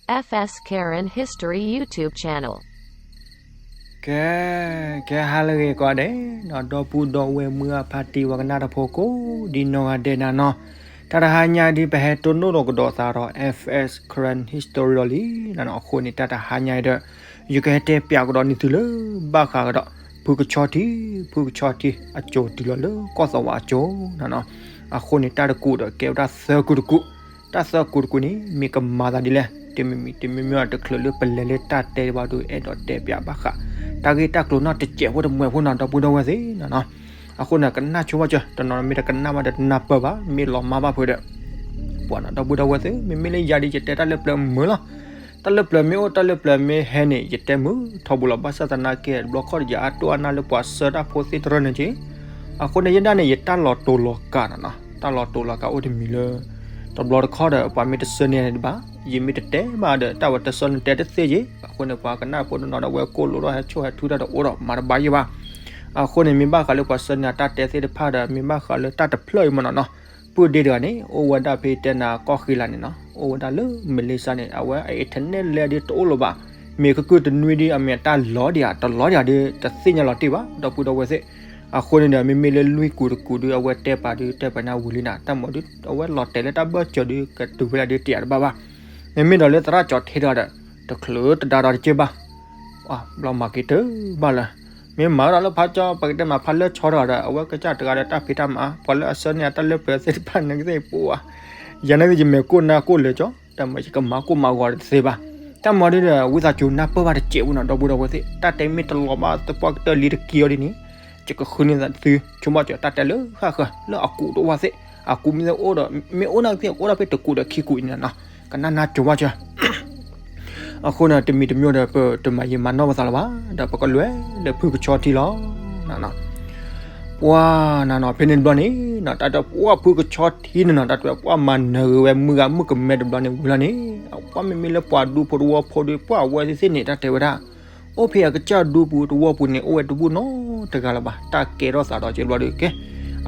F S Karen History YouTube channel. ကဲ, ကဲဟါလၢအဂ့ၤကိးဂၤဒဲးနီၤ, ဒီပုၢ်ဒီဝဲၢ်မုၢ်အဖါတံၢ်ဝဲကနၣ်တၢ်ဖိကိးဒ်နီၢ်ဂၤဒဲးနၤနီၤ, တၢ်တဟါညါဒ်ပဟဲတိၢ်နီၣ်ထီၣ်ကဒီးသးဒီး F S Karen History ဒီးလံနီၤ, အဃိန့ၣ် တၢ်တဟါညါအံၤဒီး ယကဟဲတဲပၠးကဒီးန့ၢ်သုလၢ ဘၣ်ဃးကဒီး ဖုကဆီထံ, ဖုကဆီထံ အစိၤတုၤလီၤလၢကီၢ်သီဝါအစိၤနီၤနီၤ, အဃိန့ၣ် တၢ်တကူးဒီးကဲဝဲဒၣ်သၢကူးတကူး, တၢ်သၢကူးတကူးန့ၣ် မ့ၢ်ကမၤသးဒ်လဲၣ်, တမံၤမံၤတမံၤမံၤတချုးလၢပလဲၤလၢတၢ်တဲဘၣ်ဒီး အဲၣ်ဒိးတဲပၠးဘၣ်ဃး တၢ်ဂ့ၢ်တၢ်ကျိၤနီၢ်တစဲးဖိတမှဲးဖိနီၤ ဒီပုၢ်ဒီဝဲၢ်သ့ၣ်နီၤနီၤ, အဃိန့ၣ် ကနၣ်ဆိဘၣ်စၢၤ, တနီၤမ့ၢ်တကနၣ်ဘၣ်ဒီးတနၢ်ပၢၢ်ဘၣ်, မ့ၢ်လီၤမၢ်ဘၣ်ဖုးဒီး ပှၤနီၤ ဒီပုၢ်ဒီဝဲၢ်သ့ၣ်, မ့မ့ၢ်လၢယၤဒီး ယတဲတၢ်လၢပျၢၤမုာ်လီၤ. တၢ်လၢပျၢၤမ့ၢ်အိၣ် တၢ်လၢပျၢၤမ့ၢ်ဟဲန့ၣ် ယတဲမုာ်ထီဘိလီၤ. ဘၣ်ဆၣ်သနာ်က့ တဘျီခီၣ်ဒီး ယအါတိၢ်အါနါလၢပှၤဆှၢတၢ်ဖိသ့ၣ်တဖၣ်န့ၣ်က့, အဃိန့ၣ် ယဒၣ်န့ၣ် ယတၢ်လီၤတိာ်လီၤကးနီၤနီၤ, တၢ်လီၤတိာ်လီၤကးအိၣ်တမံၤလၢ တဘျီတခီၣ်ဒီး ပှၤမ့ၢ်တဆှၢန့ၢ်န့ၣ်တဘၣ်, ယမ့ၢ်တတဲဘၣ်ဒီး တၢ်ဝဲတဆှၢန့ၢ်တဲတသ့က့, အဃိန့ၣ် ပှၤကနၣ်ဖိတနီၤဒီး အဝဲကိၢ်လိာ်ထီၣ်ဟဲဆိၣ်ဟဲထုတၢ်ဒီးအိၣ်ဒီးမၤတဘၣ်ယဲၢ်ဘၣ်. အဃိန့ၣ် မ့ၢ်ဘၣ်ဃးလၢပှၤဆှၢန့ၢ်အတၢ်တဲသ့ၣ်တဖၣ်ဒီး မ့ၢ်ဘၣ်ဃးလၢတၢ်တဖျၢၣ်အံၤမ့ၢ်နီၤနီၤ, ပုၢ်ဒ့တဂၤန့ၣ် အိၣ်ဝဲဒၣ်ဖဲတဲနၤကီၢ်ဃံလၤန့ၣ်နီၤ, အိၣ်ဝဲဒၣ်လၢမလ့ၡါန့ၣ် အဝဲအ internet လဲဒ်တအိၣ်လၢၤဘၣ်, မ့ၢ်ကကုၢ်တနွံဒ်အမ့ၢ်တၢ်လီၤဒံးဧါ တလီၤဒံးဧါဒီး တသ့ၣ်ညါလီၤတံၢ်ဘၣ် ဒီပုၢ်ဒီဝဲၢ်သ့ၣ်. အဃိန့ၣ်ဒီး မ့မ့ၢ်လၢလွံၢ်ကူးတကူးဒီး အဝဲတဲပာ်ဒုး တဲပာ်န့ၣ်ဝံၤလံနၤ, တၢ်မၤဒုး အဝဲလီၤတဲာ်လၢတၢ်ဘၢၣ်စၢၤဒုး ကတုၤဖဲလဲၣ်ဒုးတယာ်တဘၣ်ဘၣ်. မ့မ့ၢ်ဒီးလၢသရၣ်ကၠီၤထံတဂၤဒီး တချုးတဒါဒီးတက့ၢ်ဘၣ် ဘျီမၤက့ၤတၢ်ဘၣ်လၢၤ, မ့ၢ်မၤဝဲဒၣ်လၢဖးကၠီ ပကတဲမးဖးလၢဆီတဂၤဒီး အဝဲကစၢ်တဂၤဒီးတၢ်ဖံးတၢ်မၤ ပှၤလၢအဆှၢန့ၢ်အတၢ်လၢပျၢၤသ့ၣ်တဖၣ်န့ၣ်ကသ့ၣ်ပှၤ, ယၤန့ၣ်ယမဲာ်ကိၢ်နါကိၢ်လၢာ်ကၠီ, တၢ်မၤယကမၤကိၢ်မၤဂီၤတသ့ဘၣ်. တၢ်မၤဒုးဒီး ဝံသးစူၤနၢ်ပၢၢ်ဘၣ်တစဲးဖိနီၤ ဒီပုၢ်ဒီဝဲၢ်သ့ၣ်, တၢ်တဲမ့ၢ်တလီၤဘၣ်သပှၢ်ကတၢၢ်လံတက့ၢ်အီၤဒ်န့ၣ် ယကဃုန့ၢ်သုဆိကမိၣ်စၢၤ တၢ်တဲလၢဃၣ်ဃၢၤ လၢအကူးတအိၣ်သ့ၣ်, အကူးမ့ၢ်အိၣ်ဒီး မ့ၢ်အိၣ်နာ်ကသ့ၣ် အိၣ်ဒၣ်ဖဲတကူးဒီးခံကူးအံၤန့ၣ်နီၤ, ကနၣ်နၢ်ကၠီၤဘၣ်စၢၤ အဃိန့ၣ် တမံၤတမံၤဒီး ပတမၤယံာ်မၤနီၢ်ပသးလၢၤဘၣ်, ဒီးပကလဲၤလၢဖုကဆီထံလီၤ. ပှၤနၤနီၤ ဖဲန့ၣ်တဘျီန့ၣ်နီၤ တၢ်တဲပှၤဖုကဆီထံန့ၣ်နီၤ တၢ်တဲပှၤမၤနၢၤဂ့ၤဝဲမုၢ်ဂၤမုၢ်ကမဲတဘျီန့ၣ်ဝံၤလီၤန့ၣ်, ပှၤမ့မ့ၢ်လၢပှၤဒူဖိတဝီဖိဒီး ပှၤအဝဲသ့ၣ်သ့ၣ်န့ၣ် တၢ်တဲဝဲဒၣ် အိၣ်ဖဲအကစၢ်ဒူပူၤတဝီပူၤန့ၣ် အိၣ်ဝဲတဘူၣ်နီတဂၤလၢၤဘၣ်, တၢ်ကဲထီၣ်သးဒီးက့ဘျီဒီးကဲ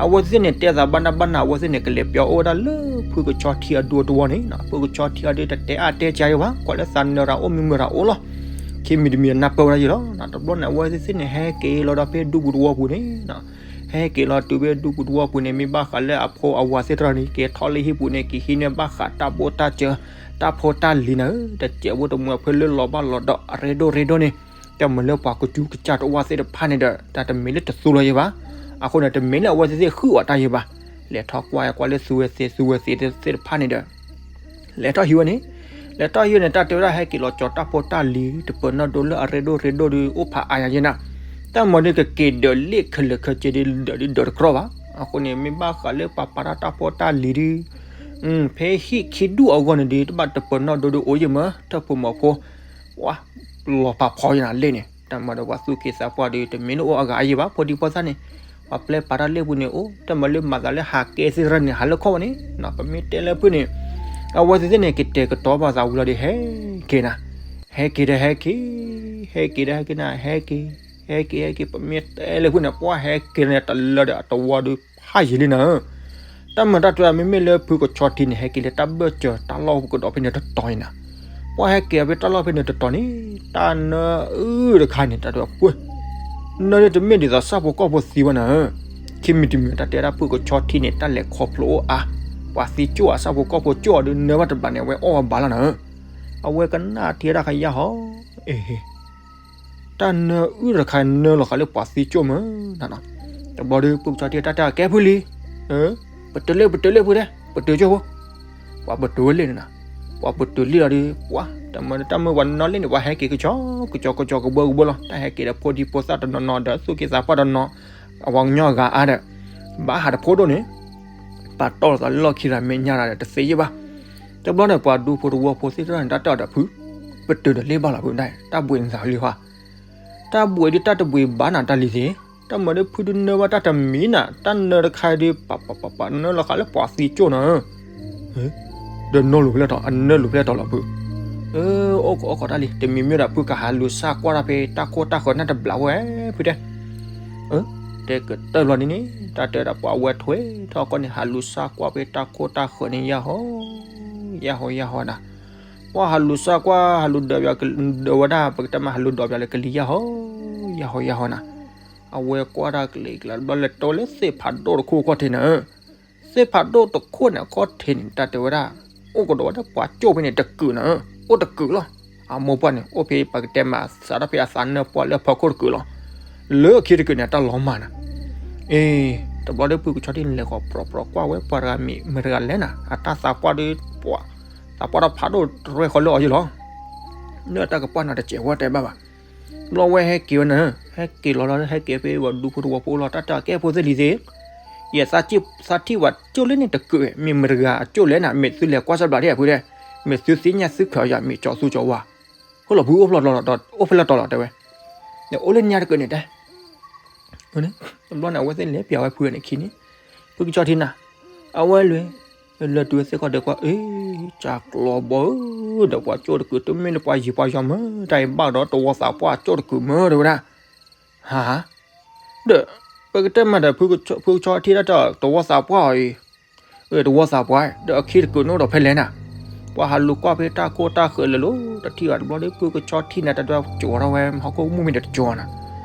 အဝဲသ့ၣ်န့ၣ် တဲသးဘၣ်နၢ်ဘၣ်နၢ် အဝဲသ့ၣ်န့ၣ် ကလဲၤပျီအိၣ်ဝဲဒၣ်လၢဖုကဆီထံအဒူတဝီန့ၣ်နီၤ, ဖုကဆီထံအဒူတတဲအါတဲကါယဲၢ်ဘၣ်, ကွၢ်လၢသးနၢၤတၢ်အိၣ်မုာ်မုာ်တၢ်အိၣ်လီၤ. ခံမံၤတမံၤနၢ်ပၢၢ်ဝဲဒၣ်ယဲၢ်လီၤ. တဘျီန့ၣ် အဝဲသ့ၣ်သ့ၣ်န့ၣ် ဟဲက့ၤလီၤဒီးဖဲဒူပူၤတဝီပူၤန့ၣ်နီၤ, ဟဲက့ၤလီၤတုၤဖဲဒူပူၤတဝီပူၤန့ၣ် မ့ၢ်ဘၣ်ဃးလၢအဖိအဝၤသ့ၣ်တဖၣ်န့ၣ် က့ၤထီၣ်လၢဟံၣ်ပူၤန့ၣ် က့ၤဟံးန့ၢ်ဘၣ်ဃးတၢ်ဘိၣ်တၢ်စၢၤ တၢ်ဖိတၢ်လံၤနၤဧၢ, တစဲးဖိတမှဲးဖိလၢလီၤဘၣ်လီၤဒီးအရ့ဒိၣ်ရ့ဒိၣ်န့ၣ်, တၢ်မၤလၢပှၤကစူၤကစၢ်တအိၣ်သ့ၣ်တဖၣ်န့ၣ်ဒီး တၢ်တမ့ၢ်လၢတသူလီၤယဲၢ်ဘၣ်. အဃိန့ၣ် တမ့ၢ်လၢအဝဲသ့ၣ်သ့ၣ်ဃုအီၤတၢ်ယဲၢ်ဘၣ်. လဲၤထီၣ်ကွၢ်ကွၢ်လၢသူဝဲသ့ၣ်သူဝဲသ့ၣ်သ့ၣ်တဖၣ်န့ၣ်ဒီး လဲၤထီၣ်ဟံးဝဲန့ၣ်, လဲၤထီၣ်ဟံးဝဲန့ၣ် တၢ်တဲဝဲဒၣ်ဟဲက့ၤလီၤကၠီၤတၢ်ဖိတၢ်လံၤ တပၢၤနီၣ်ဒိလၢအရ့ဒိၣ်ရ့ဒိၣ်ဒီး အိၣ်ဖးအါညါယဲၢ်နၤ, တၢ်မၤဒုးကက့ၤဒၢးလ့ၣ်ခဲလၢာ်ခဲဆ့ဒီး ဒၢးဒုးဒၢးတကြီဘၣ်. အဃိန့ၣ် မ့ၢ်ဘၣ်ဃးလၢပှၤပာ်တၢ်တၢ်ဖိတၢ်လံၤဒီး ဖဲဟံၣ်ခံဒူၣ်အဂီၢ်န့ၣ်ဒီး တဘၣ်တပၢၤနီၣ်ဒိဒီးအိၣ်ယဲၢ်မး ထၢၣ်ဖိမီၤဖိ ပှၤလီၤဖးဖီယဲၢ်နၤလ့ၣ်န့ၣ်, တၢ်မၤဒီးပှၤသူၣ်က့သးပှၢ်ဒီး တမ့ၢ်လၢအိၣ်အဂၤအါယဲၢ်ဘၣ် ဖိဒံဖိသၣ်န့ၣ်, ပှၤပျဲပာ်တၢ်လၢပူၤန့ၣ်အိၣ်, တၢ်မၤလၢမၤသးလၢဟးကဲသ့ၣ်တဖၣ်န့ၣ် ဟးလၢခီၣ်ဝဲန့ၣ်, ပမ့ၢ်တဲလၢဖုန့ၣ်, အဝဲသ့ၣ်သ့ၣ်န့ၣ် ကတဲာ်ကတီၤဘၣ်သးဝံၤလီၤဒီး ဟဲက့ၤနၤ, ဟဲက့ၤဒီးဟဲက့ၤ, ဟဲက့ၤဒီးဟဲက့ၤနၤ ဟဲက့ၤ, ဟဲက့ၤဟဲက့ၤ ပမ့ၢ်တဲလၢဖုန့ၣ် ပှၤဟဲက့ၤန့ၣ် တလၢဒီးအတဝီဒီးဖးယံာ်လံနၤဧၢ တၢ်မၤတၢ်တြၢ်မ့မ့ၢ်လၢဖုကဆီထံန့ၣ် ဟဲက့ၤလၢတၢ်ဘၢၣ်စၢၤတၢ်လီၢ်ကဒီးဖဲန့ၣ်တတီၤအံၤနၤ, ပှၤဟဲက့ၤအဖဲတၢ်လီၢ်ဖဲန့ၣ်တတီၤန့ၣ်, တၢ်နၢအုၣ်တခါန့ၣ် တၢ်တပှဲၤ, နၢဒ်တမ့ၢ်ဒ်သိးဆၣ်ဖိကီၢ်ဖိသံဘၣ်နၤဧၢ, ခံမံၤတမံၤတၢ်တဲဒၣ်ဖုကဆီထံန့ၣ် တၢ်လဲၤခီဖျိအိၣ်အါ, ပှၤသံကၠိၣ်အဆၣ်ဖိကီၢ်ဖိကၠိၣ်အီၤဒီးနၢဘၣ်တဘျီန့ၣ် အဝဲအီၣ်ဝဲဘၣ်လီၤနၤဧၢ, အဝဲကနၣ်ထံဒၣ်ခါယါဟီ, အ့ တၢ်နၢအုၣ်တခါနၢလီၤဃာ်လၢပှၤသံကၠိၣ်မးနၤနီၤ, တဘျီဒီးဖုကဆီထံတၢ်တဲကဲဖုလံ, ပတုၤလ့ၣ်ပတုၤလ့ၣ်ဖုတဲ, ပတုၤကၠိၣ်ဖိ, ပှၤပတုၤဝဲလ့ၣ်န့ၣ်နၤ, ပှၤပတုၤလ့ၣ်လီၤဒီး ပှၤတမၤတၢ်မုၢ်ပှၤနီၣ်လ့ၣ်န့ၣ် ပှၤဟဲက့ၤကဆီကဆီကဆီကဘၢကဘၢလီၤ, တၢ်ဟဲက့ၤဒီးဖိဒံဖိသၣ်တနီၤနီၤဒီးသူၣ်က့သးပှၢ်တနီၤ, အဝဲကညီအဂၤအါဒီး, ဘၣ်ဟးတဖိဒိၣ်န့ၣ် ပာ်တီၢ်လိာ်သးလၢလီၢ်ခံရၤမဲာ်ညါရၤဒီးတသ့ယဲၢ်ဘၣ်. တဘျီန့ၣ် ပှၤဒူဖိတဝီဖိသ့ၣ်တဖၣ်န့ၣ် တၢ်တဲအီၤဒီးဖု, ပတုၤဒီးလ့ၣ်ဘၣ်လီၤဖုဒၣ်, တၢ်ဘှံးနသးလံဟါ, တၢ်ဘှံးဒ်တၢ်တဘှံးဘၣ်နၤတၢ်လံသ့ၣ်, တၢ်မၤဒ်ဖုဒုးနၢဘၣ်တၢ်တမံၤနၤ, တၢ်နၢတခါဒ် ပပပပနၢလီၤဃာ်လၢပှၤသံကၠိၣ်နၤဧၢ ဒီးနီၢ်လူၤဖျဲၣ်ထီၣ် အနၢလူၤဖျဲၣ်ထီၣ်လီၤဖု, အၢ အိၣ်ကအိၣ်ကီးတၢ်လံ, တမံၤမ့ၢ်ဒီးဖုကဟးလူၤစၢ်ကွၢ်တၢ်ဖဲတၢ်ခိၣ်တၢ်ဃၢၤနၢ်တဘျီဝဲ ဖုတဲ, အၢ တဲကတၢၢ်ဘျီန့ၣ်န့ၣ် တၢ်တဲဒီးပှၤဝဲထွဲထီၣ်ကီၢ်န့ၣ် ဟးလူၤစၢ်ကွၢ်ဖဲတၢ်ခိၣ်တၢ်ဃၢၤန့ၣ် ယၢ်ဟီ, ယၢ်ဟီယၢ်ဟီနၤ, ပှၤဟးလူၤစၢ်ကွၢ် ဟးလူၤဒၢးပၠး ဒၢးဝဲဒၣ် ပကတဲမး ဟးလူၤဒိးပၠးလၢကလံၤယၢ်ဟီ ယၢ်ဟီ ယၢ်ဟီနၤ. အဝဲကွၢ်တၢ်ကလံၤကလါ တဘျီလဲၤတိလၢသ့ၣ်ဖးဒိၣ်တခိၣ်အခိၣ်ထံးနၤဧၢ. သ့ၣ်ဖးဒိၣ်တခိၣ်န့ၣ် အခီၣ်ထံးန့ၣ် တၢ်တဲဝဲဒၣ် အိၣ်ကဒီးဝဲဒၣ်ပှၤကၠိၣ်ဖဲန့ၣ်တကုာ်နၤဧၢ, အိၣ်တကုာ်လီၤ. အမိၢ်ပှၢ်န့ၣ် အိၣ်ဖဲပကတဲမး စးထီၣ်ဖဲအသးနၢၣ်ပှၢ်လၢအဖီခိၣ်တကုာ်လီၤ. လၢခံတကုာ်န့ၣ် အတၢ်လီၤမၢ်နၤ. အ့ တဘျီဒီးဖုကဆီထံန့ၣ် လဲၤဃီၤပြီပြီကွၢ်ဝဲပှၤတဂၤမ့ၢ်မတၤတဂၤလဲၣ်နၤ, အတၢ်သးပှၢ်ဒီးပှၤ သးပှၢ်တၢ်ဖးဒိၣ်ရဲၣ်ဃီလၢအီၤယ့ၢ်လီၤ. လၢတၢ်ကပှၢ်နၤတစဲးဝဲတဲဘၣ်ဘၣ်. တဘျီဝဲဟဲက့ၤဝဲနၤ, ဟဲက့ၤလီၤလီၤ ဟဲက့ၤဖဲပှၤဒူဖိတဝီဖိလီၤ တၢ်တဲအကဲဖိသ့ၣ်လံၤသ့ၣ် ယသးထံၣ်ပှၤကၠိၣ်လၢန့ၣ်တကုာ် မ့ၢ်မတၤတဂၤအကၠိၣ်လဲၣ်နၤ, မ့ၢ်သုလဲၤကွၢ်စၢ်ဘျးဒ်အဖုတဲ, မ့ၢ်သုသ့ၣ်ညါသုခွဲးအီၤယၤ မ့ၢ်ကၠီသူကၠီဝါ, ဟိလီၤဖုအိၣ်ဖျီၣ်တီလီၤ အိၣ်ဖဲလဲၣ်တီလီၤတဲဝဲ, အိၣ်လၢညါတကုာ်န့ၣ်တဲ တဘျီန့ၣ် အဝဲသ့ၣ်လဲၤပျးဝဲဖုန့ၣ်ခံန့ၣ်, ဖုကဆီထံနၤ, အဝဲလဲၤ လဲၤတုၤဝဲသ့ၣ်ခီၣ်ဒဲးကွၢ် အ့ ကၢ်ကျီဘီဧၢ, ဒီးပှၤကၠိၣ်တကုာ် တမ့ၢ်လၢပှၤယံၤပှၤယီၤမၢ်, တၢ်အံၤဘၣ်ဒီးတဝီသးပှၢ်ကၠိၣ်တကုာ်မၢ် တဲဝဲဒၣ်. ဟါ, ဒီး ပကတဲမးဒီး ဖုကဆီထံဒၣ်တၢ် တဝီသးပှၢ်အံၤ တဝီသးပှၢ် ဒီးအခံတကုာ်န့ၣ်အိၣ်ဒီးဖဲလဲၣ်နၤ, ပှၤဟးလူၤကွၢ်ဖဲတၢ်ခိၣ်တၢ်ဃၢၤလၢာ်လီၤ တထံၣ်ဘၣ်တဘျီဒီး ဖုကဆီထံန့ၣ် တၢ်ဒွဲၣ်ကၠီၤထီၣ်ဝဲ ဟီၣ်ခိၣ်မုၢ်မ့ၢ်တကၠီၤနၤ,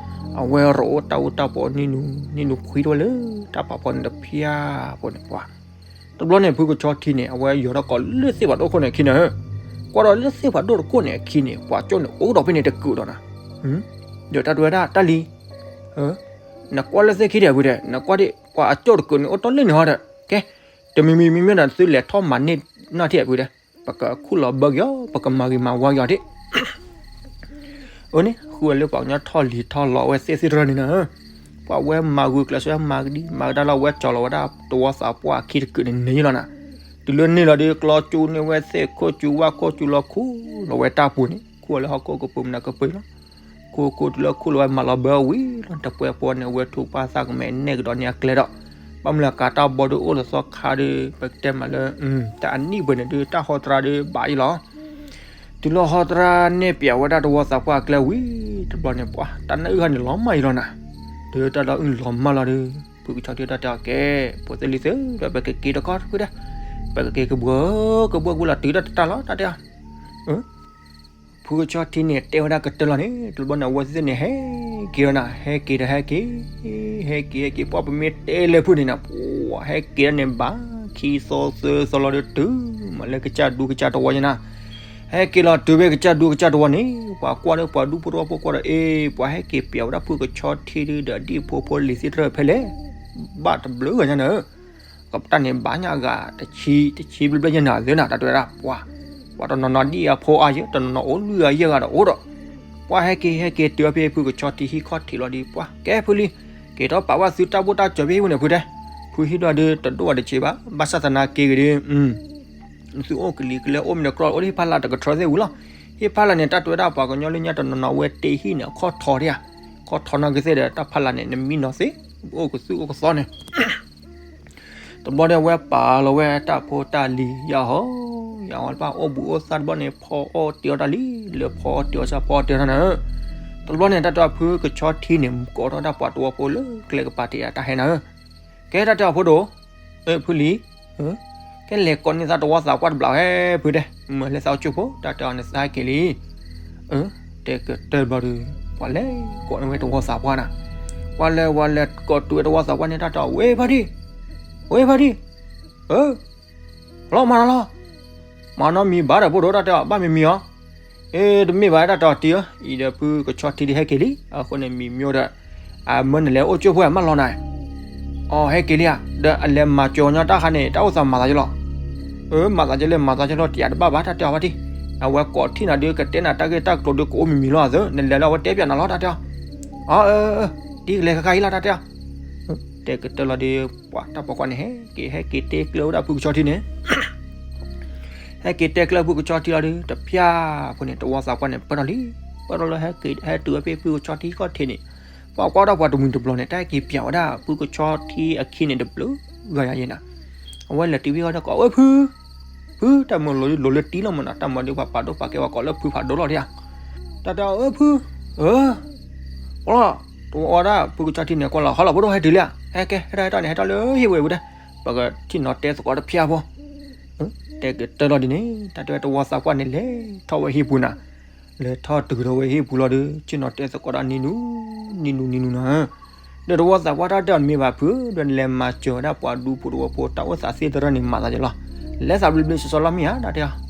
အဝဲရိးအိၣ်တၢ်အူတၢ်ပီးနံၤနူၤ နံၤနူၤဖှံထီၣ်ဝဲလၢတၢ်ပာ်ဖီန့ၣ်တဖၠၣ်ဖိန့ၣ်ပှၤ တဘျီန့ၣ် ဖုကဆီထံန့ၣ် အဝဲယီၤထီၣ်ကီးလၢသ့ၣ်ဖးဒိၣ်ခိၣ်န့ၣ်အခံနၤဧၢ, ကွၢ်ဒီးလၢသ့ၣ်ဖးဒိၣ်တခိၣ်န့ၣ်အခံန့ၣ် ပှၤကၠိၣ်န့ၣ်အိၣ်ဒီးဖဲန့ၣ်တကုာ်ဒီးနၤ, ဒီးတၢ်တဲဝဲဒၣ်တၢ်လံၤ နကွၢ်လၢသ့ၣ်ခံဒံးအဖုတဲ နကွၢ်ဒံး ပှၤအကၠိၣ်တကုာ်န့ၣ်အိၣ်တီၢ်လၢန့ၣ်ဟီဒီး ကဲ တမံၤမံၤမံၤမ့ၢ်ဒီးသုလဲၤထီၣ်မၤန့ၢ်နီၢ်ထံၣ်အဖုတဲ, ပကခူၣ်လီၤဘၢက့ၤအီၤ ပကမၤဂ့ၤမၤဝါက့ၤအီၤဒံး အန့ၣ် ဃုဝဲလၢပှၤကညီထီၣ်လံၤထီၣ်လီၤဝဲသ့ၣ်သ့ၣ်တရၢန့ၣ်နၤ, ပှၤဝဲမၤဂုာ်ကျဲးစၢးမၤကဒံမၤကဒါလီၤ ဝဲကၠီၤလီၤဝဲဒၣ်တဝီသးပှၢ်အခံတကုာ်န့ၣ်န့ၣ်လီၤနၤ, တုၤလၢန့ၣ်လီၤဒီး ကျီကၠူန့ၢ်ဝဲသ့ၣ်ခိၣ်ကၠူဝၣ်ခိၣ်ကၠူလီၤခူၣ်လီၤဝဲတၢ်ပူၤန့ၣ် ခူၣ်ဝဲလၢဟီၣ်ခိၣ်ကပူၤမနုၤကပၤလီၤ ခူၣ်ခူၣ်တုၤလၢခူၣ်လီၤဝဲမၤလီၤဘၢဝံၤလီၤ တပှဲၤပှဲၤန့ၣ် အဝဲထူၣ်ပှၢ်သးကမဲာ်နဲၣ်ကဒီးန့ၢ်အကျဲဒီး ဘၣ်မနုၤလဲၣ်ကးတၢ်ဘီဒုးအိၣ်လီၤသီခါဒီး ပကတဲမးလၢ တၢ်အနံၣ်ပှဲၤန့ၣ်ဒုး တၢ်ဟီတရါဒုးဘၣ်အံၤလီၤ တုၤလၢဟီတရါန့ၢ်ပၠးဝဲဒၣ်တဝီသးပှၢ်အကျဲဝံၤတဘျီန့ၣ် ပှၤတၢ်နၢအုၣ်ခါန့ၣ်လီၤမၢ်အံၤလီၤနၤ, ဒီးတၢ်လီၤအုၣ်လီၤမၢ်လီၤဒီး ဖုကဆီထံတၢ်တဲအီၤကဲ ဖိသ့ၣ်လံၤသ့ၣ်ဒီး ပကက့ၤတကီၢ်တဖုဒၣ်, ပကက့ၤကဘှၢကဘှၢကွံာ်လီၤ တုၤတၢ်တတၢ်လီၤတၢ်တဲအီၤ ဖုကဆီထံန့ၣ်တဲဝဲဒၣ်ကတၢၢ်လီၤန့ၣ် တဘျီန့ၣ် အဝဲသ့ၣ်န့ၣ် ဟဲက့ၤလီၤနၤ ဟဲက့ၤဒီးဟဲက့ၤ ဟဲက့ၤဟဲက့ၤ ပှၤပမ့ၢ်တဲလၢဖုန့ၣ်နၤ ပှၤဟဲက့ၤဒၣ်န့ၣ်ဘၣ် ခံသီသၢသီလီၤဒီးတုၤမးလၢကစၢ်ဒူကစၢ်တဝီယဲနၤ, ဟဲက့ၤလီၤတုၤဖဲကစၢ်ဒူကစၢ်တဝီန့ၣ် ပှၤကွၢ်ဒီးပှၤဒူဖိတဝီဖိကွၢ်ဒီး အ့ ပှၤဟဲက့ၤပၠးဝဲဒၣ်ဖုကဆီထံဒုဒီးဒံၣ်ဖိဖိလံၤသ့ၣ်တဖၣ်ဖဲလဲၣ်, ဘၣ်တဘျုးဂၤညါနၤဧၢ ကပတၢ်န့ၣ်ဘၣ်ညါအဂၤတဆံ တဆံဘျဲၣ်ဘျဲၣ်ညါနၤသ့နၤ တၢ်တဲဝဲဒၣ် ပှၤ ပှၤတနီၤနီၤဒ်အဖိအါယဲ တနီၤနီၤအိၣ်လွံၢ်ဂၤယဲၢ်ဂၤဒီးအိၣ်ဒီး ပှၤဟဲက့ၤဟဲက့ၤတုၤဖဲဖုကဆီထံဟံၣ်ခီၣ်ထံးလီၤဒီး ပှၤကဲဖုလံၤ က့ၤထီၣ်ပာ်ဘၣ်သုတၢ်ဘူၣ်တၢ်စၢၤဖဲဟံၣ်ပူၤန့ၣ်ဖုတဲ, ဖုဟံၣ်ဒီးဒုးတဒိၣ်ဝဲတဆံးဘၣ် ဘၣ်ဆၣ်သနာ်က့ဂ့ၤဒုး သုအိၣ်ကလံၤကလဲအိၣ်မ့ၢ်တကြၢးအိၣ်ဒီးဟံၣ်ဖးလာ်တကထြၢသ့ၣ်ဝံၤလီၤ, ဟံၣ်ဖးလာ်န့ၣ် တၢ်တဲဝဲဒၣ်ပှၤကညီလၢညါတနီၤနီၤဝဲတ့ဟံၣ်န့ၣ် အခီၣ်ထီးဒံးဧါ, ခီၣ်ထီးနီၢ်က့ၤသ့ၣ်ဒီးတၢ်ဖးလာ်န့ၣ် နမံနီၤသ့, အိၣ်ကသူၣ်အိၣ်ကသီန့ၣ် တဘျီဒီးအဝဲပာ်လီၤဝဲတၢ်ဖိတၢ်လံၤယါဟီ, ယါဟီတဖၣ်အိၣ်ဘူးအိၣ်သးတဘျီန့ၣ် ဖီအီၣ်တ့ၤအီၣ်တၢ်လံ, လၢဖီအီၣ်တ့ၤအီၣ်စၢ်ဖီအီၣ်တ့ၤအီၣ်တၢ်နၤဧၢ, တဘျီန့ၣ် တၢ်တဲအီၤဖုကဆီထံန့ၣ် ကိးထီၣ်တၢ်ပှၤတဝီဖိလၢကျဲကပၤတ့ၢ်အတၢ်ဟဲနၤဧၢ, ကဲတၢ်တဲအီၤဖိဒိၣ်, ဖုလံၤ ကဲလဲၤကိးန့ၢ်သးတဝီသးပှၢ်တဘျီဟဲဖုတဲ, မ့ၢ်လဲၤသးအိၣ်ကၠိဖိ တၢ်တဲအီၤန့ၣ်သးဟဲက့ၤလံ တဲကတၢၢ်ဘျီဒီး ပှၤလဲၤကိးန့ၢ်ဝဲတဝီသးပှၢ်နၤ, ပှၤလဲၤဝဲလဲၤကိးတုၤဝဲတဝီသးပှၢ်န့ၣ် တၢ်တဲအီၤ ဝဲဖါတံၢ်, ဝဲဖါတံၢ်, လီၤမၤနီၤလီၤ, မၤနီၤမံၤဘၣ်ဒီးဖိဒိၣ် တၢ်တဲအီၤ ဘၣ်မံၤမံၤအီၤ, အ့ တမ့ၢ်ဘၣ်တၢ်တဲအီၤတံၢ်ဧၢ, အံၤဒီးဖုကဆီထံဒုးဟဲက့ၤလံ, အဃိန့ၣ်မံၤမံၤဒီး အမၢနလဲၤအိၣ်ကၠိဖိမၢလီၤနၤ, အီ ဟဲက့ၤလံဧါ, ဒီးအလဲၤမၤစၢၤညီတၢ်ခါန့ၣ် တၢ်အိၣ်သးမၤသးက့ၤလီၤ အၢ မၤသးက့ၤလၢမၤသးက့ၤလီၤ တယၤတဘၣ်ဘၣ် တၢ်တဲအီၤဝဲတံၢ်, အဝဲကိးထံၣ်နၤဒုး ကတဲနၤတၢ်ဂ့ၢ်တၢ်ကျိၤဒုး ကအိၣ်မံၤမံၤလီၤအသး နလဲၤလၢအဝဲတဲပၠးနၤလီၤ တၢ်တဲအီၤ, အီ တံၢ်ကလဲၤခါခါအံၤလီၤ တၢ်တဲအီၤ, တဲကတၢၢ်လီၤဒီး ပှၤတၢ်ပိာ်ခွါန့ၣ် ဟဲက့ၤ ဟဲက့ၤတဲကျၢၤဝဲဒၣ်ဖုကဆီထံန့ၣ် ဟဲက့ၤတဲကျၢၤဖုကဆီထံလီၤဒီး တဖၠၣ်ဖိန့ၣ် တဝီသးပှၢ်န့ၣ် ပၢၢ်ထီၣ်လံ, ပၢၢ်ထီၣ်လၢဟဲက့ၤ ဟဲတုၤဝဲဖဲဖုကဆီထံခီၣ်ထံးန့ၣ်, ပှၤကွၢ်ထီၣ်ပှၤတမှံၤတဘျီန့ၣ် တၢ်ဟဲက့ၤပၠးဝဲဒၣ်ဖုကဆီထံအခံန့ၣ် တဘျုးဂၤယၤယဲနၤ, အဝဲလဲၤတုၤဖဲအီၤဒီးကိး အၢ ဖု, ဖု, တၢ်မၤလိာ်ဒုးလိာ်လၢတံၢ်လီၤမးနီၤ, တၢ်မၤဒုးပှၤပာ်ဒိၣ်ပာ်ကဲပှၤကိးလၢဖုဖးဒိၣ်လီၤဒံးဧါ, တၢ်တဲအီၤ အၢ ဖု, အၢ ကွၢ်လီၤ, တဝီအီဒၣ်ဖုကဆီထံန့ၣ် ကွၢ်လီၤ ဟီလီၤ ဖိဒိၣ်ဟဲတုၤလံဧါ, ဟဲကဲ ဟဲထီၣ်ဟဲထီၣ်န့ၣ် ဟဲထီၣ်လၢဟံၣ်ဝဲဝံၤဒီး ပကထံၣ်နီၤတဲသကိးတဖၠၣ်ဖိ, တဲ ကတဲလီၤဒ်န့ၣ် တၢ်တဲဝဲတဝီသးပှၢ်န့ၣ် လဲၤထီၣ်ဝဲဟံၣ်ပူၤနၤ, လဲၤထီၣ်တုၤထီၣ်ဝဲဟံၣ်ပူၤလီၤဒီး ဆ့ၣ်နီၤတဲသကိးတၢ်နံၤနူၤ နံၤနူၤနံၤနူၤနၤ, ဒီးတဝီသးပှၢ်တၢ်တဲအီၤ နမ့ၢ်ဘၣ်ဖု ဒီးနလဲၤမၤစၢၤဝဲဒၣ်ပှၤဒူဖိတဝီဖိ တၢ်အိၣ်သးသ့ၣ်တရၢၢ်န့ၣ် မၤသးယဲလီၤ, လဲၤသးဘျ့ဘျ့စီစီလီၤမ့ၢ်ဧါ တၢ်တဲအီၤ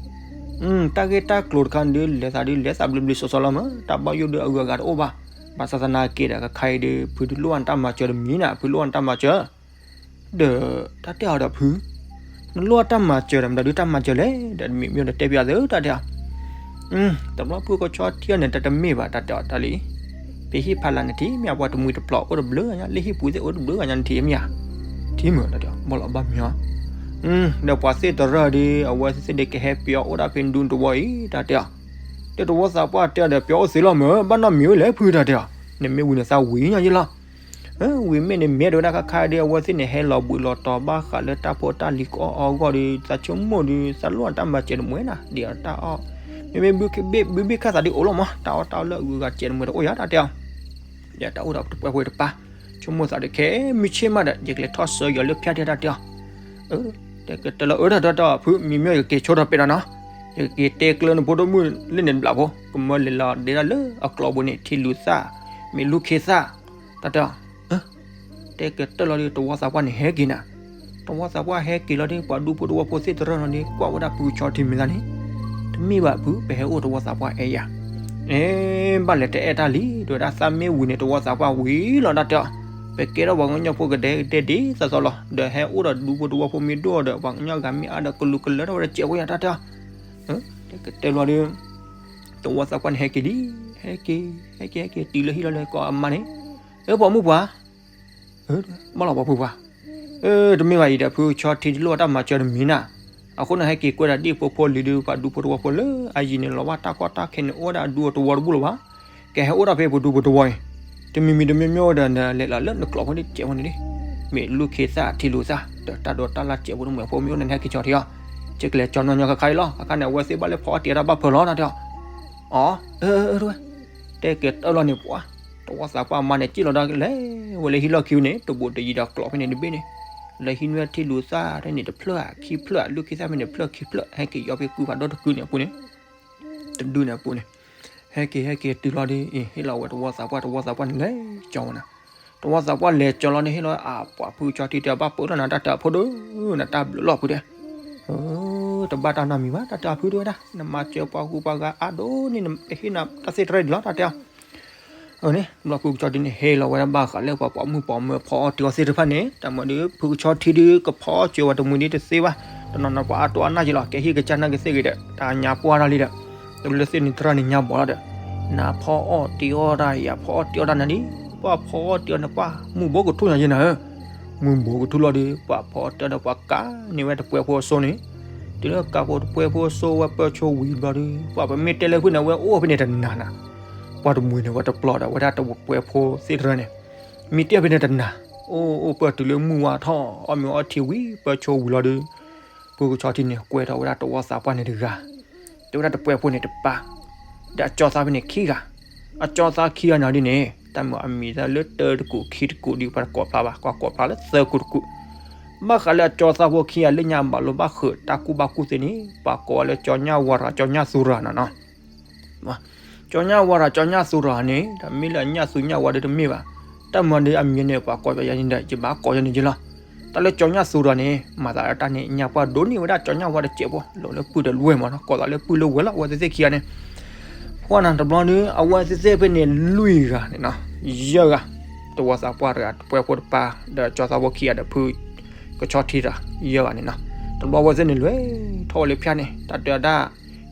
တၢ်ဂ့ၢ်တၢ်ကျိၤတခါန့ၣ်ဒုး လဲၤသးဒုး လဲၤသးဘျ့ဘျ့စီစီလီၤမး တၢ်ဘၣ်ယိၣ်ဒုးအဂုၤအဂၤတအိၣ်ဘၣ်, ဘၣ်ဆၣ်သနာ်က့ဒီး ခဲခါအံၤဒုး ဖုဒုးလိၣ်ဘၣ်နတၢ်မၤစၢၤတမံၤနၤ ဖုလိၣ်ဘၣ်နတၢ်မၤစၢၤ, ဒီးတၢ်တဲအီၤဒီးဖု, နလိၣ်ဘၣ်တၢ်မၤစၢၤဒီး မတၤဒုးတၢ်မၤစၢၤလဲၣ် ဒီးမ့ၢ်မ့ၢ်ဒီးတဲပျးသု တၢ်တဲအီၤ တဘျီဖုကဆီထံအီၤန့ၣ် တၢ်တမ့ၢ်ဘၣ် တၢ်တဲအီၤတၢ်လံ, ပဟံၣ်ဖးလၢ်န့ၣ်ထံၣ် မ့ၢ်အပှၤတမှံၤတပျီၤအိၣ်တဘျုးဂၤညါ လၢဟံၣ်ပူၤသ့ၣ်အိၣ်တဘျုးဂၤညါန့ၣ်ထံၣ်မ့ၢ်ဧါ, ထံၣ်မုာ် တၢ်တဲအီၤ ဘၣ်လီၤဘၣ်မံၤအီၤ, ဒီးပှၤသ့ၣ်တရၢၢ်ဒီး အဝဲသ့ၣ်သ့ၣ်ဒီးကဟဲပျီအိၣ်ဒၣ်ဖဲဒူတဝီအံၤ တၢ်တဲအီၤ, ဒီးတဝီသးပှၢ်တဲအီၤဒီး ပျီအိၣ်သ့လီၤမး ဘၣ်နီတမံၤဝဲလဲၣ်ဖု တၢ်တဲအီၤ, နမ့ၢ်ဝံၤန့ၣ်သးဝံၤညီယဲလီၤ ဝံၤမ့ၢ်န့ၣ် မ့ၢ်တဲဝဲဒၣ်ခါခါဒီး အဝဲသ့ၣ်န့ၣ် ဟဲလီၤဘှံးလီၤတီၤဘၣ်ဃးလၢတၢ်ဖိတၢ်လံၤကအီၣ်အီဂီၢ်ဒီး သးဆိကမိၣ်ဒီး သးလိၣ်တၢ်မၤစၢၤတမှဲၤနၤ ဒ်အတၢ်အီၣ်, မ့မ့ၢ်ဘုဘ့ၣ်ခၣ်သးဒ်အိၣ်လီၤမး တၢ်အီၣ်တၢ်အီလၢအဂုၤအဂၤစဲးတမှဲၤတအိၣ်ယၤ တၢ်တဲအီၤ, ဒီးတၢ်အိၣ်ဒီးတပှဲၤဖိတပၢ်, ဆိကမိၣ်သးဒီးခဲမုၢ်ဆ့ၣ်မးဒီး ယကလဲၤထီၣ်ဆှၢယီၤလၢဖၠါတၢ်တဲအီၤ, တဲကတဲလီၤအၢ တၢ်တဲအီၤ ဖု မံမ့ၢ်ယကက့ၤဆိထီၣ်ပဲာ်ဒီးနီၤ, ယကက့ၤတဲကျၢနဖိဒိၣ်မုၣ်လၢန့ၣ်တဘျီဖိ ကမၢလဲၤလီၤဒ့ဒၣ်လၢအကျိးပူၤန့ၣ် ထံလူၤသၣ်, မ့ၢ်လူၤခ့သၣ်, တၢ်တဲအီၤ တဲကတဲလီၤဒီး တဝီသးပှၢ်န့ၣ်ဟဲက့ၤနၤ, တဝီသးပှၢ်ဟဲက့ၤလီၤဒီး ပှၤဒူဖိတဝီဖိသ့ၣ်တရၢၢ်လီၤဒီး ကွၢ်ဝဲဒၣ်ဖုကဆီထံမံၤသးန့ၣ်, တမ့ၢ်ဘၣ်ဖု ပဟဲအိၣ်တဝီသးပှၢ်အဲၣ်ယၤ, အဲ ဘၣ်လဲၤတအဲၣ်တၢ်လံ တဲဝဲဒၣ် သးမ့ၢ်ဝံၤန့ၣ် တဝီသးပှၢ်ဝံၤလီၤ တၢ်တဲအီၤ, ပကဲထီၣ်ပှၤကညီဖိကဒဲကဒဲဒ်သိးသိးလီၤ ဒီးဟဲအိၣ်ဒီးဒူဖိတဝီဖိမ့ၢ်ဒိၣ်ဒီး ပှၤကညီဂၤမ့ၢ်အါဒီးကလူးကလၢထီၣ်ဝဲဒီးစဲးဖိယၤ တၢ်တဲအီၤ, တဲကတဲလီၤဒီး တဝီသးပှၢ်န့ၣ်ဟဲက့ၤလံ, ဟဲက့ၤ ဟဲက့ၤ ဟဲက့ၤ တုၤလၢဟံၣ်လီၤလၢကိးအမါန့ၣ်, အၢ ပိာ်မုၣ်ပှၤ, ဘၣ်လီၤပိာ်မုၣ်ပှၤ, တမ့ၢ်ဘၣ်အံၤဒီး ဖုကဆီထံတလိၣ်တၢ်မၤစၢၤတမံၤနၤ, အဃိန့ၣ် ဟဲက့ၤကွဲဒၣ်ဒ်ဖိဖိလံၤဒီး ပှၤဒူဖိတဝီဖိလၢအယံၤန့ၣ် လီၤဘၣ်တၢ်ကီတၢ်ခဲန့ၣ် အိၣ်ဝဲဒၣ်ဒူအတဝီတဘူၣ်လၢၤဘၣ်, ကဟဲအိၣ်ဒၣ်ဖဲပဒူပတဝီအံၤ, တမံၤမံၤတမံၤမံၤအိၣ်ဒီး နလဲၤလီၤလၢနကျိးဖိန့ၣ်စဲးဖိန့ၣ်လံ, မ့ၢ်လူၤခ့သၣ်ထံလူၤသၣ် ဒီးတၢ်ဒိးတၢ်လၢ်စဲးဖိတမှဲၤဖိမ့ၢ်အိၣ်န့ၣ် နဟဲက့ၤကဆီထံအီၤ, ကလဲၤကၠီနီၢ်ညီခါခါအံၤလီၤ, ခါခါန့ၣ် အဝဲသ့ၣ်ဘၣ်လၢဖီအီၣ်တ့ၤအီၣ်တၢ်ဘၣ်ဖၢလီၤ တၢ်တဲအီၤ, အီ တဲကတဲလီၤန့ၣ်ပှၤ, တဝီသးပှၢ်မါန့ၣ် စံၣ်လီၤဒီးလဲၤဝဲလၢဟံၣ်လီၢ်ခံန့ၣ် တဘူးတယံၤဒီးကျိးဖဲန့ၣ်တဘ့ၣ်န့ၣ်, လၢဟံၣ်နွဲၣ်ထံလူၤသၣ်ထဲန့ၣ်တဖျၢၣ်ဧါ ခံဖျၢၣ်ဧါ လူၤခ့သၣ်ဖဲန့ၣ်တဖျၢၣ်ခံဖျၢၣ် ဟဲက့ၤယီၤဖဲကုဖးဒိၣ်တကုန့ၣ်အပူၤန့ၣ် တဒုန့ၣ်အပူၤန့ၣ်, ဟဲက့ၤဟဲက့ၤတုၤလီၤဒီး အ့ၣ် ဟ့ၣ်လီၤဝဲတဝီသးပှၢ် တဝီသးပှၢ်န့ၣ်လဲၤကၠီဝဲနၤ, တဝီသးပှၢ်လဲၤကၠီလီၤန့ၣ် ဟ့ၣ်လီၤအပှၤဖုကဆီထံတဲအဘၣ်ပၢၢ်လီၤနၤ တၢ်တဲအဖိဒိၣ်, နတၢ်ဘျုးလီၤဖုတဲ တဘၣ်တၢ်နီတမံၤဘၣ် တၢ်တဲအဖုတဲဝဲဒၣ် နမၤစၢၤပှၤဂုၤပှၤဂၤအါဒိၣ်န့ၣ် နဟ့ၣ်နၤတၢ်သ့ၣ်တဖၣ်ဒ်လီၤ တၢ်တဲအီၤ, န့ၣ် ဘျီဖုကဆီထံန့ၣ် ဟ့ၣ်လီၤဝဲဒၣ်ဘၣ်ဃးလၢပှၤပိာ်မုၣ်ပိာ်မၢၤဖီအီၣ်တ့ၤအီၣ်သ့ၣ်တဖၣ်န့ၣ် တၢ်မၤဒီး ဖုကဆီထံဒုးကဖီအီၣ်စၢၤဝဲတမှံၤဒ်တသ့ဘၣ်, တနီၤနီၤပှၤအါတိအါနၢ်က့ၤလီၤ ကဟ့ၣ်ကစၢ်နာ်က့ၤသ့ၣ်ဂ့ၤဒီး တၢ်ညါပှၢ်တၢ်လံဒီး တလၢသ့ၣ်န့ၣ်သရၣ်န့ၣ်ညါဘီလီၤဒီး နဖီအီၣ်တ့ၤအီၣ်တၢ်ယၤ ဖီအီၣ်တ့ၤအီၣ်တၢ်နၤလံ, ပှၤဖီအီၣ်တ့ၤအီၣ်န့ၣ် ပှၤမုၢ်ဘိကထူၣ်ညါယဲနၤဧၢ, မုၢ်ဘိကထူၣ်လီၤဒီး ပှၤဖီအီၣ်တ့ၤအီၣ်ဒီး ပှၤကးန့ၢ်ဝဲတပှဲၤဖိအစိန့ၣ်, တုၤလၢကးဖိတပှဲၤဖိအစိဝဲပၢၢ်ဆိဝံၤဘျီဒီး ပှၤပမ့ၢ်တဲလၢဖုန့ၣ် အဝဲအိၣ်ဖဲန့ၣ်တနၤနၤ, ပှၤတမှံၤန့ၣ် ဝဲတပျီဒီး ဝဲဒၣ်တပှဲၤဖိသ့ၣ်တရၢၢ်န့ၣ်, မ့ၢ်တဲဖဲန့ၣ်တနၤ, အိၣ်အိၣ်ပၢၢ်တုၤလၢမုၢ်ဝါထီၣ် အီၣ်မ့ၤအီထံဝံၤ ပၢၢ်ဆိဝံၤလီၤဒီး ဖုကဆီထံန့ၣ် ကွဲထီၣ်ဝဲဒၣ်တဝီသးပှၢ်န့ၣ်တဂၤ, တဲဝဲဒၣ်တပှဲၤဖိန့ၣ်တပၢ်, ဒီးအကၠီသးဖဲန့ၣ်ခံဂၤ, အကၠီသးခံဂၤန့ၣ်ဒ်န့ၣ် တၢ်မၤအမံၤသးလၢတၢတကူာ်ခံတကူာ်ဒီး ပှၤတကိးဖျါဘၣ် ပှၤကိးဖျါလၢသၢကူာ်တကူာ်, ဘၣ်ဃးလၢအကၠီသးဖိခံဂၤလၢညါဘၣ်လိာ်ဘၣ်ဃုာ်တၢ်ကူၣ်ဘၣ်ကူၣ်သ့န့ၣ် ပှၤကိးဝဲလၢကၠီညၣ်ဝါရၤ ကၠီညၣ်သူရၤနၤနီၤ ကၠီညၣ်ဝါရၤ ကၠီညၣ်သူရၤန့ၣ် တၢ်မ့ၢ်လၢအညၣ်သူညၣ်ဝါဒီးတမ့ၢ်ဘၣ်, တၢ်မၤဒီးအမံၤန့ၣ် ပှၤကိးယၤယၤန့ၣ်ဒီး ယဘၣ်ကိးယၤန့ၣ်ယဲလီၤ, တၢ်လၢကၠီညၣ်သူရၤန့ၣ် မၤသးတၢ်န့ၣ် ညၣ်ပှၢ်ဒိၣ်န့ၢ်ဝဲဒၣ်ကၠီညၣ်ဝါတစဲးဖိ လီၤလၢပုၢ်ဒီးလွဲၢ်မးနီၤ ကိးသးလၢပုၢ်လၢဝဲၢ်လီၤ အဝဲသ့ၣ်သ့ၣ်ခံဂၤန့ၣ် ပှၢ်နၤတဘျီဒီး အဝဲသ့ၣ်သ့ၣ်ဖဲန့ၣ် လွံၢ်ဂၤန့ၣ်နီၤ ယဲၢ်ဂၤ, တဝီသးပှၢ်တဂၤ တပှဲၤဖိတပၢ် ဒီးကၠီသးဖိခံဂၤဒီးဖု ကဆီထံတဂၤ ယဲၢ်ဂၤန့ၣ်နီၤ, တဘျီဝဲသ့ၣ်န့ၣ်လဲၤထီၣ်ဝဲလၢဖၠါန့ၣ် တၢ်တဲဝဲဒၣ်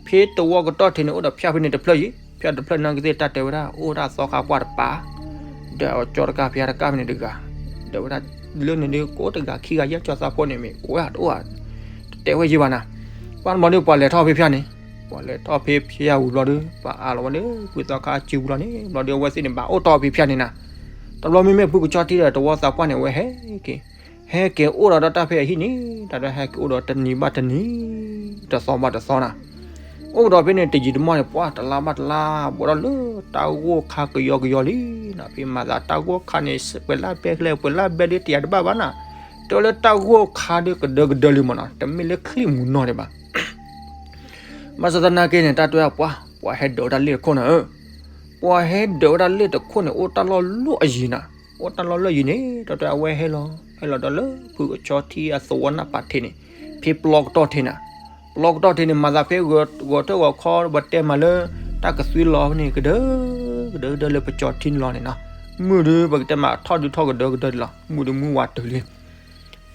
ဖဲတဝီကတီၢ်ထဲန့ၣ် အိၣ်ဒီးဖၠါဖဲန့ၣ်တဖျၢၣ်ယံၤ ဖၠါတဖျၢၣ်နာ်က့သ့ၣ် တၢ်တဲဝဲဒၣ် အိၣ်ဒၣ်သီခါပှၢ်တပၢ် ဒီးကၠီတကါဖၠါတကါဖဲန့ၣ်တဂၤ, ဒီးဝဲဒၣ်လၢန့ၣ်ဒုး ကအိၣ်တဂၤခံဂၤယဲၢ်ကၠီသးဖိန့ၣ် မ့ၢ်အိၣ်ဝဲဒၣ်တအိၣ်ဧါ, တတဲဝဲယံၤဘၣ်နၤ, ပှၢ်တဘျီဒီး ပှၤလဲၤထီၣ်ဖဲဖၠါန့ၣ်, ပှၤလဲၤထီၣ်ဖဲဖၠါဝံၤဘျီဒီး ပှၤအါလီၤဝဲလၢ ဖုသီခါစုပူၤလီၤန့ၣ် ဘျီဒီး အဝဲသ့ၣ်န့ၣ် ဘၣ်အိၣ်တီၢ်ဖဲဖၠါန့ၣ်နၤ, တဘျီမ့မ့ၢ်ဖုကဆီထံဒီး တဝီသးပှၢ်န့ၣ် အဝဲဟဲက့ၤ ဟဲက့ၤအိၣ်ဒီးတၢ်ဖဲအဟံၣ်န့ၣ် တၢ်ဒီးဟဲက့ၤအိၣ်ဒီးတနံၤဘၣ်တနံၤ တသီဘၣ်တသီနၤ, အိၣ်ကဒီးဖဲန့ၣ် တယံာ်တမီၢ်န့ၣ် ပှၢ်တလါဘၣ်တလါ ဘၣ်ဒီးလၢတၢ်ဂိၢ်ခါကယီကယီလံနၤ, ဖဲမၤသးတၢ်ဂိၢ်ခါန့ၣ် ပှဲၤလၢဘဲကျဲ ပှဲၤလၢဘဲဒုးတယၤတဘၣ်ဘၣ်နၤ, တဲဝဲလၢတၢ်ဂိၢ်ခါဒုးကဒၢကဒၢလံမးနီၤ, တမ့ၢ်လၢချံၣ်မူၤနီၢ်ဒံးဘၣ် ဘၣ်ဆၣ်သနာ်က့န့ၣ် တၢ်တဲဝဲဒၣ်ပှၤ ပှၤဟဲဒၢးဝဲဒၣ်လ့ၣ်တခိၣ်နၤဧၢ, ပှၤဟဲဒၢးဝဲဒၣ်လ့ၣ်တခိၣ်န့ၣ် အိၣ်တၢ်လီၢ်လၢအယံၤနၤ, အိၣ်တၢ်လီၢ်လၢအယံၤန့ၣ် တၢ်တဲအဝဲဟဲလီၤ ဟဲလီၤဒီးလၢဖုကဆီထံအသဝီနၢ်ပၤထံးန့ၣ်, ဖဲပျီကတီၢ်ထံးနၤ, ပျီကတီၢ်ထံးန့ၣ် မၤသးဖဲဂီၤထၢၣ်ဂီၤခီ ပတဲမးလၢ တၢ်ကသွံလီၤန့ၣ် ကဒၢ ကဒၢကဒၢလၢပကဆီထံန့ၣ်လီၤန့ၣ်နီၤ, မုၢ်ဒုး ပကတဲမးထီၣ်ဒုးထီၣ်ကဒၢကဒၢဒ်လီၤ မုၢ်ဒုးမုၢ်ဝါတုၤလံ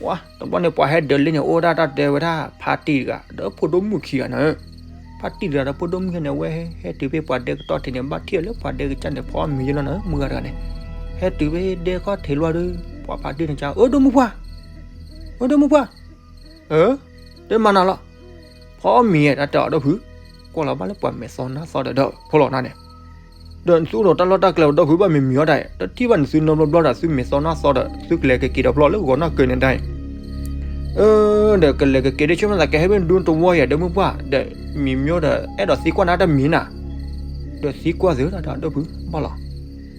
ဝါ တဘျီန့ၣ် ပှၤဟဲဒၢးလ့ၣ်န့ၣ် အိၣ်ဒၣ်တၢ်တဲဝဲဒၣ် ဖါတံၢ်တဂၤ ဒီးဖိဒိၣ်မုၣ်ခံဂၤနၤဧၢ, ဖါတံၢ်တဂၤဒီးဖိဒိၣ်မုၣ်ခံဂၤန့ၣ် အဝဲဟဲတုၤဖဲပှၤဒဲကတီၢ်ထံးန့ၣ် ဘၣ်ထံၣ်အီၤလၢပှၤဒဲကစၢ်န့ၣ် ဖီအီၣ်မံၤယဲလီၤနၤဧၢ မုၢ်ဂၤတဂၤန့ၣ်, ဟဲတုၤဖဲဒဲကတီၢ်ထံးလီၤဒီး ပှၤဖါတံၢ်န့ၣ်က အၢ ဒိၣ်မုၢ်ပှၢ်, အၢ ဒိၣ်မုၢ်ပှၢ်, အၢ တဲမၤနၤလီၤ, ဖီအီၣ်မံၤယဲ တၢ်တဲအီၤဒီဖု, ကွၢ်လီၤဘၣ်လၢပှၤမဲာ်သီနါသီဒီး ဒီးဖိလီၤနၤန့ၣ် ဒီးသုအိၣ်ဒီးတၢ်လီၢ်တၢ်ကျဲဒီး ဒီဖုဘၣ်မံၤမံၤအီၤတၢ်, တထံၣ်ဘၣ်န့ၣ်သုနီဘျီဘျီဒီး သုမဲာ်သီနါသီဒီး သုကလဲၤကက့ၤဒီးဖျီလၢဂီၤနီၢ်ကၢၤန့ၣ်တၢ်အံၤ, အၢ ဒီးကလဲၤကက့ၤဒီး ဆိကမိၣ်သးကဟဲဖဲဒူတဝီယဲ ဒီမုၢ်ပှၢ် ဒီးမံၤမံၤဒီး အဲၣ်ဒိးသံကွၢ်နၤတၢ်မံၤနၤ, ဒီးသံကွၢ်သုတၢ်တဲအီၤဒီဖုဘၣ်လီၤ,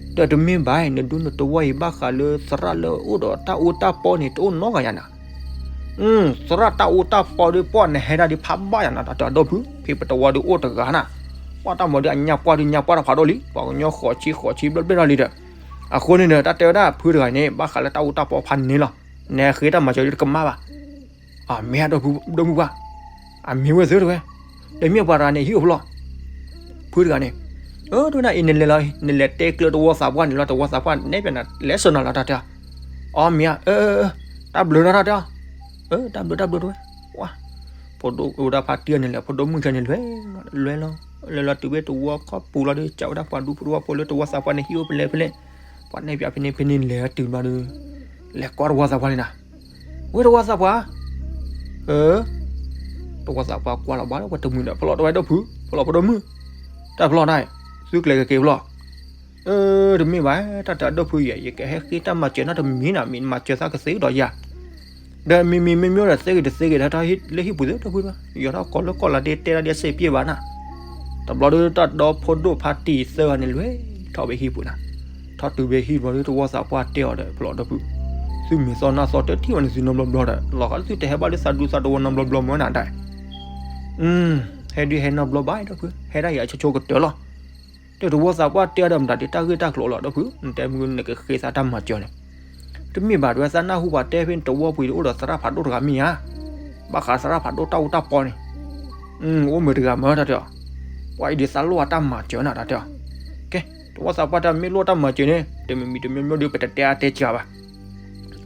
ဒီးတမ့ၢ်ဘၣ် နဒူနတဝီအံၤ ဘၣ်ဃးလၢသရၣ်လၢအိၣ်ဒီးတၢ်အူတၢ်ပီန့ၣ် တအိၣ်နီတဂၤယၤနၤ သရၣ်တၢ်အူတၢ်ပီဒီး ပှၢ်နဟဲဒၣ်ဒုးဖးဘၣ်ယၤနၤ တၢ်တဲအီၤဒီဖု, ဖဲပတဝီဒုးအိၣ်တဂၤနၤ, ပှၢ်တၢ်မၤဒီးအညါပှၢ်ဒုးညါပှၢ်တဖးဒိၣ်လံ, ပှၤကညီဃိးဆံဃိးဆံဘျီဘျီလံဒီး, အဃိန့ၣ်ဒီး တၢ်တဲဝဲဒၣ်ဖုတဂၤန့ၣ် ဘၣ်ဃးလၢတၢ်အူတၢ်ပီဖးန့ၣ်လီၤ, နဟဲဃ့တၢ်မၤစၢၤဒုးတကမၣ်ဘၣ်, အမ့ၢ်အဒိၣ်ဖု ဒိၣ်မုၢ်ပှၢ်, အမ့ၢ်ဝဲသ့ၣ်တဝဲ, ဒီးမ့ၢ်ပှၤတဂၤန့ၣ် ဟံၣ်အိၣ်ဖဲလဲၣ်, ဖုတဂၤန့ၣ်, အၢ တဝဲဒၣ်အံၤ နလဲၤလီၤ နလဲၤတဲကျၢၤတဝီသးပှၢ်န့ၣ်လီၤ တဝီသးပှၢ်နဲၣ်ပၠးနၤ လဲၤဆၢနၤလီၤ တၢ်တဲအီၤ, အမ့ၢ်ဧါ, အၢ အၢ အၢ တၢ်ဘျုးလီၤ တၢ်တဲအီၤ, အၢ တၢ်ဘျုးတၢ်ဘျုးတဝဲ, ဝါ, ဖိဒိၣ်ဝဲဒၣ်ဖါတံၢ်န့ၣ်လဲၣ် ဖိဒိၣ်မုၣ်ခဲန့ၣ်လဲၤ, လဲၤလီၤ, လဲၤလီၤတုၤဖဲတဝီခီပူၤလီၤဒီး စံးဝဲဒၣ်ပှၤဒူဖိတဝီဖိလၢတဝီသးပှၢ်န့ၣ် ဟံၣ်အိၣ်ဖဲလဲၣ်ဖဲလဲၣ်, ပှၤနဲၣ်ပၠးဖဲန့ၣ်ဖဲန့ၣ် လဲၤတုၤဘျီဒီး, လဲၤကွၢ်တဝီသးပှၢ်န့ၣ်နၤ, ဝဲတဝီသးပှၢ်, အၢ တဝီသးပှၢ်ကွၢ်လီၤဘၣ်လၢ ပှၤတမှံၤဒီး ဖဲလဲၣ်တဝဲဒိၣ်ဖု, ဖဲလဲၣ်ဖိဒိၣ်မုၣ်, တၢ်ဖဲလဲၣ်နၤ, သုကလဲၤကက့ၤဖဲလဲၣ်, အၢ တမ့ၢ်ဘၣ် တၢ်တဲအီၤဒီဖုယဲ ယကဟဲဃ့တၢ်မၤစၢၤနၤတမံၤနၤ မ့ၢ်နမၤစၢၤသးကသ့ဒီးယၤ, ဒီးမံၤမံၤမ့ၢ်မ့ၢ်ဒီး သ့ဂ့ၤတသ့ဂ့ၤ တၢ်လၢဟံၣ်ပူၤသ့ၣ်တဖုဘၣ်, ယီၤထီၣ်ကိးလၢကီၢ်လီၤဒ့တဲဒၣ်ဒ်စ့ပျ့ၣ်ဘၣ်နၤ, တဘျီဒီးတၢ်ဒီဖိဒိၣ်ဖါတံၢ်သၢဂၤန့ၣ် လဲၤထီၣ်ဖဲဟံၣ်ပူၤနၤ, ထီၣ်တုၤဖဲဟံၣ်ဘျီဒီး တဝီသးပှၢ်တဲအီၤဒီး ဖဲလဲၣ်ဒီဖု, သုမဲာ်သီနါသီတထံၣ်ဘၣ်န့ၣ် သုနီဘျီဘျီဒီး လီၤဂာ်လၢသုတဟဲဘၣ်လၢသးဒူသးတဝီနီဘျီဘျီမ့ၢ်နၤဒၣ် ဟဲဒုးဟဲနီတဘျီဘၣ်ဒီးဖု ဟဲဒၣ်ယၤဆိဆိကတၢၢ်လီၤ. ဒီးတဝီသးပှၢ်တဲအီၤဒီး မတၤဒုးတၢ်ဂ့ၢ်တၢ်ကျိၤလီၤဒီးဖု နတဲမုၢ်နကဃ့သးတၢ်မၤစၢၤန့ၣ်, တမ့ၢ်ဘၣ် တဝဲသးနၢ်ဟူပှၤတဲဖဲနတဝီပူၤဒီး အိၣ်ဒီးသရၣ်ဖးဒိၣ်တဂၤမ့ၢ်ဧါ, ဘၣ်ဃးသရၣ်ဖးဒိၣ်တၢ်အူတၢ်ပီန့ၣ်, အိၣ်မုာ်တဂၤမ့ၢ်တၢ်တဲအီၤ, ပှၤအံၤဒုးသးလိၣ်အတၢ်မၤစၢၤနၤတၢ်တဲအီၤ, ကဲ တဝီသးပှၢ်တဲမ့ၢ်လိၣ်တၢ်မၤစၢၤန့ၣ် တမံၤမံၤတမံၤမံၤဒီး ပတတဲအါတဲစှၤဘၣ်.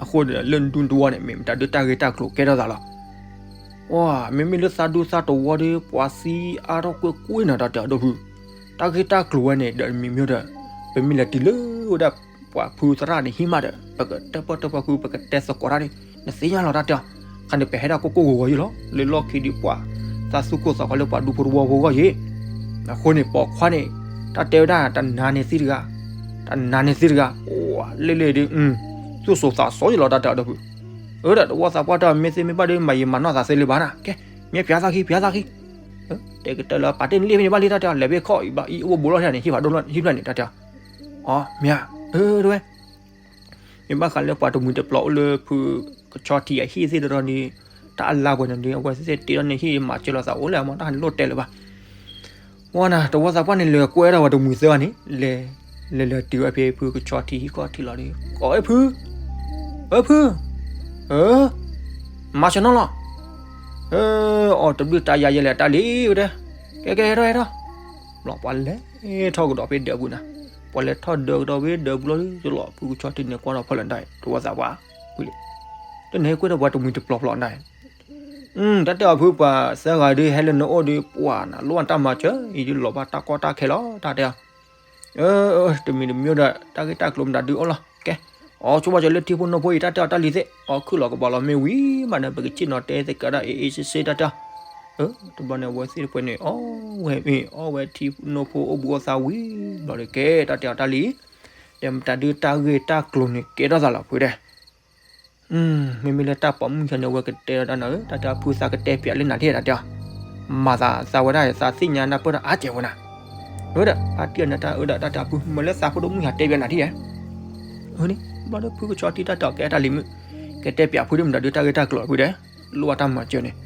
အဃိဒီး လၢနဒူနတဝီန့ၣ် မ့ၢ်မတၤဒုးတၢ်ဂ့ၢ်တၢ်ကျိၤကဲထီၣ်သးလီၤ. ဝါ မ့မ့ၢ်လၢသးဒူသးတဝီဒီး ပှၤသံအါထီၣ်ကွ့ၢ်ကွ့ၢ်နၤတၢ်တဲအီၤဒီးဖု, တၢ်ဂ့ၢ်တၢ်ကျိၤဝဲန့ၣ်ဒီးမံၤမံၤဒီး ပမ့ၢ်လဲၤတုၤလၢဝဲဒၣ်ပှၤဖုသရၣ်န့ၣ်ဟံၣ်မးဒီး ပကတဲပၢၢ်တဲပၢၢ်ဖု ပကတဲသကိးတၢ်ဒီး နသ့ၣ်ညါလီၤတၢ်တဲအီၤ, ခါန့ၣ် ပဟဲဒၣ်ကိၢ်ကိၢ်ဂီၤဂီၤယံၤလီၤ လၢလီၢ်ခံဒုးပှၤ သးသူၣ်ကိၢ်သးဂီၤလၢပှၤဒူဖိတဝီဖိဂီၢ်ယံၤ, အဃိန့ၣ် ပိာ်ခွါန့ၣ် တၢ်တဲဝဲဒၣ်တနၤန့ၣ်သ့ၣ်တဂၤ, တနၤန့ၣ်သ့ၣ်တဂၤ, အိၣ်လ့ၣ်လ့ၣ်ဒီး သူၣ်စိၤသးစီယံၤလီၤတၢ်တဲအီၤဒီးဖု, အၢ ဒီးတဝီသးပှၢ်တဲအီၤ မ့ၢ်သ့မ့ၢ်ဘၣ်ဒီး မၤယံာ်မၤနီၢ်သးသ့လၢၤဘၣ်နၤ, ကဲ မ့ၢ်ပျးသးခံ ပျးသးခံ, တဲကတၢၢ်လၢပာ်တ့ၢ်နလ့ၣ်ဖဲန့ၣ်ဘၣ်လံတၢ်တဲအီၤ လဲၤဖဲခီၣ်အံၤဘၣ်အံၤ အိၣ်ဘိဘိလီၤထဲန့ၣ် ဟံၣ်ဖးဒိၣ်ဟံၣ်ဖျၢၣ်န့ၣ်တၢ်တဲအီၤ, အီ မ့ၢ်ဧါ, အၢ တဝဲ မ့ၢ်ဘၣ်ဃးလၢပှၤတမှံၤတပျီၤအိၣ်လၢဖုကဆီထံအဟံၣ်သ့ၣ်တရီန့ၣ်, တၢ်အလါပှဲၤန့ၣ်ဒီး အဝဲသ့ၣ်တ့ထီၣ်န့ၣ်ဟံၣ်မၤစၢၤလိာ်သးအိၣ်လၢအမ့ၢ်တၢ်ဟးန့ၣ်လိၣ်တဲလၢၤဘၣ်. ဝဲနၤ တဝီသးပှၢ်န့ၣ် လဲၤကွဲဒီးပှၤတမှံၤသၢဂၤန့ၣ် လဲၤ, လဲၤလဲၤတုၤဝဲဖဲဖုကဆီထံဟံၣ်ခီၣ်ထံးလီၤဒီး ကိးဝဲဖု, အၢဖု, အၢ, မၤစၢၤနီၢ်လီၤ, အၢ, အီၤတဘျုးတၢ်ယၤယဲလဲၣ်တၢ်လံၤ ဝဲတဲ, ကဲကဲဟဲထီၣ်ဟဲထီၣ်, ဘျီပှၤလဲၤထီၣ်ကဒီးဖဲဒၢးပူၤနၤ, ပှၤလဲၤထီၣ်ဒၢးကဒီးဖဲဒၢးပူၤလီၤဒီး လီၤဖုကဆီထံန့ၣ်ကွၢ်ဒီးဖီၣ်လဲၣ်ဒၣ် တဝီသးပှၢ်, ဝံၤလံ, တန့ၣ်ကွဲဒီးပှၤတမှံၤတပျီၤပျီၤနၤ, တၢ်တဲအီၤဖုပှၤသၢဂၤဒီး ဟဲလၢနအိၣ်ဒီး ပှၤနၤလိၣ်တၢ်မၤစၢၤအံၤဒီး လီၤဘၣ်တၢ်ကီတၢ်ခဲလီၤ တၢ်တဲအီၤ, အၢ, တမံၤတမံၤဒီး တၢ်ဂ့ၢ်တၢ်ကျိၤမတၤဒုးအိၣ်လီၤ, ကဲ, အီၤဆိဘၣ်စၢၤလၢထံဖိနိဖိအံၤ တၢ်တဲအီၤတၢ်လံၤသ့ၣ် အီၤခုၣ်လီၤကဘီလီၤမ့ၢ်ဝံၤမးဒီး ပကစံၣ်နီၤတဲသကိးဒၣ်အ့ၣ်အ့ၣ်စ့စ့တၢ်တဲအီၤ, တဘျီန့ၣ် အဝဲသ့ၣ်တဖၣ်န့ၣ် အီၣ်ဝဲမ့ၢ် အီၣ်ဝဲထံဖိနိဖိအိၣ်ဘှံးအိၣ်သါဝံၤဘျီဒီး ကဲ တၢ်တဲအီၤတၢ်လံၤ, ဒီးမတၤဒုးတၢ်ဂ့ၢ်တၢ်ကျိၤန့ၣ် ကဲထီၣ်သးလီၤဖုတဲ မ့မ့ၢ်လၢတၢ်ပိာ်မုၣ်ဆၢန့ၣ် အဝဲကတဲဒီးတၢ်နၤဧၢ, တၢ်တဲအီၤဖုသးကတဲပၠးလၢနၤထံၣ်တၢ်တဲအီၤ, မၤသးသးဝဲဒၣ်သးသ့ၣ်ညါနၢ်ပၢၢ်တၢ်အါကဲးဝဲနၤ, အၢဒီး ဖါတံၢ်အနၢ်တၢ်အၢဒီး တၢ်တဲအီၤဖုမ့ၢ်လၢသးဖိဒိၣ်မုၣ်ဟးတဲပၠးနၤထံၣ်ဧါ, အၢန့ၣ် ဘျီဒီးဖုကဆီထံတၢ်တဲအီၤကဲတၢ်လံၤမုၣ်, ကတဲပၠးဖုဒီးမတၤဒုးတၢ်ဂ့ၢ်တၢ်ကျိၤဖုတဲ, လိၣ်ဘၣ်တၢ်မၤစၢၤန့ၣ်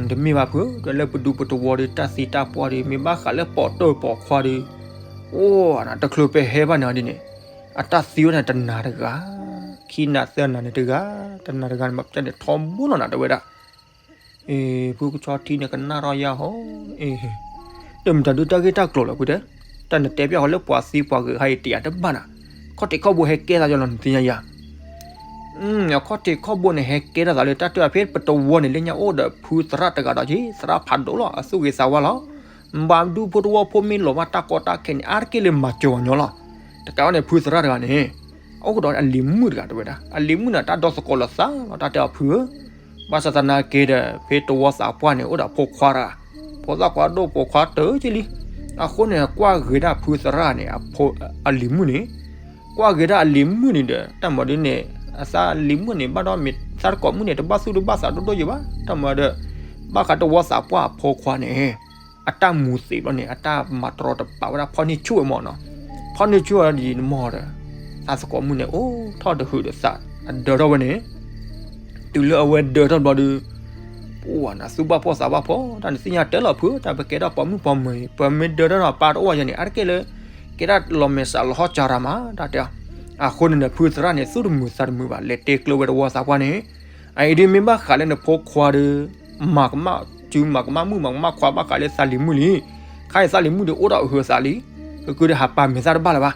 တမ့ၢ်ဘၣ်ဖုဧၢ, ဒီးလၢပဒူပတဝီဒီး တၢ်သံတၢ်ပှၢ်ဒီး မ့ၢ်ဘၣ်ဃးလၢပိာ်တၢၢ်ပိာ်ခွါဒီး, အိၣ်နၤ တချုးပဟဲဘၣ်န့ၣ်ဒ်န့ၣ်, အတၢ်သံဝဲန့ၣ်တနၤတဂၤ, ခံနၤသၢနၤန့ၣ်တဂၤ, တနၤတဂၤန့ၣ် မၤပျဲန့ၣ်ထီဘိလီၤနၤ တဲဝဲဒၣ်. ဖုကဆီထံန့ၣ်ကနၣ်ထီၣ်ယၤဟီ, ဒီးမတၤဒုးတၢ်ဂ့ၢ်တၢ်ကျိၤလီၤဖုတဲ, တၢ်နတဲပျၢ်ဃီလၢပှၤသံပှၤဂ့ၤဟါအံၤတယာ်တဘၣ်နၤ, ခီၣ်ထံးခီၣ်ဘိဟဲကဲသးယလီၤ နသ့ၣ်ညါယၤ အခီၣ်ထံးခီၣ်ဘိန့ၣ် ဟဲကဲထီၣ်သးလၢတၢ်တၢၢ်အဖဲပတဝီန့ၣ် လၢညါအိၣ်ဒီးဖုသရၣ်တဂၤဒီးက့, သရၣ်ဖးဒိၣ်လီၤ, အသူၣ်ဂ့ၤသးဝါလီၤ. ဘၣ်ဒူဖိတဝီဖိမ့ၢ်လီၤဘၣ်တၢ်ကီတၢ်ခဲန့ၣ် အါတက့ၢ်လၢမၤစၢၤအီၤညီလီၤ. တကးဝဲန့ၣ် ဖုသရၣ်တဂၤန့ၣ် အိၣ်ကဒီးအလံၤမုၣ်တဂၤ တဲဝဲဒၣ်, အလံၤမုၣ်န့ၣ် တၢ်ဒီသကိးလီၤသးလီၤ တၢ်တဲအီၤဖုဧၢ, ဘၣ်ဆၣ်သနာ်က့ဒီး ဖဲတဝီသးပှၢ်န့ၣ် အိၣ်ဒီးဖိခွါတဂၤ, ဖိသၣ်ခွါဒိၣ်ပိာ်ခွါတၢၢ်က့လံ. အဃိန့ၣ် ကွၢ်ဂ့ၤဒၣ်ဖုသရၣ်န့ၣ် အလံၤမုၣ်န့ၣ်, ကွၢ်ဂ့ၤဒၣ်အလံၤမုၣ်န့ၣ်ဒီး တၢ်မၤဒ်န့ၣ် အသးလံၤမုၣ်န့ၣ် ဘၣ်ဒီးမ့ၢ်သးတကိးမုၣ်န့ၣ် တဘၣ်သူၣ်တဘၣ်သးဒိၣ်ဒိၣ်ယံၤဘၣ်, တၢ်မၤဒီး ဘၣ်ဃးတဝီသးပှၢ်အဖိခွါန့ၣ် အတၢ်မူသံးဘျီန့ၣ် အတၢ်မၤတရီတပါဝဲဒၣ်ဖီၣ်န့ၢ်ဆူၣ်ဝဲမၢ်နီၤ, ဖီၣ်န့ၢ်ဆူၣ်ဝဲဒ်န့ၣ်မၢ်ဒီး သးသကိးမုၣ်န့ၣ် အိၣ်ထီၣ်တဟုးဒီးသး အဒၢထီၣ်ဝဲန့ၣ်, တုၤလၢအဝဲဒၢထီၣ်ဘျီဒီး ပှၤနသူၣ်ဘၣ်ဖှီၣ်သးဘၣ်ဖှီၣ် တၢ်နသ့ၣ်ညါတဲလီၤဖု တၢ်ပကဲထီၣ်ပိာ်မုၣ်ပိာ်မၢၤအံၤ ပမ့ၢ်ဒၢထီၣ်ဒီးပၢ်တအိၣ်ဝဲယဲန့ၣ် အါတက့ၢ်လၢ ကဲဒၣ်လီၤမဲာ်ဆှးလီၤဟီၣ်စၢ်ရၤမး တၢ်တဲအီၤ. အဃိန့ၣ်ဒီး ဖုသရၣ်န့ၣ် သူၣ်တမုာ်သးတမုာ်ဘၣ် လဲၤတဲကျၢၤဝဲတဝီသးပှၢ်န့ၣ်, အအံၤဒ်မ့ၢ်ဘၣ်ဃးလၢနဖိခွါဒီး မၤကမၣ်စုမၤကမၣ်မုၣ်မၤကမၣ်ခွါဘၣ်ဃးလၢသးလံၤမုၣ်လံ, ခါအံၤသးလံၤမုၣ်ဒီးအိၣ်ဒီးအဟုးအသးလံ, ကကုဒီးဟးပာ်မဲာ်သၣ်တဘၣ်လၢၤဘၣ်.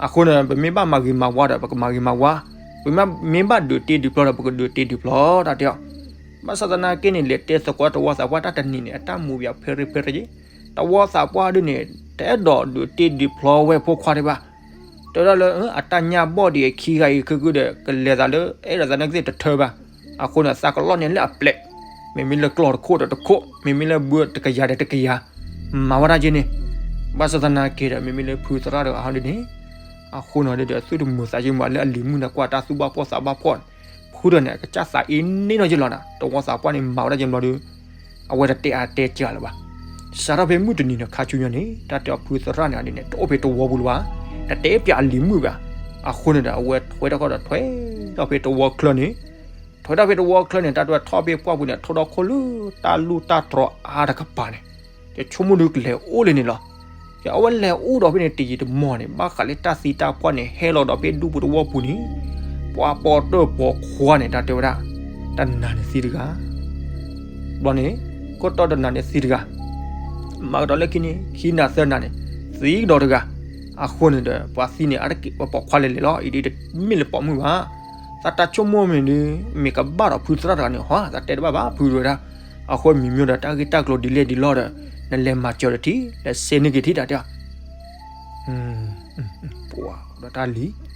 အဃိန့ၣ် ပမ့ၢ်ဘၣ်မၤဂ့ၤမၤဝါဒီး ပကမၤဂ့ၤမၤဝါ, ပမ့ၢ်ဘၣ်ဒုးတ့ဒုးဖျီဒီး ပကဒုးတ့ဒုးဖျီ တၢ်တဲအီၤ. ဘၣ်ဆၣ်သနာ်က့န့ၣ် လဲၤတဲသကိးတဝီသးပှၢ်တၢ်တနံၤန့ၣ် အတၢ်မူဘၣ်ဖဲရ့ဖဲရ့, တဝီသးပှၢ်ဒ်န့ၣ် တအဲၣ်ဒိးဒုးတ့ဒုးဖျီဝဲဖိခွါဒံးဘၣ်. တဲဒၣ်လၢ အတၢ်ညၣ်ဘီၣ်ဒံးအခံဂၤအံၤ ကကုဒီး ကလဲၤသးလၢ အဲၣ်ဒိးသးန့ၣ်ကသ့ၣ်တထၢဘၣ်. အဃိန့ၣ် သးကလီၢ်န့ၣ်လၢအပျဲၢ်, မ့မ့ၢ်လၢကျီၢ်တခိၣ်ဒီးတခိၣ်, မ့မ့ၢ်လၢဘုတကယၤဒီးတကယၤ, မၤဝဲဒၣ်က့န့ၣ်. ဘၣ်ဆၣ်သနာ်က့ဒီး မ့မ့ၢ်လၢဖုသရၣ်တဂၤဟီဒ်န့ၣ်, အဃိန့ၣ်ဒီး သူၣ်တမုာ်သးက့မးလၢအလံၤမုၣ်န့ၣ် ကွၢ်တၢ်သူၣ်ဘၣ်ဖှီၣ်သးဘၣ်ဖှီၣ်, ဖုဒီးန့ၣ် အကစၢ်သးအ့န့ၢ်နီၢ်ယ့ၢ်လီၤနၤ, တဝီသးပှၢ်န့ၣ် မၤဝဲဒၣ်က့ဘျီဒီး အဝဲတတဲအါတဲစှၤလၢၤဘၣ်. စးထီၣ်ဖဲမုၢ်တနံၤန့ၣ် ခါဆူညါန့ၣ် တၢ်တဲအီၤဖုသရၣ်န့ၣ်ဒ်န့ၣ် တအိၣ်ဖဲတဝီပူၤလၢၤဘၣ်, တတဲပၠးအလံၤမုၣ်ဘၣ်. အဃိန့ၣ်ဒီး အဝဲထွဲထီၣ်ခီဒီးထွဲထီၣ်ဖဲတဝီချၢန့ၣ်, ထွဲထီၣ်ဖဲတဝီချၢန့ၣ် တၢ်တဲဝဲထီၣ်ဖဲပှၢ်ပူၤန့ၣ် ထိၣ်ဒီခိၣ်လၢတၢ်လူၢ်တၢ်တြီၤအါတကပၤန့ၣ်, ယဆိကမိၣ်ဒုးကလဲၤအိၣ်လၢန့ၣ်လီၤ. ယအဝဲလဲၤအိၣ်ဒီးဖဲန့ၣ်တယံာ်တမီၢ်န့ၣ် ဘၣ်ဃးလၢတၢ်သံတၢ်ပှၢ်န့ၣ် ဟဲလီၤဒီးဖဲဒူပူၤတဝီပူၤန့ၣ်, ပှၤပိာ်တၢၢ်ပိာ်ခွါန့ၣ် တၢ်တဲဝဲဒၣ်, တနၤန့ၣ်သံတဂၤ ဘျီန့ၣ် ကိးတီၢ်တနၤန့ၣ်သံတဂၤ, မၤကဒီးလၢခံန့ၣ် ခံနၤသၢနၤန့ၣ် သံကဒီးတဂၤ. အဃိန့ၣ်ဒီး ပှၤသံန့ၣ် အါတက့ၢ်ပှၤပိာ်ခွါလဲၤလဲၤလီၤ. အံၤဒ်တမ့ၢ်လၢပိာ်မုၣ်ဘၣ်. သးတၢ်ဆိကမိၣ်မ့ၢ်ဒ် မ့ၢ်ကဘၣ်ဒီးဖုသရၣ်တဂၤန့ၣ် ဟီ သးတဲတဘၣ်ဘၣ်ဖုတဝဲဒၣ်. အဃိမံၤမ့ၢ်ဒီးတၢ်ဂ့ၢ်တၢ်ကျိၤဒ်လဲၣ်ဒ်လဲၣ်ဒီး နလဲၤမၤစၢၤတထံၣ် လဲၤစဲန့ၢ်က့ၤထံၣ်တၢ်တဲအီၤ ပှၤဒီးတၢ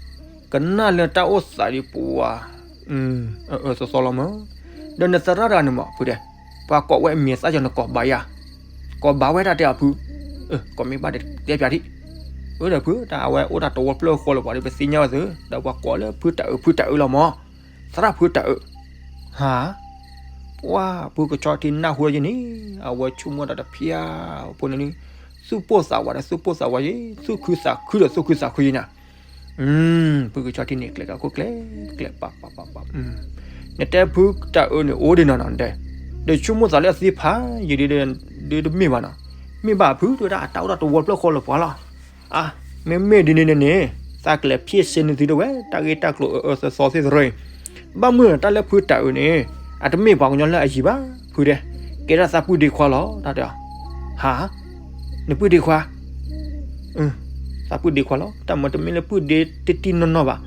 ်လံၤ ကနၣ်လၢတၢ်အိၣ်သးဒ်ပှၤ အၢအၢသီသီလီၤမး, ဒီးနသရၣ်တဂၤန့ၣ်မး ဖုတဲ, ပှၤကိးဝဲအမံၤသၣ်ကၠီၤနကိးဘၣ်ယၤ, ကိးဘၣ်ဝဲတၢ်တဲအီၤဖု, ကိးမ့ၢ်ဘၣ်တဲပၠးထံၣ်, အၢဒီးဖု တၢ်အဝဲအိၣ်တၢ်တဝီဖျၢၣ်ဃီလၢပှၤဒီးပသ့ၣ်ညါဝဲသ့, ဒီးပှၤကိးလၢဖုတၢ်အၢ ဖုတၢ်အၢလီၤမး, သရၣ်ဖုတၢ်အၢ, ဟါ ပှၤဖုကဆီထံနၢ်ဟူယဲန့ၣ်, အဝဲဆိကမိၣ်တၢ်တဖျၢၣ်ဖိန့ၣ်, သူၣ်ပိၢ်သးဝးဒီးသူၣ်ပိၢ်သးဝးယဲ, သူၣ်ခုသးခုဒီးသူၣ်ခုသးခုယဲနၤ ဖုကဆီထံန့ၣ် ကျဲၤကၢ်ခိၣ်ကျဲၤကျဲၤ ပၢ်ပၢ်ပၢ်ပၢ်, နတဲဖုတၢ်အၢန့ၣ်အိၣ်ဒံးနီၤနီၤ နတဲ, ဒီးဆိကမိၣ်သးလၢအသံဖးယံာ်ဒ် ဒ်တမ့ၢ်ဘၣ်နီၤ, မ့ၢ်ဘၣ်ဖုတဝဲဒၣ် အတၢ်အိၣ်တၢ်တဝီဖျၢၣ်ဃီလၢပှၤလီၤ. အါ, မ့မ့ၢ်ဒ်န့ၣ်န့ၣ်န့ၣ်, သးကလဲၤဖျဲၣ်စ့နုာ်သုတဝဲ တၢ်ဂ့ၢ်တၢ်ကျိၤအၢအၢသီသီသ့ၣ်သရၢအံၤ, ဘၣ်မနုၤတၢ်လၢဖုတၢ်အၢန့ၣ်, အတမ့ၢ်ပှၤကညီလၢအယံၤဘၣ်, ဖုတဲ, ကဲဒၣ်သးပုၢ်ဒ့ခွါလီၤ တၢ်တဲအီၤ, ဟါ နပုၢ်ဒ့ခွါ, သးပုၢ်ဒ့ခွါလီၤ, တၢ်မၤတမ့ၢ်လၢပုၢ်ဒ့တံၢ်တံၢ်နီၢ်နီၢ်ဘၣ်,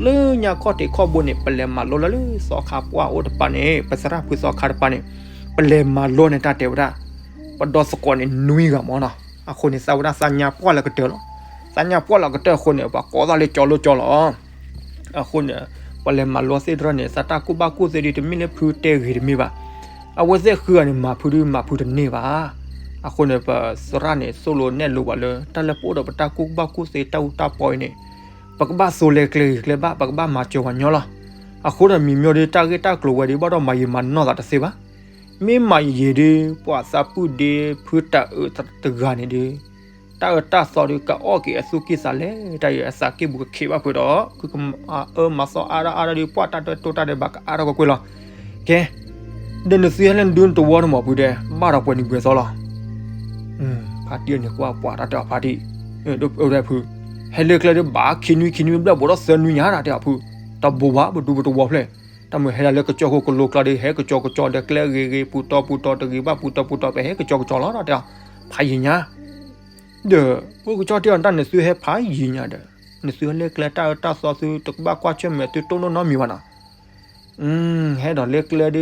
လၢညါခီၣ်ထံးခီၣ်ဘိန့ၣ် ပလဲၤမၤလိလၢသီခါပှၢ်အိၣ်တပၤန့ၣ် ပသရၣ်ဖုသီခါတပၤန့ၣ်, ပလဲၤမၤလိန့ၣ်တၢ်တဲဝဲဒၣ်, ပဒီသကိးန့ၣ်နွံဂၤမၢ်နီၤ, အဃိန့ၣ် သးဝဲဒၣ်သးညါပှၢ်လၢကတၢၢ်လီၤ, သးညါပှၢ်လၢကတၢၢ်အဃိန့ၣ် ပှၤကိးသးလၢကၠီလၢကၠီလီၤ အဃိန့ၣ်, ပှၤလဲၤမၤလိသ့ၣ်တဖၣ်န့ၣ် သးတၢ်ကူၣ်ဘၣ်ကူၣ်သ့ဒ်တမ့ၢ်လၢဖုတဲဂ့ၤတမ့ၢ်ဘၣ်, အဝဲသ့ၣ်ဃုဂၤန့ၣ် မၤဖုဒုမၤဖုတန့ၢ်ဘၣ်, အဃိန့ၣ် ပသရၣ်န့ၣ် သိၣ်လိနဲၣ်လိပှၤလၢ တၢ်လၢပအိၣ်ဒီးပတၢ်ကူၣ်ဘၣ်ကူၣ်သ့တၢ်အူတၢ်ပီအံၤန့ၣ်, ပကဘၣ်သိးလဲၤကျဲၤဂ့ၤကျဲၤဘၣ် ပကဘၣ်မၤစၢၤပှၤညီလီၤ, အဃိဒီးမံၤမ့ၢ်ဒ်တၢ်ဂ့ၢ်တၢ်ကျိၤဝဲဒ်ဘၣ်ဒီးမၤယံာ်မၤနီၢ်သးတသ့ဘၣ်, မ့ၢ်မၤယံာ်ဒ် ပှၤသးပုၢ်ဒ့ဖုတၢ်အၢတဂၤန့ၣ်ဒ် တၢ်အၢတၢ်သီဒီး ကအီၣ်က့ၤအသူၣ်ကံၢ်သးလဲ, တၢ်အံၤအသးကံၢ်ပူၤကခံးဘၣ်ဖုဒီး ခုကမၤအၢမၤသီအါဒၣ်အါဒၣ်ဒီး ပှၤတၢ်တတိၢ်တၢ်ဒဲးဘးကအါထီၣ်ကွ့ၢ်ကွ့ၢ်လီၤ. ကဲ, ဒီးနသုဟဲလၢနဒုနတဝီတမီၢ်ဖုဒဲး ဘၣ်ဒီးပှဲၤနံၤပှဲၤသီလီၤ. ဖါတံၢ်န့ၣ်ကွၢ်ပှၤတၢ်တဲအီၤဖါတံၢ်, ဒ်ဖု, ဟဲလၢကျဲဒ်ဘၣ်ခံနွံခံနွံဘျဲၣ်ဘိးဒီးသၢနွံညါတၢ်တဲအီၤဖု, တဘိးဘၣ်ပဒူပတဝီဖျဲၣ်, တၢ်မုၢ်ဟဲဒၣ်လၢကစၢၢ်ခိၣ်ကလိကျါဒီး ဟဲကစီၤကစီၤဒီးကျဲဂ့ၤဂ့ၤ ပူၤတီပူၤတီတဂ့ၤဘၣ်ပူၤတီပူၤတီ ပဟဲကစီၤကစီၤလီၤတၢ်တဲအီၤ, ဖးယံာ်ညါ ဒီးဖုကစီထံအီၤတၢ်န့ၣ်သုဟဲဖးယံာ်ညါဒီး, နသုဟဲလၢကျဲတၢ်အၢတၢ်သီသုတကဘၣ်ကွၢ်ဆၢၣ်မဲာ်သုတိၢ်နီၣ်နီတမံၤဘၣ်နီၤ, ဟဲဒီးလၢကျဲဒ်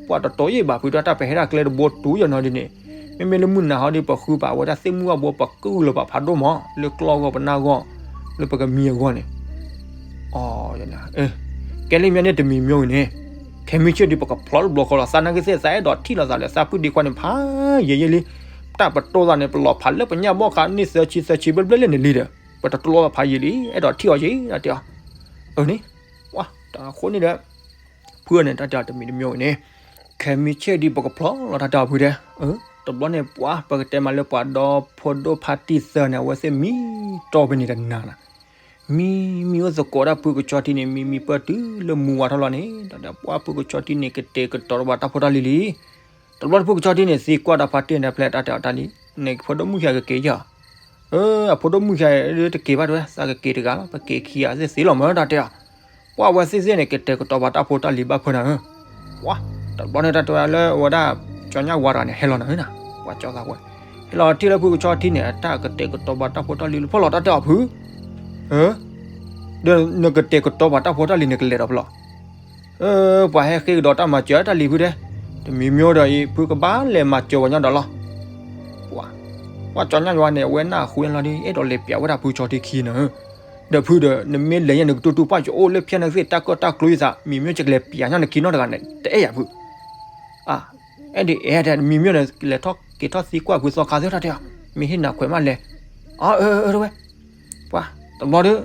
ပှၢ်တတီယံာ်ဘၣ်ဖုဒၣ်တၢ်ပဟဲဒၣ်ကျဲတဘိတူယနီၤဒ်န့ၣ်, မ့မ့ၢ်လၢမုၢ်နၤဟီဒီး ပဃုပာ်ဝဲဒၣ်သ့ၣ်မုၢ်အဘိပကုၢ်လၢပာ်ဖးဒိၣ်မး လၢကျီဂီၢ်ပနၢ်ဂီၢ်, လၢပကမံအဂီၢ်န့ၣ် ကဲလၢမ့ၢ်န့ၣ်တမံၤမ့ၢ်ဂ့ၤန့ၣ်, ခဲမုၢ်ဆ့ၣ်ဒ်ပကဖျီတဘျီဃီလီၤ သးနာ်က့သ့ၣ်သးအဲၣ်ဒိးထံၣ်လိာ်သးလၢသးပုၢ်ဒ့ခွါန့ၣ် ဖးယံာ်ယံာ်လံ, တၢ်ပတိၢ်သးန့ၣ် ပလီၤဖးလၢပညၣ်ဘီၣ်ခါန့ၢ်သၢဆံသၢဆံဘျဲၣ်ဘျဲၣ်လၢန့ၣ်လံဒီး, ပတတိၢ်သးဖးယံာ်လံ အဲၣ်ဒိးထံၣ်အီၤယံာ်တၢ်တဲအီၤ, အန့ၣ်, တၢ်ဃိန့ၣ်ဒီး, ဖုန့ၣ်တၢ်တဲအီၤတမံၤတမ့ၢ်ဂ့ၤန့ၣ်, ခဲမုၢ်ဆ့ၣ်ဒ်ပကဖျီလီၤတၢ်တဲအီၤဖုဒဲး, တဘျီန့ၣ်ပှၤပကတဲမးလၢပှၤဒီဖိဒိၣ်ဖါတံၢ်သၢန့ၣ် အဝဲသ့ၣ်မံတီၢ်ဖဲန့ၣ်တနၤနီၤ မံမံအိၣ်သကိးဒၣ်ဖုကဆီထံန့ၣ် မံမံပၢၢ်တုၤလၢမူဝါထီၣ်လီၤန့ၣ်, ဒီးပှၤဖုကဆီထံန့ၣ် ကတဲာ်ကတီၤတဘၣ်တၢ်ဖိတၢ်လံၤလံ. တဘျီတဖုကဆီထံန့ၣ် သံကွၢ်ဒီးဖါတံၢ်န့ၣ် ဖဲတၢ်တဲအီၤတၢ်လံ, နဖိဒိၣ်မုၣ်ခံဂၤကက့ၤယၤ, အဖိဒိၣ်မုၣ်ခံဂၤတက့ၤဘၣ်တဲဝဲ သးကက့ၤတဂၤလီၤ ပက့ၤခံဂၤသ့ၣ်သ့လီၤမၢတၢ်တဲအီၤ, ပှၤအဝဲသ့ၣ်သ့ၣ်န့ၣ် ကတဲာ်ကတီၤဘၣ်တၢ်ဖိတၢ်လံၤဘၣ်ဖၢနၤဧၢ တဘျီန့ၣ်တၢ်တဲဝဲလၢအဝဲဒၣ် ကၠီညၣ်ဝါတဂၤန့ၣ် ဟဲလီၤနၤဧၢနၤ, ပှၤကၠီသးဝဲ, ဟဲလီၤထံၣ်လၢဖုကဆီထံန့ၣ် အတၢ်ကတဲာ်ကတီၤဘၣ်တၢ်ဖိတၢ်လံၤလၢဖီၣ်လီၤတၢ်တဲအီၤဖု, ဒီးနကတဲာ်ကတီၤဘၣ်တၢ်ဖိတၢ်လံၤန့ၣ်ကလဲၤဒီးဖဲလီၤ, ပှၤဟဲဃ့ကဒီးတၢ်မၤစၢၤတၢ်လံၤဖုဒဲး, တမံၤမ့ၢ်ဒီးအံၤ ဖုကဘၣ်လဲၤမၤစၢၤဝဲညီဒီးလီၤ ပှၤကၠီညၣ်ယွၤန့ၣ် အဝဲနၢ်ဟူလီၤဒီး အဲၣ်ဒိးလဲၤပျးဝဲဒၣ်ဖုကဆီထံခံနၤဧၢ, ဒီးဖုဒီး နမ့ၢ်လဲၤညါနကတူၢ်တူၢ်ပှၢ်ယအိၣ်လၢဖျဲၣ်န့ၣ်သ့ၣ် တၢ်ကၢၣ်တၢ်ကျိယသး မံၤမ့ၢ်ယကလဲၤပျးညါနခံနီတဂၤန့ၣ် တအဲၣ်ယၤဖု, အဲၣ်ဒိးအဲၣ်ဒိးမံၤမ့ၢ်န့ၣ် လဲၤထီၣ်က့ၤထီၣ်သံကွၢ်ဖုသီခါသ့ၣ်တၢ်တဲအီၤ, မ့ၢ်ဟ့ၣ်နၤခွဲးမးလဲၤ, အၢ အၢ တဝဲ, ပှၤတဘျီဒီး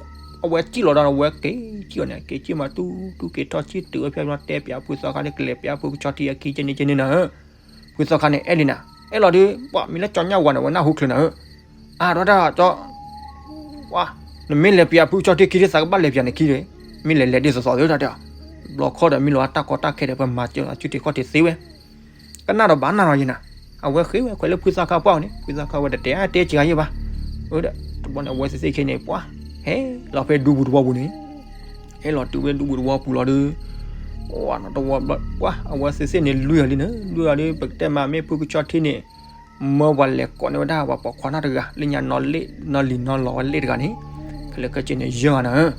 အဝဲစံၣ်လီၤဒီးအဝဲက့ၤစံၣ်အီၤန့ၣ် က့ၤစံၣ်မးတူတူက့ၤထီၣ်စံၣ်တုၤဝဲဖဲဘျီတဲပျးဖုသီခါဒီး ကလဲၤပျးဖုကဆီထံအခံကန့ၣ်ကန့ၣ်နၤဧၢ, ဖုသီခါန့ၣ် အဲၣ်ဒိးနၤ, အဲၣ်လီၤဒီး ပှၤမ့ၢ်လၢကၠီညၣ်ဝါန့ၣ် အဝဲနၢ်ဟူချုးနၤဧၢ, အါ တဝဲတၢ်ကၠီ ပှၤ နမ့ၢ်လဲၤပျးဖုကဆီထံခံဒီး သးကဘၣ်လဲၤပျးနခံဒီး, မ့ၢ်လဲၤလဲၤဒ်သိးသိးသ့ၣ်တၢ်တဲအီၤ, ဘျီခီဒီးမ့ၢ်လီၤတၢ်ကီတၢ်ခဲဒီး ပမၤစၢၤအစုတ့ၢ်ခီၣ်တ့ၢ်သ့ဝဲ, ကနၣ်ဒီးဘၣ်နၢ်နီၤယဲနၤ, အဝဲဃ့ဝဲခွဲးလၢဖုသီခါပှၢ်အီၤန့ၣ် ဖုသီခါဝဲတတဲအါတဲစှၤယဲဘၣ်, ဒီးတဘျီန့ၣ် အဝဲသ့ၣ်သ့ၣ်ခဲန့ၣ် ပှၤ ဟဲလီၤဖဲဒူပူၤတဝီပူၤန့ၣ်, ဟဲလီၤတုၤဝဲဒူပူၤတဝီပူၤလီၤဒီး ပှၤနီတဝီဘျီ ပှၤအဝဲသ့ၣ်သ့ၣ်န့ၣ် လွံၢ်အီၤလံန့ၣ် လွံၢ်အီၤဒီး ပကတဲမးမ့ၢ်ဖုကဆီထံန့ၣ် မၢပှၤလဲၤကိးန့ၢ်ဝဲဒၣ်ပှၤပိာ်ခွါနီတဂၤ လၢညါနီၢ်လံၣ်နီၢ်လံၣ်နီၢ်လီၤဝဲလံၣ်တဂၤန့ၣ်, ခဲလၢာ်ခဲဆ့န့ၣ် ယဲၢ်ဂၤနၤဧၢ,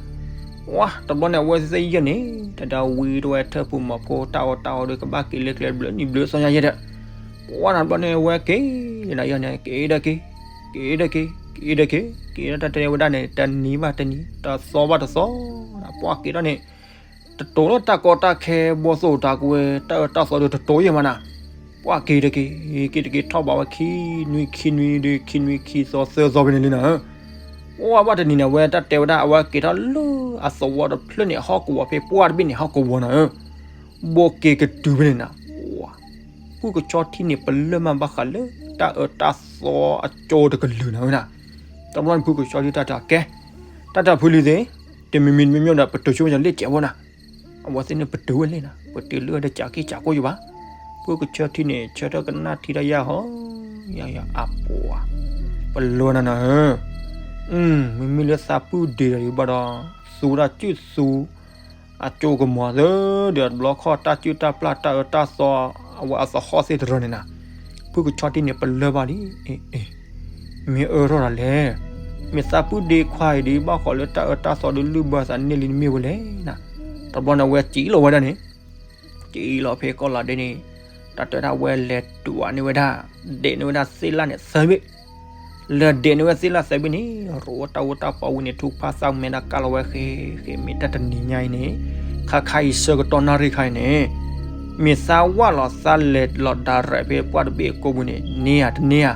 ပှၤတဘျီန့ၣ် အဝဲသ့ၣ်သ့ၣ်ယဲၢ်န့ၣ် တၢ်ဒၣ်ဝံတဝဲထၢၣ်ပူၤမီၤဖိတၢ်အီၣ်တၢ်အီဒီး ကဘၣ်က့ၤလၢကျဲဘျုးနံၤဘျုးသီညါယဲၢ်ဒီး, ပှၤတဘျီန့ၣ် အဝဲက့ၤ ယဲၢ်န့ၣ် က့ၤဒီးက့ၤ က့ၤဒီးက့ၤ က့ၤဒီးတၢ်တဲဝဲဒၣ်န့ၣ် တနံၤဘၣ်တနံၤ တသီဘၣ်တသီ, ပှၤက့ၤထီၣ်န့ၣ် တတိၤလၢတၢ်ကီတၢ်ခဲဘီၣ်သိၣ်တၢ်ကွဲ တၢ်အၢတၢ်သီဒီးတတိၤယဲၢ်မးနၤ, ပှၤက့ၤတက့ၤ က့ၤတက့ၤထီၣ်ဘးဝဲခံနွံခံနွံဒီး ခံနွံခံသီသၢသီဖဲန့ၣ်လံနၤဧၢ, ပှၤဘၣ်တနံၤန့ၣ် အဝဲတၢ်တဲဝဲဒၣ် အဝဲက့ၤထီၣ်လၢအသဝီတဖျၢၣ်န့ၣ် ဟီၣ်ကဝီၤဖဲပှၢ်တဘ့ၣ်န့ၣ် ဟီၣ်ကဝီၤနၤဧၢ, ဘိးက့ၤကတုၤဖဲန့ၣ်နၤ, ဖုကဆီထံန့ၣ် ပလၢၢ်မးဘၣ်ဃးလၢ တၢ်အၢတၢ်သီအကၠိတကလုာ်နၤဧၢနၤ, တဘျီန့ၣ် ဖုကဆီထံတၢ်တဲအီၤကဲ တၢ်တၢ်ဖုလံၤသ့ၣ် တမံၤမံၤတမံၤမံၤဒီး ပတုၤဆိဝဲလၢကဲးဖိနၤ, အဝဲသ့ၣ်န့ၣ်ပတုၤဝဲလံနၤ ပတုၤလၢဒီးကးက့ၤကးကိးယဘၣ်, ဖုကဆီထံန့ၣ် ဆၢထၢၣ်ကနၣ်ထံတၢ်ယၢ်ဟီ ယၤယၤအပှၤ ပလၢၢ်နၤနၤဧၢ, မ့မ့ၢ်လၢသးပုၢ်ဒ့ဒီးဘၣ်ဒီး သူဝဲဒၣ်စုသူ အကၠိကမီၤသၢ ဒီးတဘျီခီၣ်တၢ်စုၣ်တၢ်ပျၢ်တၢ်အၢတၢ်သီ အဝဲအသဟီၣ်သ့ၣ်တရၢန့ၣ်နၤ, ဖုကဆီထံန့ၣ် ပလၢၢ်ဘၣ်လံ, မ့ၢ်အၢထီၣ်တၢ်လဲၣ်, မ့ၢ်သးပုၢ်ဒ့ခွါအံၤဒ်ဘၣ်ဃီလၢတၢ်အၢတၢ်သီဒီး လုၢ်ဘၢသးန့ၢ်လံန့ၣ်မ့ၢ်ဝဲလဲၣ်နၤ, တဘျီန့ၣ် အဝဲစံၣ်လီၤဝဲဒၣ်န့ၣ် စံၣ်လီၤဖဲကီၢ်လီၤဒ့န့ၣ်, တၢ်တဲဒၣ်ဝဲလဲၤဒွးန့ၢ်ဝဲဒၣ်, ဒဲးန့ၢ်ဝဲဒၣ်သ့ၣ်လၣ်န့ၣ်သၢဘ့ၣ်, လဲၤဒဲးန့ၢ်ဝဲသ့ၣ်လၣ်သၢဘ့ၣ်န့ၣ်, ရိးတၢ်အိၣ်တၢ်ပီဝံၤန့ၣ် ထုကဖၣ်သၣ်မဲာ်ဒၣ်ကးလီၤဝဲဃ့, ဃ့မ့ၢ်တၢ်တနံၤညါအံၤန့ၣ်, ခါခါအံၤဆၢကတီၢ်နၣ်ရံၣ်ခါအံၤန့ၣ်, မ့ၢ်သးဝၢ်လီၤသးလဲၤလီၤဒၣ်ရဲၣ်ဖဲပှၢ်တဘ့ၣ်အကိာ်ပူၤန့ၣ် န့ၢ်ဧါတန့ၢ်ဧါ,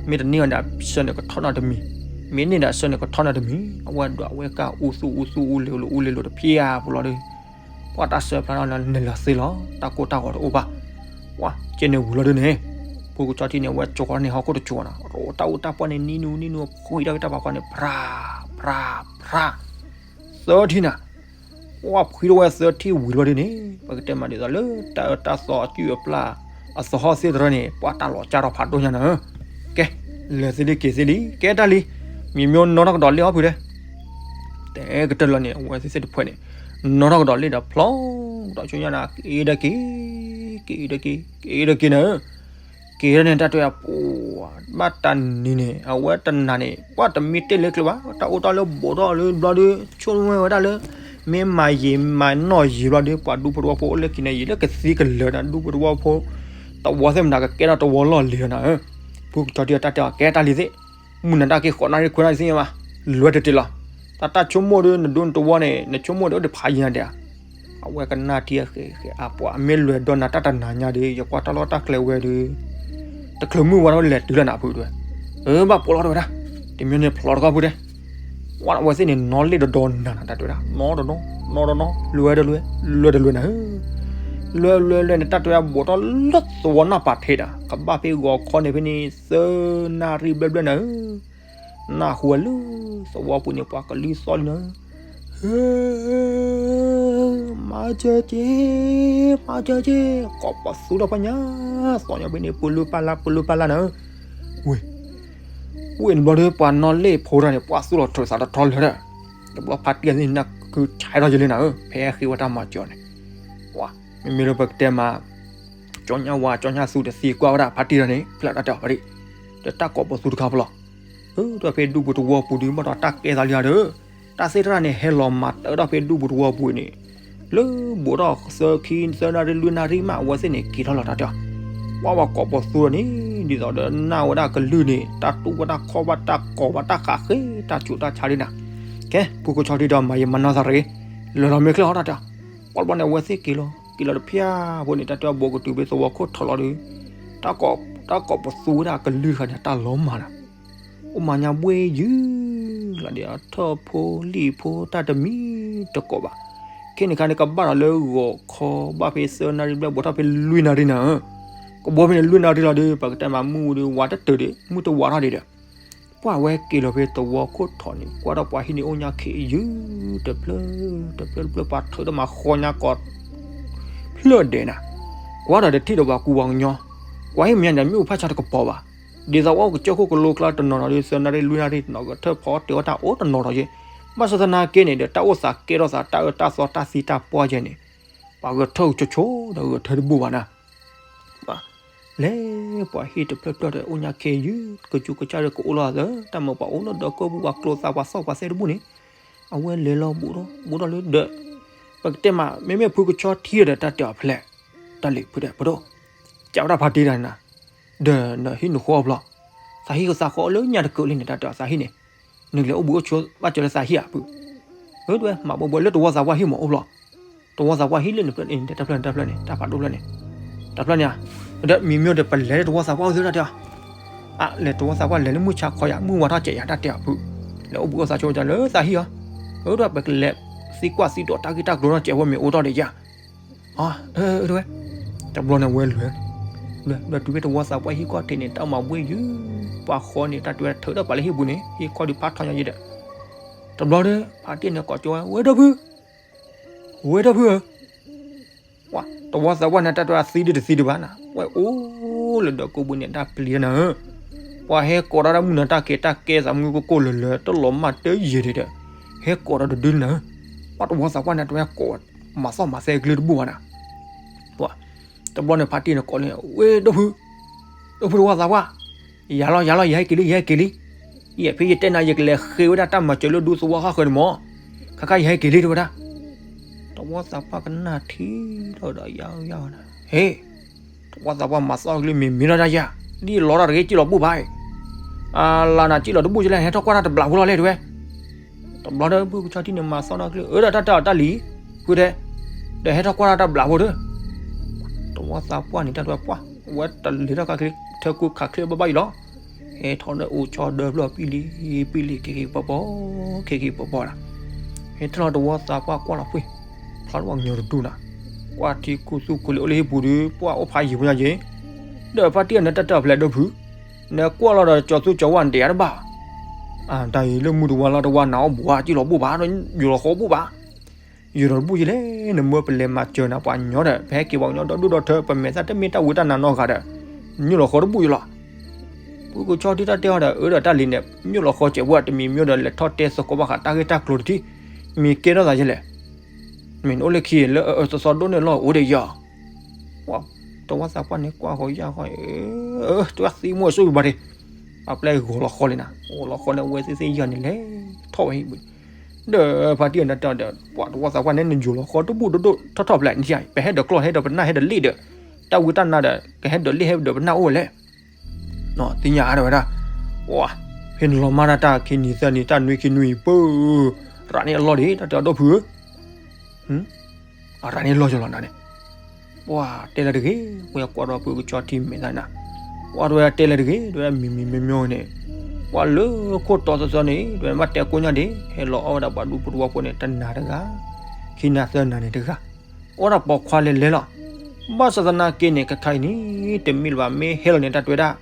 မ့ၢ်တန့ၢ်ဧါဒီး ဆၢန့ၣ်ကထီၣ်နီတမံၤ, မ့ၢ်န့ၢ်ဒီးဆၢန့ၣ်ကထီၣ်နီတမံၤ, အဝဲဒွးဝဲကၢ်အူသူအူသူအူလ့ၤလီၤအူလ့ၤလီၤတဖျၢၣ်ဧါပူၤလီၤဒီး ပှၤတၢ်ဆၢဖျါထီၣ်လၢနလီၤသ့လီၤ, တၢ်ကိၢ်တၢ်ဂီၤတအိၣ်ဘၣ်, ပှၤကဲန့ၣ်ဝံၤလီၤဒုးန့ၣ်, ဖုကဆီထံန့ၣ် အဝဲကၠီဃီန့ၣ်ဟီၣ်ခိၣ်တကၠီၤနီၤ, ရိးတၢ်အိၣ်တၢ်ပီန့ၣ် နံၤနူနံၤနူ ဖှံထီၣ်က့ၤတၢ်ပာ်ဖီန့ၣ် ဖြး, ဖြး, ဖြး, သၢထံၣ်နၤ, ပှၤဖှံထီၣ်ဝဲသၢထံၣ်ဝံၤလီၤဒ်န့ၣ် ပကတဲမးဒ်သိးလၢတၢ်အၢတၢ်သီအစုၣ်အပျၢ် အသဟီၣ်သ့ၣ်တရၢန့ၣ် ပှၤတၢ်လီၤကၢ်ထီၣ်ဖးဒိၣ်ညါနၤဧၢ. ကဲ, လဲၤသ့လံက့ၤသ့လံ ကဲတၢ်လံ, မ့မ့ၢ်နီၣ်ထီၣ်ကဒီးလ့ၣ်အီၣ်ဖုတဲ တဲကတၢၢ်လီၤန့ၣ် အဝဲသ့ၣ်သ့ၣ်တဖှဲးန့ၣ် နီၣ်ထီၣ်ကဒီးလ့ၣ်ဒီးဖျီကဒီးဆိညါနၤ က့ၤဒီးက့ၤ, က့ၤဒီးက့ၤ, က့ၤဒီးက့ၤနၤဧၢ. က့ၤဒီးန့ၣ် တၢ်တဲပှၤ ဘၣ်တနံၤန့ၣ် အဝဲတနၤန့ၣ် ပှၤတမ့ၢ်တဲလၢကျဲဘၣ် တၢ်အိၣ်တၢ်လၢဘူးထီၣ်လၢဘျီဒီး ဆိကမိၣ်ဝဲဒၣ်လၢ မ့ၢ်မၤယံာ်မၤနီၢ်ယံာ်ဘျီဒီး ပှၤဒူဖိတဝီဖိအိၣ်လၢခံန့ၣ် ယံာ်လၢကသံကလၢာ်နၤ ဒူဖိတဝီဖိ တဝီသ့ၣ်မနၤကကဲထီၣ်တဝီလီၢ်လံၤလီၤနၤဧၢ. ဖုကဆီထံအတၢ်တဲအီၤ ကဲတၢ်လံသ့ၣ်, မုၢ်နၤတၢ်က့ၤဃိးနၣ်ရံၣ်ခွံနၣ်ရံၣ်သ့ၣ်ညါဘၣ်, လွဲတတ့ၢ်လီၤ. တၢ်တၢ်ဆိကမိၣ်ဒီး နဒူနတဝီန့ၣ် နဆိကမိၣ်ဒီးအိၣ်တဖးယံၤနၤဒဲးဧါ. အဝဲကနၣ်ထံအဃဲးဃဲးအပှၤ မ့ၢ်လွဲၤဒီးနၤတၢ်တနၤညါဒီး ယကွၢ်တၢ်လီၢ်တၢ်ကျဲဝဲဒီး တချုးမုၢ်ဝါထီၣ်လဲၤတုၤလၢနၤဖုတဲဝဲ, အၢ ဘၣ်ပိာ်လီၤတဲဝဲဒၣ်, တမံၤန့ၣ်ဖျီတခီဖုတဲ, ဝဲသ့ၣ်န့ၣ် နီၣ်လ့ၣ်တဒီနၤနၤ တၢ်တဲဝဲဒၣ် နီၣ်တနီၣ် နီၣ်တနီၣ် လွဲတလွဲ လွဲတလွဲနၤဧၢ. လွဲလွဲလွဲန့ၣ် တၢ်တဲဝဲဘူးထီၣ်လၢသဝီနီၢ်ပၤထ့ဒီး ကဘၣ်ဖဲဂီၤခီန့ၣ်ဖဲန့ၣ် သၢနၣ်ရံၣ်ဘျဲၣ်ဘျဲၣ်နၤဧၢ. နၢ်ဟူဝဲလၢသဝီပူၤန့ၣ် ပှၤကလုၢ်သီၣ်လံနၤဧၢ, ဟ့ မၤစၢၤက့ၤ, မၤစၢၤက့ၤ, ကိးပသူထီၣ်ပှၤညါ, သီၣ်ညါဖဲန့ၣ် ပလူပလၢ် ပလူပလၢ်နၤဧၢ. ဝ့ၢ် ဝ့ၢ်တဘျီဒီး ပှၤနီၣ်လ့ၣ်ဖိတၢ်န့ၣ် ပှၤသူၣ်လီၤထၢသးတထီလၢာ်ဒီး, တဘျီဖါတံၢ်အသ့ၣ်န့ၣ် နၢ်ကုဆါထီၣ်ယလံနၤဧၢ, ဖဲဃ့ဝဲတၢ်မၤစၢၤန့ၣ်, မ့မ့ၢ်လၢပကတဲမး ကၠီညါဝါ ကၠီညါသူတသံကွၢ်ဝဲဒၣ်ဖါတံၢ်တၢ်န့ၣ် ဖျဲၣ်တၢ်တဲအီၤဖါတံၢ်, ဒီးတၢ်ကိးပသူတခါဖဲလဲၣ်, အၢ ဒီးဖဲဒူပူၤသဝီပူၤဒီး ဘၣ်ဒီးတၢ်ကဲသးလံဧါဒီး, တၢ်သ့ၣ်တဖၣ်န့ၣ် ဟဲလီၤမၤတၢ်ဒီးဖဲဒူပူၤသဝီပူၤန့ၣ်, လၢဘူးထီၣ်သၢခံ သၢနၣ်ရံၣ် လွံၢ်နၣ်ရံၣ်မး အဝဲသ့ၣ်န့ၣ် က့ၤထီၣ်လီၤတၢ်တဲအီၤ, ပှၤဝဲကိးပသူန့ၣ် ဒ်သိးဒီးနၢ်ဝဲဒၣ်ကလုၢ်န့ၣ် တၢ်တူၢ်ဝဲတၢ်ခီၣ်ဘၣ် တၢ်ကိးဘၣ်တၢ်ဃးဃ့ တၢ်ဆူးတၢ်ဆါဒ်နၤ, ကဲ ဖုကဆီထံဒီးမၤယံာ်မၤနီၢ်သးတဂ့ၤ, လၢာ်လီၤမ့ၢ်ချ့ၣ်ဟီတၢ်တဲအီၤ, ပှၤတဘျီန့ၣ် အဝဲသ့ၣ်က့ၤလီၤ က့ၤလီၤတဖျၢၣ်ဖိန့ၣ် တၢ်တဲအီၤဘူးကတုၤဖဲသဝီခိၣ်ထီၣ်လီၤဒီး, တၢ်ကိးပသူဝဲဒၣ်ကလုၢ်တခါန့ၣ် တၢ်လီၤမၢ်နၤ အိၣ်မၤညါဘှ့ၣ်ယုၢ်လီၤဒီး အထၢၣ်ဖိလံာ်ဖိတၢ်တမံၤတကိးဘၣ်, ခဲန့ၣ်ခါန့ၣ် ကဘၣ်ဒီးလၢဂီၤခီဘၣ်ဖဲသၢနၣ်ရံၣ်ဘျဲၣ် ဘူးထီၣ်ဖဲလွံၢ်နၣ်ရံၣ်နၤဧၢ, ကဘီဖဲန့ၣ်လွံၢ်နၣ်ရံၣ်လီၤဒီး ပကတဲမးမုၢ်ဒီးဝါတတၢၢ်ဒီး မုၢ်တဝါထီၣ်ဒံးဒီး, ပှၤဝဲက့ၤလီၤဖဲသဝီခိၣ်ထီၣ်န့ၣ် ကွၢ်ထီၣ်ပှၤဟံၣ်န့ၣ်အိၣ်ညါခ့ယုၢ် တဖျၢၣ် တဖျၢၣ်တဖျၢၣ် ပှၤထုးဒီးမၤဃီညါကိး ဖျၢၣ်ဒဲးနၤ, ကွၢ်ဒီးတထံၣ်ဒီးပှၤကူပှၤကညီ, ကွၢ်ဟံၣ်မဲာ်ညါန့ၣ် မ့ၣ်အူဖးဆါတကပီၤဘၣ်, ဒ်သိးဝဲအိၣ်ကစၢၢ်ခိၣ်ကလိကျါတနီၤနီၤဒီး သၢနၣ်ရံၣ်လွံၢ်နၣ်ရံၣ်နီၤ ဂဲၤထၢၣ်ဖီတဲဝဲတၢ်အိၣ်တနီၤဒီးယဲ, ဘၣ်ဆၣ်သနာ်က့န့ၣ်ဒီး တၢ်အိၣ်သးကဲထီၣ်သး တၢ်အၢတၢ်သီတၢ်သံတၢ်ပှၢ်ယဲန့ၣ်, ပှၤဂဲၤထၢၣ်ကဆိဆိဒီးဂဲၤထၢၣ်တဘူၣ်ဘၣ်နၤ လဲၤပှၤဟံၣ်တဖျၢၣ်ဖျၢၣ်ဒီး အိၣ်ညါခ့ယုၢ် ကစူးကစၢ်ဒီးကအိၣ်လီၤသၢ တၢ်မၤပှၤအိၣ်လၢဒီးကိၢ်ပူၤ ပှၤကျိၤသးပှၤသီၣ်ပှၤသဲတဘူၣ်န့ၣ်, အဝဲလဲၤလီၤဘူးထီၣ် ဘူးထီၣ်လၢဒီး, ပကတဲမး မ့မ့ၢ်ဖုကဆီထံဒီး တၢ်တဲအီၤဖဲလဲၣ်, တၢ်လံၤဖုဒီး ပဒိၣ်, ကးဝဲဒၣ်ဖါတံၢ်တၢ်န့ၣ်နၤ, ဒီးနဟံၣ်နဃီအဖျီ, သးဟံၣ်ကသးဃီလၢညါတကုာ်လံန့ၣ် တၢ်တဲအီၤသးဟံၣ်န့ၣ်, နကလဲၤအိၣ်ဘှံးအိၣ်ဆိးဘၣ်စၢၤလၢသးဟံၣ်ဧါဖု, အၢ ဒဝဲ မၤဘှဲဘှဲလၢသဝီသးပှၢ်ဟံၣ်မးအိၣ်ဖျီ သဝီသးပှၢ်ဟံၣ်လၢန့ၣ်ဖျၢၣ်န့ၣ် တၢ်ဖျၢၣ်န့ၣ် တၢ်ဖျၢၣ်န့ၣ် တၢ်ဖျၢၣ်န့ၣ်ဧါ, ဒီးမံၤမံၤဒီး ပလဲၤလၢသဝီသးပှၢ်အိၣ်သ့တၢ်တဲအီၤ, အါ လဲၤသဝီသးပှၢ်လဲၤလၢမုၢ်ဆါခီယၤ မုၢ်ဝါထီၣ်စဲးယၤ တၢ်တဲအီၤဖု, လဲၤအိၣ်ဘှံးအိၣ်သးဆိးဝဲဒၣ်လၢသးဟံၣ်ဧါ, အၢ ဒီးပကလဲၤသံကွၢ်သံဒိးတၢ်ဂ့ၢ်တၢ်ကျိၤထီၣ်စဲးဝဲမ့ၢ်အိၣ်ထီၣ်ဒီးယၤ အၢ တဝဲ, တဘျီန့ၣ်ဝဲလဲၤ, လဲၤတုၤဖဲသဝီသးပှၢ်ဟံၣ်ခီၣ်ထံးန့ၣ် တၢ်မၤဘှဲယုၢ်, ပှၤဃီန့ၣ် တၢ်တဲဝဲထုးထီၣ်ပှၤလၢဟံၣ်ပူၤန့ၣ် ဟံၣ်ခီၣ်ဒုးဖးထီညါယဲဒီး, တဘျီဒီး ဖါတံၢ်န့ၣ်ကိးကၠီဝဲ ဝဲဒီဖု, ဝဲဒီဖုဧၢ ပှၤသဝီသးပှၢ်န့ၣ် တၢ်တဲဝဲသံဒုးတသံဒံးဘၣ်နၤ ဝဲအိၣ်လၢဒီးကိၢ်ပူၤန့ၣ် တၢ်ပျံၤနၤဧၢ, ပှၤဟဲကိးတၢ်ဒီးမုၢ်နၤတၢ်က့ၤတၢ်ကဲသးမုၢ်ကိၢ်ကိၢ်လၢၤလၢၤ တလီၤမၢ်တယံာ်ဒံးဒီး, ဟဲကိးတၢ်တဒုနၤဧၢ, ပှၤသဝီသးပှၢ်န့ၣ် တဝဲကိးမၤသီၣ်မၤသဲကလုၢ်တဘူၣ်ဘၣ်နၤ ပှၤ, တဘျီန့ၣ်ဖါတံၢ်န့ၣ်ကိးလံ ဝဲဒီဖု, ဒီဖုသဝီသးပှၢ်, ယၤလီၤယၤလီၤ ယဟဲက့ၤလံ ယဟဲက့ၤလံ, ယဖဲယတဲနၤ ယကလဲၤဃ့ဝဲဒၣ်တၢ်မၤစၢၤလၢဒူသဝီဃၣ်ဃၢၤန့ၣ်မး, ခါခါယဟဲက့ၤလံတဲဝဲဒၣ်, သဝီသးပှၢ်ကနၣ်ထံဒီးဒီးယၤယၤနၤ, ဟ့ၣ် သဝီသးပှၢ်မၤသီၣ်ကလုၢ်မံၤမံၤလီၤတၢ်ယၤ, ဒ်လီၤတၢ်တဂ့ၤ စံၣ်လီၤဘူၣ်ဘၣ်အံၤ, အလၤနၤစံၣ်လီၤတဘူၣ်ကလဲၣ် ဟဲထီၣ်ကွၢ်တၢ်တဘျးဖိလီၤလဲၣ်တဲဝဲ တဘျီဒီး ဖုကဆီထံန့ၣ် မၤသီၣ်နီၣ်ကလုၢ် အၢဒီးတၢ်တဲအီၤတၢ်လံၤ, ဖုတဲ, ဒီးဟဲထီၣ်ကွၢ်တၢ်တဘျးဖိဒီး, သဝီသးပှၢ်န့ၣ် တၢ်တဲပှၢ်, အဝဲတလ့ၤထီၣ်ခါချ့ ထၢကူခးချ့ဘၣ်ဘၣ်အံၤလီၤ, ဟဲထီၣ်ဒီးအိၣ်ဆီဒီဖျၢၣ်ပံၣ်လံ, ပံၣ်လံ က့ၤက့ၤပီၤပီၤ, က့ၤက့ၤပီၤပီၤလီၤ, ဟဲထီၣ်လီၤသဝီသးပှၢ်ကွၢ်လီၤဖှံ, ဖျါလၢပှၤကညီတဒူၣ်နၤ, ကွၢ်ထံခူသူၣ်ခူလံၤအိၣ်လၢဟံၣ်ပူၤဒီး ပှၢ်အိၣ်ဖးယံာ်ဖိညါက့ၤ, ဒီးဖါတံၢ်အနၢ်တၢ်တဲအီၤဖဲလဲၣ်ဒီဖု, နကွၢ်လီၤဒီးကၠီၤသူကၠီၤဝါနတဲယၤတဘၣ်, တၢ်အံၤလၢမုၢ်တဝါလီၤတဝါနၤအီၣ်ဘူးဧါ စံၣ်လီၤဘူၣ်ဘၣ်, ယိၤလီၤဃီဘူၣ်ဘၣ်, ယ ယိၤဒီးတဘူၣ်ယလဲၣ်, နမၢပလဲၤမၤစၢၤနၤပှၤကညီဒီး ပဟဲက့ၤပှၤကညီဒီဒူၣ်ဒီထၢ ပမဲာ်သၣ်တမ့ၢ်တၢ်ဝံတၢ်နါနီတဂၤဒီး ညိၣ်လီၤဃီတဘူၣ်ယလီၤ. ဖုကဆီထံတၢ်တဲအီၤဒီး အၢဒီးတၢ်လံၤန့ၣ် ညိၣ်လီၤဃီစဲးပှၢ် တမံၤမံၤဒီး လဲၤထီၣ်တဲသကိးဘၣ်ဃးတၢ်ဂ့ၢ်တၢ်ကျိၤတထံၣ်, မ့ၢ်ကဲထီၣ်သးယလဲၣ်. မ့ၢ်နအိၣ်လၢခံလၢအအၢသီသီဒိၣ်န့ၣ်လီၤ အိၣ်ဒီးယၤ တဝီသးပှၢ်န့ၣ်ကွၢ်ဃီယၢ်ဃီ, တဝဲသံမူအစိဝံၤဘၣ်ဒ့, ပှၤပျဲဂီၤလီၤဃီလံနၤ, အိၣ်လီၤဃီန့ၣ် အဝဲသ့ၣ်သ့ၣ်ယၢ်န့ၣ်လဲၤထီၣ်ဝဲဟံၣ်ဘၣ်, ဒီးဖါတံၢ်အနၢ်တဲအီၤဒီး ပှၤတဝီသးပှၢ်န့ၣ် နယိၤလီၤဃီတဘူၣ်ဒိၣ်ဒိၣ်ထီၣ်ထီၣ်ဖျဲးနထံၣ်, ပဟဲဒီးကျီၢ်ဟဲဒီးပနၢ်ဟဲဒီးလ့ၣ်ဒီး, တၢ်ဝံတၢ်နါဒီး ကဟဲဒီးလ့ၣ်ဟဲဒီးပနၢ်အိၣ်ဝဲလဲၣ် သ့ၣ်ညါအါဒၣ်ဝဲဒၣ်, ပှၤ, ဖဲနလီၤမၢ်ဒၣ်တၢ်ခံနံၤသၢနံၤ တၢ်နွံခံနွံအံၤပၢ်, ရၤန့ၣ်အလီၢ်ဒံး တၢ်တဲအီၤဒီပုၢ်ဧၢ, အရၤန့ၣ်လီၢ်ယလီၤနၤန့ၣ်, ပှၤတဲလၢတဂ့ၤ, ဝဲကွၢ်ဒီးဖုကဆီထံမဲာ်သၣ်နၤ, ပှၤတဝဲတဲလၢတဂ့ၤ တဝဲမံၤမံၤမံၤမံၤန့ၣ်, ပှၤလၢခိၣ်တီသီသီန့ၣ် တဝဲဘၣ်တဲကိညၢ်ဒံး ဟဲလီၤအီၣ်ဝဲဒၣ်ပှၤဒူပတဝီဖိန့ၣ် တနၤတဂၤ, ခံနၤသၢနၤန့ၣ်တဂၤ အိၣ်ဒၣ်ပိာ်ခွါလဲၤလဲၤလီၤ. ဘၣ်ဆၣ်သနာ်က့န့ၣ် ခဲခါအံၤန့ၣ် တမ့ၢ်လၢၤဘၣ် မ့ၢ်ဟဲလီၤန့ၣ် တၢ်တဲဝဲဒၣ်,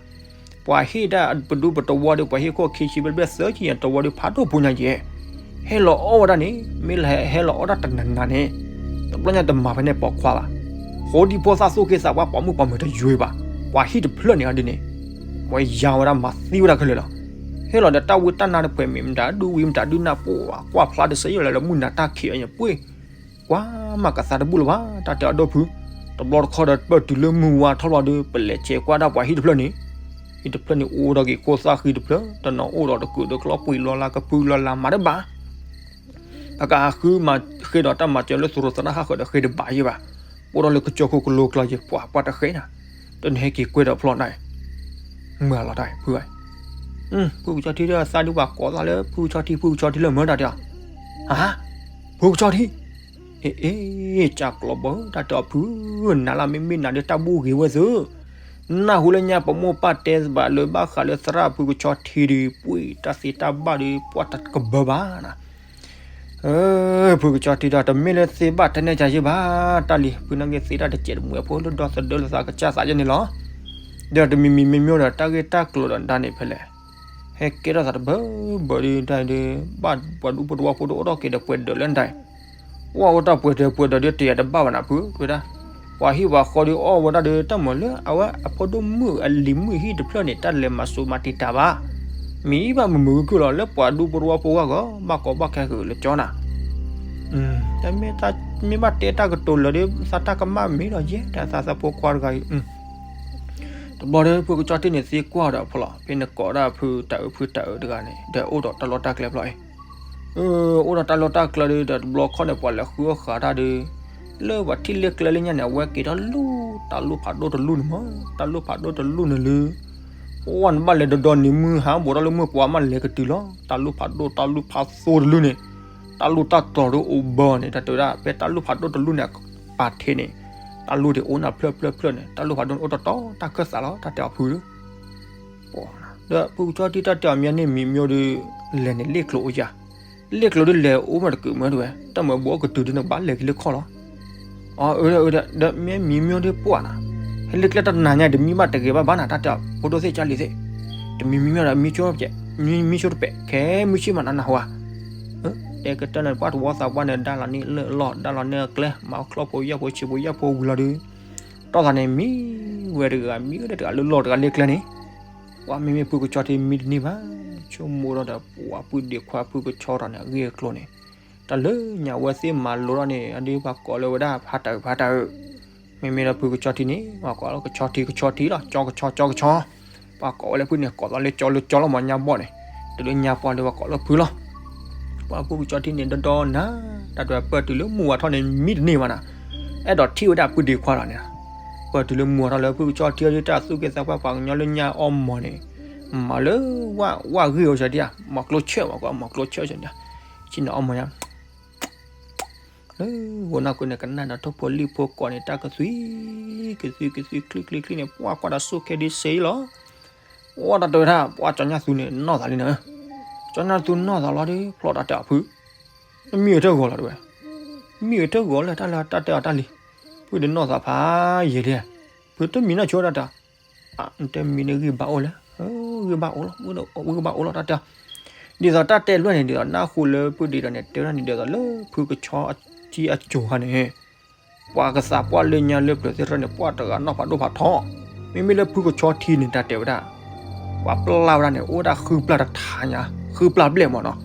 ပှၤဟံၣ်ဒၣ်ပဒူပတဝီဒီး ပှၤဟံၣ်ခိၣ်ခံဆံဘျဲၣ်ဘျဲၣ်သၢဆံယဲၢ်တဝီဒီး ဖးဒိၣ်ဖိညါယဲၢ်, ဟဲလီၤအီၣ်ဝဲဒၣ်န့ၣ် မ့ၢ်လၢဟဲလီၤအီၣ်တၢ်တနၤနၤန့ၣ်, တဘျီညါတမၤဖဲန့ၣ်ပိာ်ခွါဘၣ်. ဃိဒံဖိသၣ်သူၣ်က့သးပှၢ် ပိာ်မုၣ်ပိာ်မၢၤတယွဲဘၣ်. ပှၤဟံၣ်တဖျၢၣ်န့ၣ်ဒ်န့ၣ် ပှၤယါဝဲဒၣ်မၤသံဝဲဒၣ်ခဲလၢာ်လီၤ. ဟဲလီၤဒီးတၢ်ဝံတၢ်နါတဖှဲးမ့ၢ်မတၤဒုဝံမတၤဒုနၢ်ပှၢ် ကွၢ်ဖျါတစဲးယိၣ်လၢလၢမုၢ်နၤတၢ်ခံးအံၤန့ၣ် ပှ့ၢ် ကွၢ်မးကသါတဘူၣ်လၢၤဘၣ် တၢ်တဲအီၤဒီပုၢ်, တဘျီတခီဒီးပၢၢ်တုၤလၢမုၢ်ဝါထီၣ်လီၤဒီး ပလဲၤဆဲးကွၢ်ဒၣ်ပှၤဟံၣ်တဖျၢၣ်န့ၣ်, ဟံၣ်တဖျၢၣ်န့ၣ်အိၣ်ဒီးက့ၤခိၣ်သၣ်ဃံတဖျၢၣ် တနီၤအိၣ်ဒီးတကုးတကျီၢ်ပှံၤလီၤလၢကပုၢ်လီၤလၢမၤတဘၣ် ပကဃုမၤဃ့ဒီးတၢ်မၤစၢၤလၢသရိာ်သရၣ်ဟးဃၢၤဒီးဃ့တဘၣ်ယဲၢ်ဘၣ်, အိၣ်ဒီးလၢကစၢၢ်ခိၣ်ကလိကျီယဲၢ် ပှၤပှၢ်တဃဲနၤ, တနဟဲက့ၤကွဲဒီးဖျီနၤ, မုၢ်လီၤတၢ်ဖု, ဖုကဆီထံဒီးသးဒုးပှၤကိးသးလၢဖုကဆီထံ ဖုကဆီထံလၢမၢတၢ်တဲအီၤ, ဟါ, ဖုကဆီထံ, အ့ အ့ ကၢ်ကျီဘၢတၢ်တဲအီၤဖု, နၤလၢမ့မ့ၢ်နၤဒီးတၢ်ဘူၣ်ဂ့ၤဝဲသု, နၢ်ဟူလၢညါပမိၢ်ပၢ်တဲဘၣ်လၢဘၣ်ဃးလၢသရၣ်ဖုကဆီထံဒီး ပှ့ၢ်တၢ်သ့တၢ်ဘၣ်ဒီး ပှၢ်တကဘၢဘၣ်နၤ ဖုကဆီထံဒီး တမ့ၢ်လၢသ့ဘၣ်ထဲန့ၣ်ကယဲၢ်ဘၣ်, တၢ်လံၤ ဖုနာ်က့သ့တၢ်တစဲးတမှဲၤဖိ လၢဒီသဒၢလၢသးကစၢ်သးယဲၢ်န့ၣ်လီၤ. ဒီးတမံၤမံၤမ့ၢ်မ့ၢ်ဒီး တၢ်ဂ့ၢ်တၢ်ကျိၤဒီးနၤန့ၣ်ဖဲလဲၣ်, ဟဲကဲထီၣ်သးတဘၢဘၢဒီး တၢ်ဒီး ဘၣ်ပှၤဒူပတဝီဖိတအိၣ်ထီၣ်က့ၤဒီးပှဲၤဒၢးလၢနၤ အိၣ်အိၣ်တၢ်ပှဲၤဒၢးပှဲၤဒၢးဒီး တယၤတဘၣ်ဘၣ်နၤဖု တဲဝဲဒၣ်, ပှၤဟံၣ်ပှၤဃီဒီးအီၣ်ဝဲဒၣ်ဒီး တၢ်မၤလၢအဝဲအဖိဒိၣ်မုၣ်အလံၤမုၣ်ဟံၣ်တဖျၢၣ်န့ၣ် တၢ်လဲၤမၤစိးမၤတံာ်တာ်ဘၣ်, မ့ၢ်ဘၣ်မုာ်မုာ်ခုၣ်ခုၣ်လီၤ လၢပှၤဒူပတဝီဖိဂၤဂီၤ ဘၣ်ကီဘၣ်ခဲကလၢာ်ကၠီနၤ တမ့ၢ်ဘၣ်တဲတၢ်ကတိၤလၢာ်ဒီး သးတၢ်ကမၣ်မ့ၢ်ဒီးယဲၢ် တၢ်သးသးဖိခွါတဂၤအံၤ, တဘျီဒီးဖုကဆီထံန့ၣ်သံကွၢ်ဒီးဖျီလီၤ ဖဲနကိးဒၣ်ဖုတၢ်အၢဖုတၢ်အၢတဂၤန့ၣ် ဒီးအိၣ်ဒီးတၢ်လီၢ်တၢ်ကျဲဖျီအံၤ, အိၣ်ဒီးတၢ်လီၢ်တၢ်ကျဲဒီး တဘျီခီန့ၣ် ပှၤလဲၤဃုအီၣ်ဃာ်တၢ်ဒီး လၢပှၤထံၣ်လၢကျဲလၢညါန့ၣ် အဝဲက့ၤထီၣ်လူၤ တၢ်လူၤဖးဒိၣ်တလူၤန့ၣ်မး တၢ်လူၤဖးဒိၣ်တလူၤန့ၣ်လၢ ပှၢ်နဘၣ်လဲၤဒီဒီနံၤမုၢ်ဟါ ဘူးထီၣ်လၢမုၢ်ပှၢ်မးလဲၤကတုၤလီၤ တၢ်လူၤဖးဒိၣ် တၢ်လူၤဖးသိတလူၤန့ၣ် တၢ်လူၤတၢ်ကျီၤဒီးအိၣ်ဘၢန့ၣ် တၢ်တဲဝဲဒၣ် ဖဲတၢ်လူၤဖးဒိၣ်တလူၤန့ၣ် ပာ်ထံးန့ၣ် တၢ်လူၤဒံးအိၣ်နၤဖျၢၣ်ဖျၢၣ်ဖျၢၣ်န့ၣ် တၢ်လူၤဖးဒိၣ်န့ၣ်အိၣ်တီတီတၢ်ခၢၣ်သးလီၤ တၢ်တဲအီၤဖု ဒီးဖုကဆီထံတၢ်တဲအီၤမ့ၢ်န့ၣ်မံၤမ့ၢ်ဒီး လဲၤန့ၣ်လ့ၣ်ကျိၤအိၣ်ယၤ, လ့ၣ်ကျိၤဒ်လဲၤအိၣ်မးတကုးမၢတဝဲ တၢ်မၤဘူးအကတုၤဒ်န့ၣ် ဘၣ်လဲၤက့ၤလၢခီၣ်လီၤ. အၢ ဒီးမ့ၢ်မံၤမ့ၢ်ဒီးပှၢ်နၤ, ဟဲလၢကျဲတနၤညါ တမံဘၣ်တဂ့ၤဘၣ်ဘၣ်နၤ တၢ်တဲအီၤ ဖိဒိၣ်သ့ၣ်ကၢ်လံၤသ့ၣ်, တမံၤမံၤမ့ၢ်ဒီး မံဆိ မံဆိတပဲာ် ခဲမုၢ်ဆ့ၣ်မးနၤနၢ်ဟူဧါ. တဲကတၢၢ်န့ၣ် ပှၢ်တဝီသးပှၢ်န့ၣ် ဒါလီၤန့ၣ်လၢအလီၢ် ဒါလီၤန့ၣ်အကျဲ မၤအီၣ်ချီၣ်ဖိယာ်ဖိဆံးဖိယာ်ဖိဝံၤလီၤဒီး တီၢ်သးန့ၣ် မံဝဲတဂၤ မံဝဲတဂၤလၢလီၢ်တဂၤလၢကျဲန့ၣ် ပှၢ်မ့မ့ၢ်ဖုကဆီထံမံတန့ၢ်ဘၣ်, ဆိကမိၣ်ဒီး ပှၢ်ပုၢ်ဒ့ခွါဖုကဆီထီၣ်န့ၣ် အဂ့ၢ်အကျိၤန့ၣ် တၢ်လၢညါဝဲသ့ၣ်မၤလိထီၣ်န့ၣ် အဒုးပှၤကိးလၢဝဲဒၣ်ဖးတၢ်အုးဖးတၢ်အုး, မ့မ့ၢ်ဒီးဖုကဆီထံန့ၣ် ပှၤကိးလၢကဆီထံကဆီထံလီၤ ကၠီကဆီကၠီကဆီ, ပှၤကိးဝဲလၢဖုန့ၣ် ကိးသီလၢကၠီလၢကၠီလီၤမးညါဘီၣ်န့ၣ်, တုၤလၢညါပှၢ်ဒီးပှၤကိးလၢဖုလီၤ. ပှၢ်ဖုကဆီထံန့ၣ် ဒီဒီနၤ တၢ်တပၢၢ်တုၤလၢမုၢ်ဝါထီၣ်န့ၣ် မံတန့ၢ်ဘၣ်နၤ, အဲၣ်ဒိးထံၣ်ဝဲဒၣ်ပုၢ်ဒ့ခွါလီၤန့ၣ်, ပၢၢ်တုၤလၢမုၢ်ဝါထီၣ်လၢဖုကဆီထံအဒုးတၢ်သူၣ်က့သးပှၢ်ပှၤကညီလၢညါအီမိာ်န့ၣ်, မၤလၢဝၣ်ဝၣ်ဂ့ၢ်အိၣ်စၢၤဒံးဧါ, မၤကျိဆၢၣ်မၤကီမၤကျိဆၢၣ်စၢၤဒံးဧါ, ဆ့ၣ်နီၤအီမိာ်ညါ လၢဂိၤနီၢ်ကိန့ၣ် ကနၣ်ဒီးထိၣ်ဖိလံၣ်ဖိကိးန့ၣ် တၢ်ကသွံ, ကသွံကသွံချံချံချံန့ၣ် ပှၢ်ကွၢ်ဒီးစူၢ်ကဲဒ်စ့လီၤ. အိၣ်တၢ်တဲဝဲဒၣ် ပှၢ်ကၠီညါသူန့ၣ် နီၢ်သးလံနၤ, ကၠီညါသူနီၢ်သးလီၤဒီး ဖျီတၢ်တဲအီၤဖု, မံအထၢၣ်ဂီၤလီၤတဲဝဲ, မံအထၢၣ်ဂီၤလၢတၢ်လၢတၢ်တဲအီၤတၢ်လံ, ဖုဒီးနီၢ်သးဖးယံာ်လံ, ဖုတမံၤနီၢ်ဆိတၢ်တဲ နတဲမံၤန့ၣ်ဂံၢ်ဘါအိၣ်လဲၣ်, ဂံၢ်ဘါအိၣ်လီၤ, ဂံၢ်ဘါအိၣ်လီၤတၢ်တဲ, ဒ်သိးတၢ်တဲလွဲၢ်န့ၣ် ဒ်သိးနၢ်ဟူလၢပုၢ်ဒ့ဒီးန့ၣ် တဲဝဲဒၣ်န့ၣ် ဒ်သိးလၢဖုကဆီအ ဖုကဆီထံအစိၤခါန့ၣ် ပှၤကစးပှၢ်လၢညါလၢပျၢၤသ့ၣ်တဖၣ်န့ၣ် ပှၢ်တဂၤနီၣ်ဖးဒိၣ်ဖးထီ, မ့မ့ၢ်လၢဖုကဆီထံန့ၣ် တၢ်တဲဝဲဒၣ် ပှၤပျၢ်ဝဲဒၣ်န့ၣ် အိၣ်ဝဲဒၣ်ဃုပျၢ်တထါညါ, ဃုပျၢ်ဘျဲၣ်မ့ၢ်နီၤ,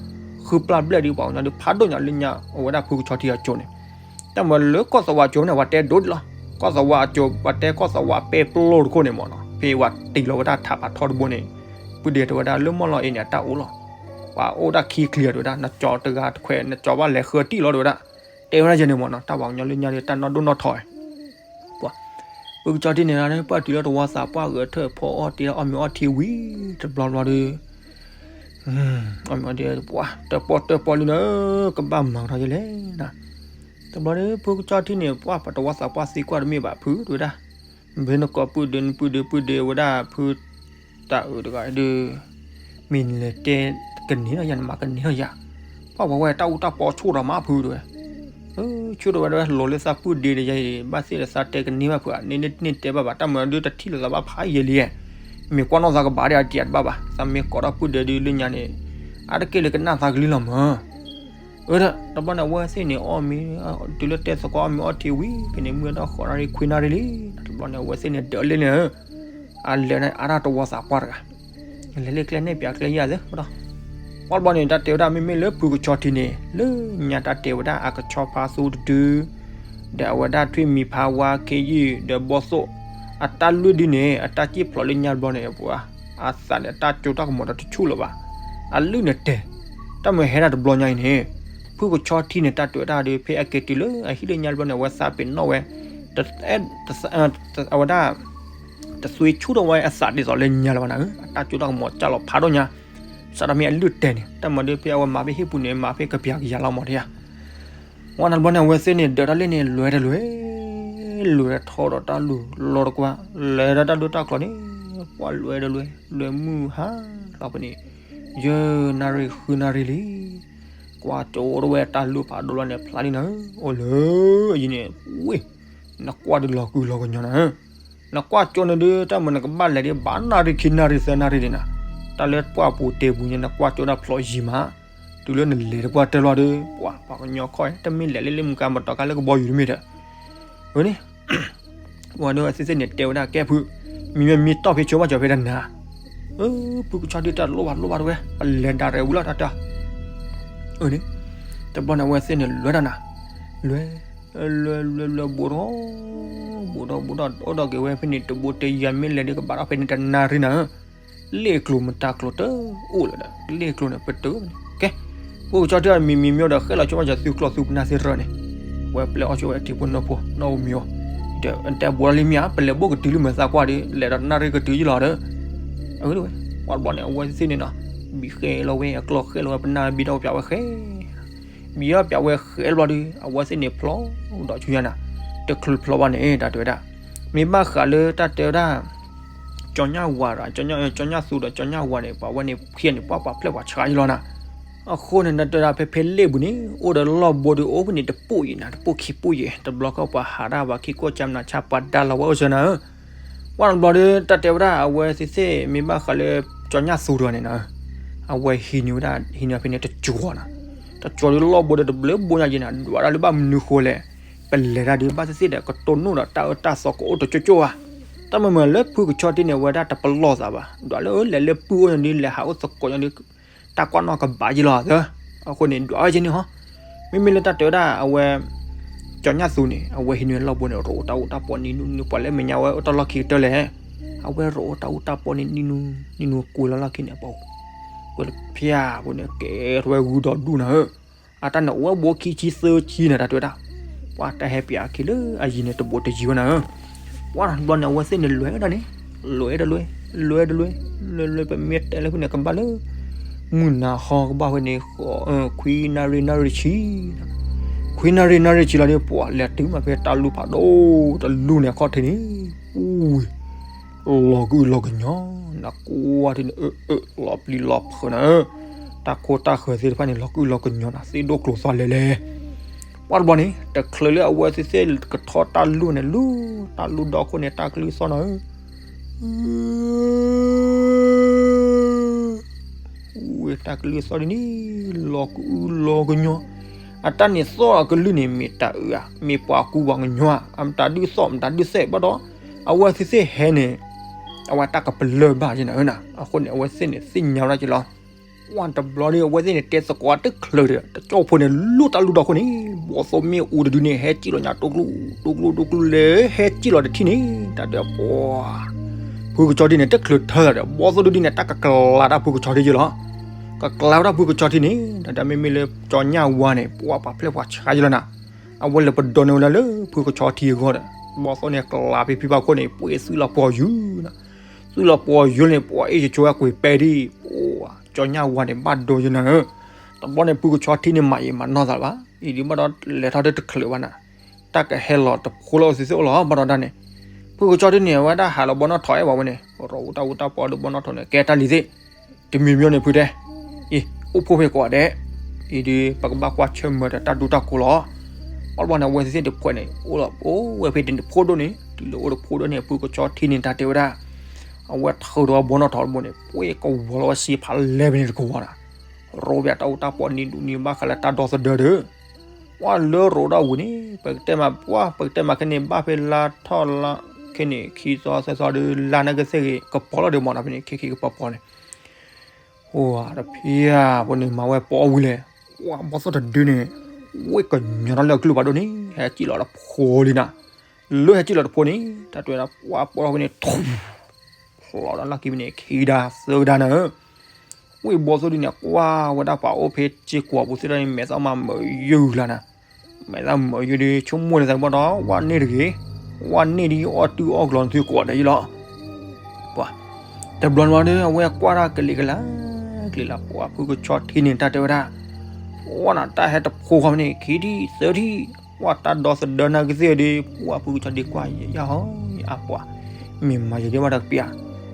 ဃုပျၢ်ဘျဲၣ်ဒီး ပှၤကညီဒုးဖးဒိၣ်ညါလၢညါ အိၣ်ဝဲဒၣ်ဖုကဆီထံအစိၤန့ၣ်, တၢ်မၤလၢကီၢ်သဝးအစိၤန့ၣ် ပှၤတဲဒိၣ်ဒ်လီၤ, ကီၢ်သဝးအစိၤ ပှၤတဲကီၢ်သဝးပဲပျိတခိၣ်န့ၣ်မ့ၢ်နီၤ, ဖဲပှၤတ့ၢ်လီၤဝဲဒၣ်ထးဖးထီတဘိန့ၣ်, ပုၢ်ဒ့တဲဝဲဒၣ်လၢမီၢ်လီၤအ့န့ၣ် အတၢ်အိၣ်လီၤ, ပှၤအိၣ်ဒၣ်ခံချံတဲဝဲဒၣ် နကၠီတဂၤတခွဲး နကၠီဘၣ်လဲၤဃၢတံၢ်လီၤတဲဝဲဒၣ်, တဲဝဲဒၣ်ယဲန့ၣ်မ့ၢ်နီၤ, တၢ်ပှၤကညီလၢညါဒီး တၢ်နီၣ်ဒိၣ်နီၣ်ထီၣ်, ပှၤ ဖုကဆီထံန့ၣ် ပှၢ်တုၤလၢတဝီသးပှၢ်ဂဲၤထၢၣ်ဖီအီၣ်တ့ၢ်အီၣ်မ့ၤအီထံဝံၤတဘျီဘျီဒီး, အီၣ်မ့ၤအီထံ ပှၢ်တၢၣ်ပီၣ်တၢၣ်ပီၣ်လံနၤ, ကဘၣ်မၤကထီၣ်ယဲလဲၣ်နၤ, တဘျီဒီး ဖုကဆီထံန့ၣ် ပှၢ်ပတဝီသးပှၢ်သံကွၢ်တမ့ၢ်ဘၣ်ဖုတဲဝဲဒၣ်, မ့ၢ်နကိးပုၢ်ဒ့ နပုၢ်ဒ့ ပုၢ်ဒ့ဝဲဒၣ်ဖု တၢ်အုးတဂၤဒီး, မ့ၢ်နလဲၤတဲကန့ၢ်ထီၣ်ယၤ နမၤကန့ၢ်ထီၣ်ယၤ, ပှၢ်ပှၤဝဲတၢ်အူတၢ်ပီဆိၣ်ဒီးမးဖုတဲဝဲ, ဆိၣ်ထီၣ်ဝဲဒၣ်ဝဲလီၤလၢသးပုၢ်ဒ့ဒီးယၤအံၤ ဘၣ်သ့ၣ်ဒီးသးတဲကန့ၢ်ဘၣ်ဖုဧါ, န့ၣ်န့ၣ်န့ၣ်တဲဘၣ်ဘၣ် တၢ်မၤဒုးတထံၣ်လိာ်သးဘၣ်ဖးယံာ်လံ, မ့ၢ်ကွၢ်နီၣ်သးကဘၣ်ဒီးအတံၤတဘၣ်ဘၣ်, သးမ့ၢ်ကိးထီၣ်ပုၢ်ဒ့ဒုးလၢညါန့ၣ်, အါတက့ၢ်လၢကနၣ်သးကလံလီၤမး အၢ တဘျီန့ၣ် အဝဲသ့ၣ်န့ၣ် အီၣ်မ့ၤ, တုၤလၢတဲသကိးအီၣ်မ့ၤအီထံဝံၤ ဖဲန့ၣ်မုၢ်ဒီးဃိးနၣ်ရံၣ်ခွံနၣ်ရံၣ်လံ, တဘျီန့ၣ် အဝဲသ့ၣ်န့ၣ်ဒၢးလ့န့ၣ်, အလဲၤန့ၣ်အါတၢ်တဝီသးပှၢ်တဂၤ, လဲၤလၢကျဲန့ၣ် ပျးကျဲယၤသ့ၣ်, ပှၢ်တဘျီန့ၣ် တၢ်တဲဝဲဒၣ် မ့မ့ၢ်လၢဖုကဆီထံန့ၣ် လၢညါတၢ်တဲဝဲဒၣ်အကဆီဖါသူတဒု ဒီးအဝဲဒၣ်ထွံၣ်မံၤဖါဝါခ့ယုၢ် ဒီးဘီၣ်သိၣ်, အတၢ်လုၢ်ဒုန့ၣ် အတၢ်စံၣ်ဖျိးလၢညါတဘျီန့ၣ် ပှၤ အသးန့ၣ် အတၢ်ကၠိတၢ်ကမီၤဒီးတဆူၣ်လၢၤဘၣ်, အလုၢ်န့ၣ်တဲာ်, တၢ်မ့ၢ်ဟဲဒၣ်တဘျီညါအံၤန့ၣ်, ဖုကဆီထံန့ၣ် တၢ်တဲဝဲဒၣ်ဒီး ဖဲအက့ၤတုၤလၢအဟံၣ်လၢညါတဘျီန့ၣ် အဝဲသးပ့ၤနီၣ်ဝဲ, အဝဲဒၣ် တသွံဆိထီၣ်ဝဲအသးဒ်သိးလၢညါလၢၤဘၣ်နၤဧၢ, အတၢ်ကၠိတၢ်ကမီၤကၢ်လီၤဖးဒိၣ်ညါ, စးထီၣ်မ့ၢ်အလုၢ်တဲာ်န့ၣ် တၢ်မၤဒုးဖဲအဝဲမၤဖဲဟံၣ်ပူၤန့ၣ် မၤဖဲကပျးကယၤလီၤမးတယၤ ဝဲန့ၣ်တဘျီန့ၣ် အဝဲသ့ၣ်န့ၣ် ဒၢးတၢ်လ့ၣ်န့ၣ် လဲၤတလဲၤ, လဲၤထီၣ်ဒီးတၢ်လူၤလီၤတကွၢ်, လဲၤဒီးတၢ်ဒိတၢ်ကျိၤန့ၣ်, ပှၢ်လဲၤတလဲၤ, လဲၤမုၢ်ဟါလီၤဖဲန့ၣ်, ယဲၢ်နၣ်ရံၣ်ဃုနၣ်ရံၣ်လံ, ကွၢ်ကၠိတဝဲတၢ်လူၤဖးဒိၣ်လီၤန့ၣ် ဖျါလံနၤဧၢ, အိၣ်လၢအယံၤန့ၣ်, ဝ့ၢ်, နကွၢ်ဒုးလီၤကုလီၤကညီနၤဧၢ, နကွၢ်ကၠိန့ၣ်ဒုး တၢ်မၤနကဘၣ်လဲၤဒ်ဘၣ်နၣ်ရံၣ်ခံနၣ်ရံၣ်သၢနၣ်ရံၣ်ဒံးနၤ, တၢ်လၢပှၢ်ပူၤတဲာ်ပူၤန့ၣ် နကွၢ်ကၠိဒၣ်ဖျိးယံၤမး, တုၤလၢနလဲၤတပှၢ်တၢၢ်လီၤဒီး ပှၤ ပှၤကညီခီၣ် တမ့ၢ်လဲၤလၢလၢမုၢ်ကါမတီၤကါလၢကဘီယူၤတမ့ၢ်ဒီး, ဝဲန့ၣ် ပှၤဒီးအသ့ၣ်သ့ၣ်န့ၣ် တဲဝဲဒၣ်ကဲဖု, မံမ့ၢ်မံတီၢ်ဖဲဆိဘၣ်ကၠီၤဖဲတနၤ, အၢ ဖုကဆီဒုးတၢ်လိၣ်ဘၣ်လိၣ်ဘၣ်တဝဲ ပလဲၤဒၣ်ရဲၣ်ဝံၤလီၤတၢ်တၢ်, အၢန့ၣ်, တဘျီန့ၣ် အဝဲသ့ၣ်န့ၣ် လဲၤတၢ်နၤ, လဲၤ, လဲၤလဲၤလဲၤ ဘူးထီၣ်, ဘူးထီၣ်ဘူးထီၣ် အိၣ်ဒီးက့ၤဝဲဖဲန့ၣ် တဘူးတယၤမ့ၢ်လဲၤဒ်ကဘၣ်ထီၣ်ဖဲန့ၣ်တနၣ်ရံၣ်နၤဧၢ လ့ၣ်ကျိၤမတၤကျိၤတအိၣ်လၢၤဒီး လ့ၣ်ကျိၤန့ၣ် ပတုာ်, ကဲ, ဖုကဆီဒုးမံမံမံဒီး ဃဲလီၤဆိဘၣ်ကၠီၤသုကျီၢ်သုပနၢ်သ့ၣ်တဖၣ်န့ၣ်, ဝဲပျဲအီၣ်ဆိဝဲထံဖိနီၢ်ဖိ နီၣ်ဧိၤမံၤဧိၤ, ဒီးတဲဘူးထီၣ်လံမ့ၢ်ဧါ ပလဲၤဘိၣ်ကတုၤလံမ့ၢ်သးကွၢ်ဒီး လဲၤဒီးတနၣ်ရံၣ်ကတုၤယံလီၤဒီး, အၢ ဝဲတဘျီန့ၣ် အဝဲသ့ၣ်န့ၣ်နီၤ, ဘံၣ်ဃဲလီၤဝဲအကျီၢ်ဃဲလီၤဝဲပနၢ်ဘံၣ်ဒီးပျးဝဲဃဲ ဘံၣ်ဒီးပျးဝဲဃဲတဘျီဒီး အဝဲသ့ၣ်န့ၣ်ဖျိးဒီးဆူညါနၤ, တချုးဖျိးဘၣ်န့ၣ် တၢ်တဲဝဲဒၣ်, မ့ၢ်ဘၣ်ဃးလၢတၢ်တဲဝဲဒၣ် ကၠီညၣ်ဝၤဒီး ကၠီညၣ်သူဒီးကၠီညၣ်ဝၤန့ၣ် ပှၤဝဲန့ၣ်ခံဂၤန့ၣ် ပှၤပှၤဖျဲၣ်ပှၤဆှါယံလီၤနၤ, အဃိန့ၣ် တၢ်တဲဝဲဒၣ် ဖဲဖဲလ့ၣ်ပူၤန့ၣ် အိၣ်ဒီးလီၢ်ဘိဒီးအိၣ်ဖဲန့ၣ်တပိၢ်ယံာ်နၤ တပိၢ်ခံပိၢ်ယံာ် တဘျီဃီပှၤဟးဒၣ်ပှၤခံကိၢ်ကၠၢ်မနၤဆါ ပှၤဒါလီၤဝဲအိၣ်စၢၤနၤဧၢ ပှၢ်တဘျီဒီး တၢ်တဲဝဲဒၣ် အဝဲသ့ၣ်သ့ၣ် မ့ၢ်ဘၣ်ဃးလၢ ကၠီညၣ်သူတဂၤန့ၣ်နီၤ, အဝဲဟံးန့ၢ်ဝဲဒၣ် ဟံးန့ၢ်ဖဲန့ၣ်တကၠီၤနီၤ, တကၠီၤဒီးလီၢ်ဘိဒီးတဘျုးဘိညါယံာ်နၤ ဒွးဒၣ်လၢဘၣ်မနုၤဃိလဲၣ်, ပလဲၤတၢ်ဒီးဘၣ်သ့ၣ်သ့ၣ်ဒီး ကတိၢ်နီၣ်ဒီးတၢ်အၢတၢ်သီကအိၣ်တကၠိကၠိဧါ, တၢ်မၤမၤလၢဖုကဆီတ့ၢ်န့ၣ် အဝဲဒၣ်တပလီၢ်သးဘၣ်, ဒွးလၢလဲၤလၢပုၢ်အိၣ်ညါဒီး လဲၤဟးအိၣ်သကိးညါဒီး တၢ်ကွၢ်နီၣ်ကဘၣ်ယံလီၤသၢ, အဃိန့ၣ် ဒွးဝဲကဲန့ၣ်ဟီ, မ့မ့ၢ်လၢတၢ်တဲဝဲဒၣ် အဝဲ ကၠီညၣ်သူန့ၣ် အဝဲဟံးန့ၢ်လီၢ်ဘိန့ၣ် ရိးအိၣ်တၢ်အူတၢ်ပီန့ၣ်နူနူ ပှၤလၢမဲာ်ညါဝဲအိၣ်တၢ်လီၢ်ခံကတၢၢ်လဲၣ်, အဝဲရိးအိၣ်တၢ်အူတၢ်ပီန့ၣ်နူနူ နူနူကွံာ်လီၤလီၢ်ခံန့ၣ် ပှၤ ကွံာ်လၢဖၠၣ်ဖိန့ၣ် ကဲထီၣ်ဝဲဂုၤဒီးဒူၣ်နၤဧၢ အတၢ်န့ၣ်အိၣ်ဝဲဘိခံဆံသၢဆံန့ၣ် တၢ်တဲဝဲဒၣ်, ပှၤတၢ်ဟဲပျးအခံလၢအယံၤန့ၣ် တဘိးတယံၤဝဲနၤဧၢ, ပှၢ်တဘျီန့ၣ် အဝဲသ့ၣ်န့ၣ်လဲၤဝဲဒၣ်န့ၣ်, လဲၤတလဲၤ, လဲၤတလဲၤ, လဲၤလဲၤ ပမ့ၢ်တဲလၢဖဲန့ၣ် ကဘၣ်လၢ မုၢ်နၤဟီကဘၣ်ဝဲန့ၣ် ခွံနၣ်ရံၣ်နၣ်ရံၣ်ဆံ, ခွံနၣ်ရံၣ်နၣ်ရံၣ်ဆံလီၤဒီး ပှၤလဲၤတုၤမးဖဲတၢ်လူၤဖးဒိၣ်တလူၤန့ၣ်အခီၣ်ထံးန့ၣ်, အူဝဲ လီၤကအုလီၤကညီ, နကွၢ်ထံန့ၣ် အၢ အၢ လီၤပျံၤလီၤဖုးနၤဧၢ, တၢ်ခိတၢ်ဃၢၤသ့ၣ်တဖၣ်န့ၣ် လီၤကအုလီၤကညီနၤ သ့ၣ်ဒိၣ်ကျိၤသွါလဲၤလဲၤ, ပှၢ်တဘျီန့ၣ် တချုးလၢအဝဲသ့ၣ်သ့ၣ်ကထီၣ်တၢ်လူၤန့ၣ် လူၤ တၢ်လူၤဒီခိၣ်န့ၣ် တၢ်ကလုၢ်သီၣ်နၤဧၢ အူဝဲတၢ်ကလုၢ်သီၣ်ဒ်န့ၣ် လီၤကအုလီၤကညီ, အတၢ်န့ၣ်သီၣ်အကလုၢ်န့ၣ် မ့ၢ်တၢ်အုးဧါ, မ့ၢ်ပှၤကူပှၤကညီဧါ, အမတၤဒုးသီၣ် မတၤဒုးသဲးဘၣ်ဒီး အဝဲသ့ၣ်သ့ၣ်ဟဲန့ၣ် အဝဲတၢ်ကပလၢၢ်ဘၣ်ယနၤဧၢနၤ. အဃိန့ၣ် အဝဲသ့ၣ်န့ၣ် သ့ၣ်ညါဝဲဒၣ်က့လီၤ. ပှၢ်တဘျီဒီး အဝဲသ့ၣ်န့ၣ် တဲသကိးတချုးဒီး တကၠီၣ်ဖိန့ၣ် လူၢ်တၢ်လူၢ်ဒီခိၣ်န့ၣ် ဘီၣ်သိၣ်မ့ၣ်အူတဒုန့ၣ် ဟဲစံၣ်လီၤညါ တိကျူ တိကျူ တိကျူ လဲၤဟဲစံၣ်လီၤတထံၣ်န့ၣ် တၢ်တဲပှၤ ဖုကဆီထံန့ၣ် တချုးထၢလီၤဒီး ဘီၣ်သိၣ်ဒုဒုန့ၣ် တၢ်ကကလၤတၢ်ဖုကဆီထံယလီၤ. ကကလၤဝဲဒၣ်ဖုကဆီထံန့ၣ် တၢ်တၢ်မ့မ့ၢ်လၢကၠီညၣ်ဝါန့ၣ် ပှၤပာ်ဖျဲးပှၤဆါယလီၤနၤ. အဝဲလဲၤပဒိးန့ၢ်ဝဲဒၣ်လၢဖုကဆီထံအဂီၢ်ဒီး ဘီၣ်သိၣ်န့ၣ် ကလၤဖဲဖံဖးခိၣ်န့ၣ် ပှ့ၤသွံၣ်လီၤပှီၤယုာ်နၤ. သွံၣ်လီၤပှီၤယုာ်န့ၣ် ပှၤအ့ၣ်ယဆိဝဲကွံာ်ပဲဒ် ပှၤကၠီညၣ်ဝါန့ၣ် ဘၣ်ဒိယနၤဧၢ. တဘျီန့ၣ် ဖုကဆီထံန့ၣ် မၤအံၤမၤနီၢ်သးဘၣ်, အံၤဒ်ဘၣ်ဒီးလဲၤထီၣ်တချုးဘၣ်နၤ. တၢ်ကဟဲလီၤတဖိလၢအဝဲသ့ၣ်အိၣ်လီၤ ဘၣ်ဒီးဒၣ်န့ၣ် ဖုကဆီထံန့ၣ် အဝဲဒၣ်ဟးလီၤဘီနီၣ်ထိးအဲၣ်ဘၣ်ဝဲန့ၣ် ရီၤအူတၢ်အူတၢ်ပီဒီးဘီနီၣ်ထိးန့ၣ် ကဲတၢ်လံၤသ့ၣ် တမံၤမံၤန့ၣ်ဖုတဲ အံၤ အိၣ်ဖှိၣ်ဖဲကိးဂၤဒဲး, အံၤဒီး ပကဘၣ်ကွၢ်ဆၢၣ်မဲာ်ဒီးတၢ်ဒူတၢ်ကိးလီၤ. အီၣ်တဘျီန့ၣ် အဝဲသ့ၣ်တဖှဲးန့ၣ် အိၣ်လီၤအိၣ်ဝဲဖဲတဖိဒိၣ်န့ၣ် တုၤလၢအိၣ်တဖိဒိၣ်န့ၣ် ဖုကဆီထံန့ၣ် တၢ်တဲဝဲဒၣ် အဝဲထုးဒီးဘီနီၣ်ထိးတဘိန့ၣ် ပှ့ၤကဝီၤလီၤဝဲစံဖးလဲၢ်ဖဲန့ၣ်တကဝီၤနၤ. ရီၤဘၣ်တၢ်အူတၢ်ပီနံၤဒူနံၤဘၣ်ဃးလၢတၢ်ဒီသဒၢဒီး ပှၤလၢရီၤဒၣ်ဝံၤန့ၣ် ပကတဲမးပှၢ် ပကတဲမးခဲန့ၣ် ဘၣ်ဖဲလါထီၣ်လါ ခဲန့ၣ် ခံသီသၢသီဒီး လါနၢ်ကသ့ၣ်ဂ့ၤ ကပီၤလီၤဒီးမ့ၢ်နီၤ ဖဲန့ၣ် ခံခံကပီၤပီၤန့ၣ် အိၣ်တဖံဧါ ဖိန့ၣ် မၤဝဲပီၤဝံၤလဲၣ်, ပှၤဘီၣ်သိၣ်တဒုန့ၣ် ဝ့ၢ်ကညီထီၣ်လၢအကလုၢ်ဖးဒိၣ်န့ၣ် ဟဲစံၣ်လီၤတဖိလံနၤ. လၢဟဲစံၣ်လီၤတဖိန့ၣ် တၢ်တဲဝဲဒၣ် ပှၤပီၤထီၣ်ဖဲန့ၣ် ထူ ဖျိးဒီးလီၢ်ခံဖဲန့ၣ် ခံဒါသၢဒါနၤဧၢ. ဝ့ၢ်ဘီၣ်သိၣ်ဒုန့ၣ် ကွၢ်ဝဲဒၣ်ပှၤအိၣ်ဖဲစ့ၢ်ကီးပူၤသ့ၣ်တဖၣ်န့ၣ် မဲာ်သၣ်မၤမုာ်ယုာ်လၢနၤ. မဲာ်သၣ်မုာ်ယုာ်ဒီး ဆိကမိၣ်န့ၣ်သးဘၣ်ဒီး ဝဲန့ၢ်တဂ့ၤ, ဝဲန့ၢ်ဒ်အီၣ်တုၤအီၣ်ကျီၤန့ၣ်သုကိးဂၤဒဲးယလီၤ. ပှၤ တဘျီဘျီဒီး အဝဲကွၢ်တၢ်ကလံၤကလါ ကလံၤလါ ပှၤဖုကဆီထံန့ၣ် တၢ်တဲဝဲဒၣ် ဝဲနၤ တၢ်ဟဲတဖိဃီဖဲန့ၣ် ခံထံၣ်သၢထံၣ်, ပှၤတၢ်ဒီသဒၢနၢ်ကသ့ၣ်ဒီး ပှၤဖုကဆီဒံးကွၢ်ယဲယဲဟီ ယအါပှၤ မ့ၢ်မၤယဲဒ်ဘၣ်တၢ်ကပျၢ်,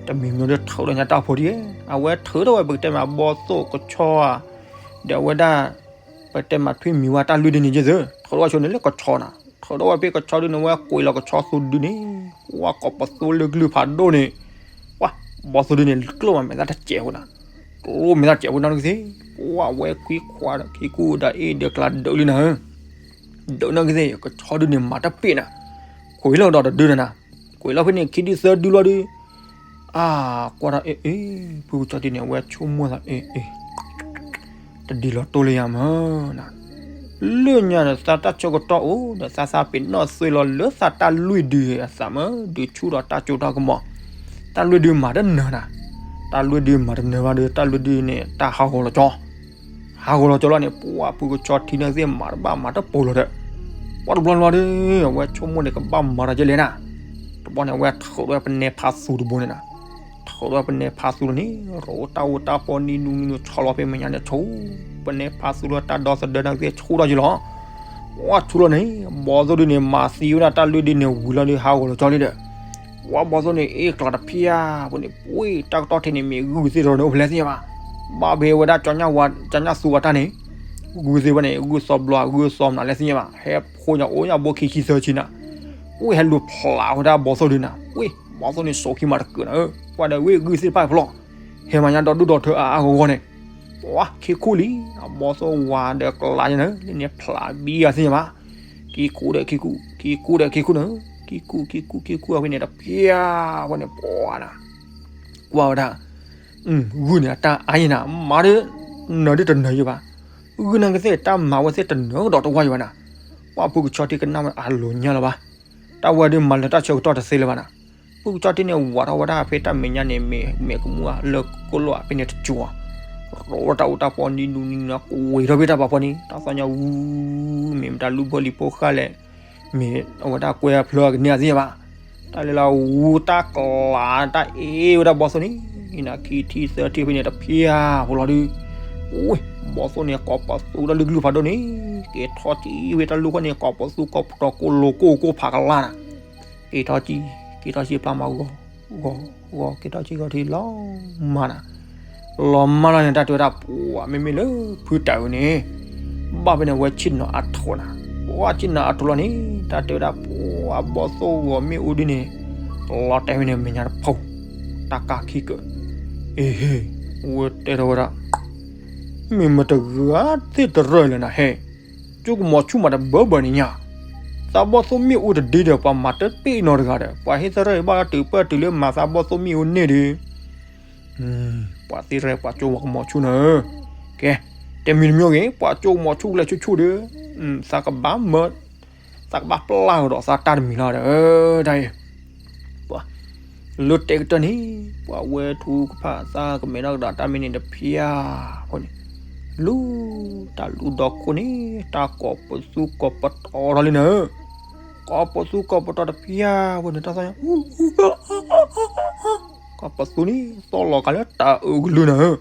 တမံၤမံၤဒီးထုးဒီးညါတၢ်ဖိဒံး, အဝဲထုးထီၣ်ဝဲ ပကတဲမးဘီၣ်သိၣ်ကဆီဧါ, ဒီးအဝဲဒၣ် ပတဲမးထွံၣ်မံၤဝဲတၢ်လွံၢ်ဒုန့ၣ်ယဲၢ်သု, ထုးထီၣ်ဝဲဆိန့ၣ်လၢကဆီနၤ, ထုးထီၣ်ဝဲဖဲကဆီဒုန့ၣ် ဝဲကွံာ်လီၤကဆီသူဒုန့ၣ်, ပှၤကိးပသူလၢကလုၢ်ဖးဒိၣ်န့ၣ်, ပှၤ ဘီၣ်သိၣ်ဒုန့ၣ် ကျိၣ်မးမဲာ်သၣ်တစဲးဖိနၤ, ကျိၣ်မဲာ်သၣ်တစဲးဖိနီၢ်ကသ့ၣ်, ပှၤဝဲခွံခွါဒီးခံကူဒီးအ့ၣ်ဒီးကျါဒုးလံနၤဧၢ, ဒုးနီၢ်ကသ့ၣ် ကဆီဒုန့ၣ် မၤတပ့ၢ်နၤ, ကွံာ်လီၤဒီးတဒုနၤနၤ, ကွံာ်လီၤဖဲန့ၣ် ခံဒုသၢဒုလီၤဒုး အါ ကွၢ်ဒီးအ့ၣ်အ့ၣ် ဖုကဆီဒုန့ၣ် အဝဲဆိကမိၣ်သးအ့ၣ်အ့ၣ် တဒ်လီၤတိၢ်လၢယၤမၢ်နၤ, လၢညါဒီးသးတၢ်ဆၢကတီၢ်အိၣ်ဒီး သးသးပ့ၤနီၣ်သွဲလီၤလၢသးတၢ်လွံၢ်ဒုအသးမၢ် ဒုးဆူၣ်ဒီးတၢ်စိတၢ်ကမီၤ, တၢ်လွံၢ်ဒုမၤတနၢၤနၤ, တၢ်လွံၢ်ဒုမၤတနၢၤဘၣ်ဒီး တၢ်လွံၢ်ဒုန့ၣ် တၢ်ဟးဂီၤလီၤကၠီ ဟးဂီၤလီၤကၠီလီၤန့ၣ် ပှၤဖုကဆီထံနၢ်ကသ့ၣ်မၤတဘၣ်မၤတပိၤလီၤဒီး, ပှၤတဘျီဘျီဒီး အဝဲဆိကမိၣ်န့ၣ် ကဘၣ်မၤတၢ်ကလဲၣ်နၤ, တဘျီန့ၣ် အဝဲထုးထီၣ်ဝဲပနဲဖးသူတဘိန့ၣ်နၤ, ထုးထီၣ်ဝဲပနဲဖးသူလီၤန့ၣ် ရိတၢ်အိၣ်တၢ်ပီနံၤဒူနံၤ ဆီလီၤဖဲမဲာ်ညါန့ၣ် ဆူ ပနဲဖးသူလၢတၢ်ဒီသဒၢနၢ်ကသ့ၣ်ဆူၣ်ထီၣ်က့ၤလီၤ, ပှၤဆူၣ်လီၤန့ၣ် ဘီၣ်သိၣ်ဒုန့ၣ် မၤသံဝဲဒၣ်တၢ်လွံၢ်ဒုန့ၣ် ဝံၤလီၤဒီးဟးဂီၤလီၤကၠီလံဒီး ပှၤဘီၣ်သိၣ်န့ၣ် အ့ၣ်ကျီၤတဖျၢၣ်ဖိန့ၣ် ပှ့ၤတၢ်ကတီၢ်ထဲန့ၣ် မ့ၢ်ဂုၢ်သ့ၣ်တရီန့ၣ် အိၣ်ဖဲလဲၣ်သ့ၣ်ညါဘၣ်, ဘၣ်ဖဲဝဲဒၣ်ကၠီညၣ်သူဝဲတၢ်န့ၣ် ဂုၢ်သ့ၣ်ဘၣ်န့ၣ် ဂုၢ်သီဘျီ ဂုၢ်သီမနုၤလဲၣ်သ့ၣ်ညါဘၣ်, ဟဲဖိညါအိၣ်ညါဘိခံဆံသၢဆံနၤ, ပှ့ၤဟဲလူၤဖျးဝဲဒၣ်ဘီၣ်သိၣ်ဒုနၤ, ပှ့ၤဘီၣ်သိၣ်န့ၣ် စိာ်ခံမးတကုးနၤဧၢ, ပှၤဒီးဝဲဂုၢ်သ့ၣ်တဖၣ်ဖျီၣ်, ဟဲမၤညါဒီဒူၣ်ဒီထၢအါအါဂီၢ်ဂီၢ်န့ၣ်, ပှၤခံခူၣ်လံ, အဘီၣ်သိၣ်ဝါဒီးကျါညါနၤ, လၢန့ၣ်ဖျးဘံယၤသ့ၣ်ညါဘၣ် ခံခူၣ်ဒီးခံခူၣ်, ခံခူၣ်ဒီးခံခူၣ်နၤ, ခံခူၣ်ခံခူၣ်ခံခူၣ်အဖဲန့ၣ်တဖျၢၣ်ဖိန့ၣ် ပှၤနၤ, ကွၢ်ဝဲဒၣ်, ဂုၢ်န့ၣ်အတၢ်အါယံၤနၤ, မၤဒီး, နၢၤဒုတနၢၤယံၤဘၣ်, ဂုၢ်နၢ်ကသ့ၣ်တၢ်မၤဝဲသ့ၣ်တနၢၤကဒီးတဝါယံၤဘၣ်နၤ, ပှၤဖုကဆီထံကနၣ်ဝဲအလိၤညါလၢၤဘၣ်, တၢ်ဝဲဒုးမၤလၢတၢ်ဆၢကတီၢ်တသ့လၢၤဘၣ်နၤ, ဖုကဆီထံန့ၣ် ဝးထီၣ်ဝဲဒၣ်ဖဲတၢ်မဲာ်ညါန့ၣ် မ့ၢ်မဲာ်ကမူၣ်လၢကိၣ်လိၣ်အဖဲန့ၣ်တစိၤ, ရိတၢ်အိၣ်တၢ်ပီနံၤဒူနံၤနၤ ကွံာ်ထီၣ်ဖဲတၢ်ပာ်ဖီန့ၣ် တၢ်သီညါဝူ မ့ၢ်မတၤလူၢ်ဖိလံၤဖိဃၣ်လဲၣ်, မ့ၢ်အဝဲဒၣ်ကွဲအဖျၢၣ်ကန့ၢ်အသ့ၣ်ညါဘၣ်, တၢ်လဲၤလၢဝူတၢ်ကျးတၢ်အ့ၣ်ဝဲဒၣ်ဘီၣ်သိၣ်န့ၣ်, နခံထံၣ်သၢထံၣ်ဖဲန့ၣ်တဖျၢၣ်ဖိလီၤဒုး, အိ ဘီၣ်သိၣ်န့ၣ် ကိးပသူတၢ်လၢကလုၢ်ဖးဒိၣ်န့ၣ်, က့ၤထီၣ်ကံၣ်ဝဲတၢ်လူၢ်ဃီန့ၣ် ကိးပသူကိးပတီၤကိၢ်လိာ်ကိၢ်ကိၢ်ဖးကလါနၤ, က့ၤထီၣ်ကံၣ်, က့ၤထီၣ်ကံၣ်ပျၢ်မၤဂီၤ, ဂီၤ, ဂီၤ က့ၤထီၣ်ကံၣ်ဂီၤထံလီၤမးနၤ, လီၤမၢ်လီၤန့ၣ် တၢ်တဲဝဲဒၣ်ပှၤမ့မ့ၢ်လၢဖုတၢ်အုးန့ၣ်, ဘၣ်ဖဲန့ၣ် အဝဲဆ့ၣ်နီၤအထိးနၤ, ပှၤဆ့ၣ်နီၤအထိးလီၤန့ၣ် တၢ်တဲဝဲဒၣ်ပှၤ ဘီၣ်သိၣ်ဂီၤမ့ၣ်အူဒ်န့ၣ်, လီၤတဲာ်ဖဲန့ၣ်မဲာ်ညါတဖီ, တၢ်ကးခံကၢး, အ့ဟ့, ဝဲတဲထီၣ်ဝဲဒၣ်, မ့ၢ်မတဂၤသ့ၣ်တရၢၢ်လဲၣ်နၤဟဲ, ကၠီ ကၠိကမီၤဆူၣ်မးတဘၢဘၢန့ၣ်ညါ, သးဘီၣ်သိၣ်မ့ၣ်အူတဒ့ဒီး ပှၤမၤတပ့ၣ်နီတဂၤဒီး ပှၤဟ့ၣ်သရၣ်အံၤဘၣ်တၢ်တုၤပၢၢ်တုၤလၢမၤသးဘီၣ်သိၣ်မ့ၣ်အူန့ၣ်ဒီး ပှၤသ့ၣ်ရဲၣ်ပှၤကၠိကမီၤဆူၣ်န့ၣ်, ကဲ, တမံၤတမံၤဂ့ၤ ပှၤကၠိကမီၤဆူၣ်လဲၤဆူၣ်ဆူၣ်ဒီး သးကဘၣ်မၢ သးကဘၣ်ပျၢ်ကဒီးသးတၢ်တမံၤလီၤဒီး, တၢ်အံၤ ပှၤ လၢတဲကတၢၢ်န့ၣ် ပှၤဝဲထူကဖၣ်သၣ်ကမဲထီၣ်ကဒီးတၢ်မ့ၢ်န့ၣ်တဖျၢၣ်ဖိန့ၣ်, လူၤ တၢ်လူၤဒီခိၣ်န့ၣ် တၢ်ကိးပသူကိးပတီၤထီၣ်လံနၤဧၢ, ကိးပသူကိးပတီၤတဖျၢၣ်ဖိန့ၣ် တၢ်သီၣ်ညါ ကိးပသူန့ၣ် သီၣ်လီၤကလၢတၢ်အုးကလုၢ်နၤဧၢ,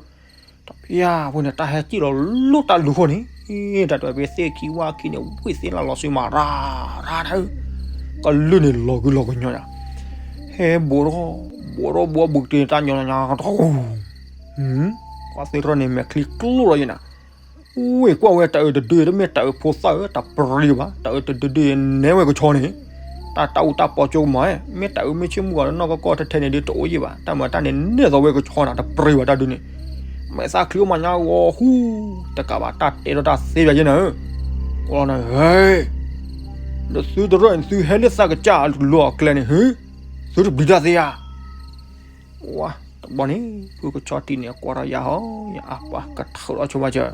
တဖျၢၣ်ဖိန့ၣ် တၢ်ဟဲစံၣ်လီၤလူၤတၢ်လူၤခိၣ်န့ၣ်, တၢ်တဲဝဲသ့ၣ်ခံဝၣ်ခံန့ၣ် ဝံၣ်သ့ၣ်လၢလီၤဆူမးရၤရၤနၤဧၢ, ကလုၢ်န့ၣ်လီၤကလီၤကညီနၤ, ဟဲဘိးထီၣ် ဘိးထီၣ်ဘိးဘုးကတ့ၢ်န့ၣ် တၢ်ညီညီညီ ပှၤသ့ၣ်တဖၣ်န့ၣ် မဲာ်ချံကျိၣ်လီၤယဲနၤ, ဝ့ၢ်ကွၢ်ဝဲတၢ်အုးတဒု တမ့ၢ်တၢ်အုးဖိသၣ်ဧၢ တပြံဘၣ်, တၢ်အုးတဒုဒုနဲဝဲကဆီန့ၣ်, တၢ်တၢ်အူတၢ်ပီကၠိကမီၤ, မ့ၢ်တၢ်အုးမ့ၢ်ဆ့ၣ်မုၢ်ဂီၤလၢနီၢ်ကီၢ်ကီၢ်ထဲထဲန့ၣ်ဒုးတအိၣ်ယံာ်ဘၣ်, တၢ်မၤတၢ်န့ၣ်နဲၣ်သီဝဲကဆီနၤ တပြံဘၣ်တၢ်ဒုးန့ၣ်, မဲာ်သၣ်ချံအိၣ်မးညါဂီၤဟူ, တကးဘၣ်တၢ်တဲဒီးတၢ်သ့ဘၣ်ယဲနၤဧၢ, အီနၤဧၢ ဒီးသုတရၢၢ်န့ၣ်သုဟဲလၢသးကစၢ်အလီၢ်အကျဲန့ၣ်ဟ့, သုတပျံၤတၢ်သ့ဧါ ဝါ တဘျီန့ၣ် ဖုကဆီထံန့ၣ် ကွၢ်ထီၣ်ယၤဟီ, ယအါပှၤကထၢၣ်လီၤဆိဘၣ်စၢၤ,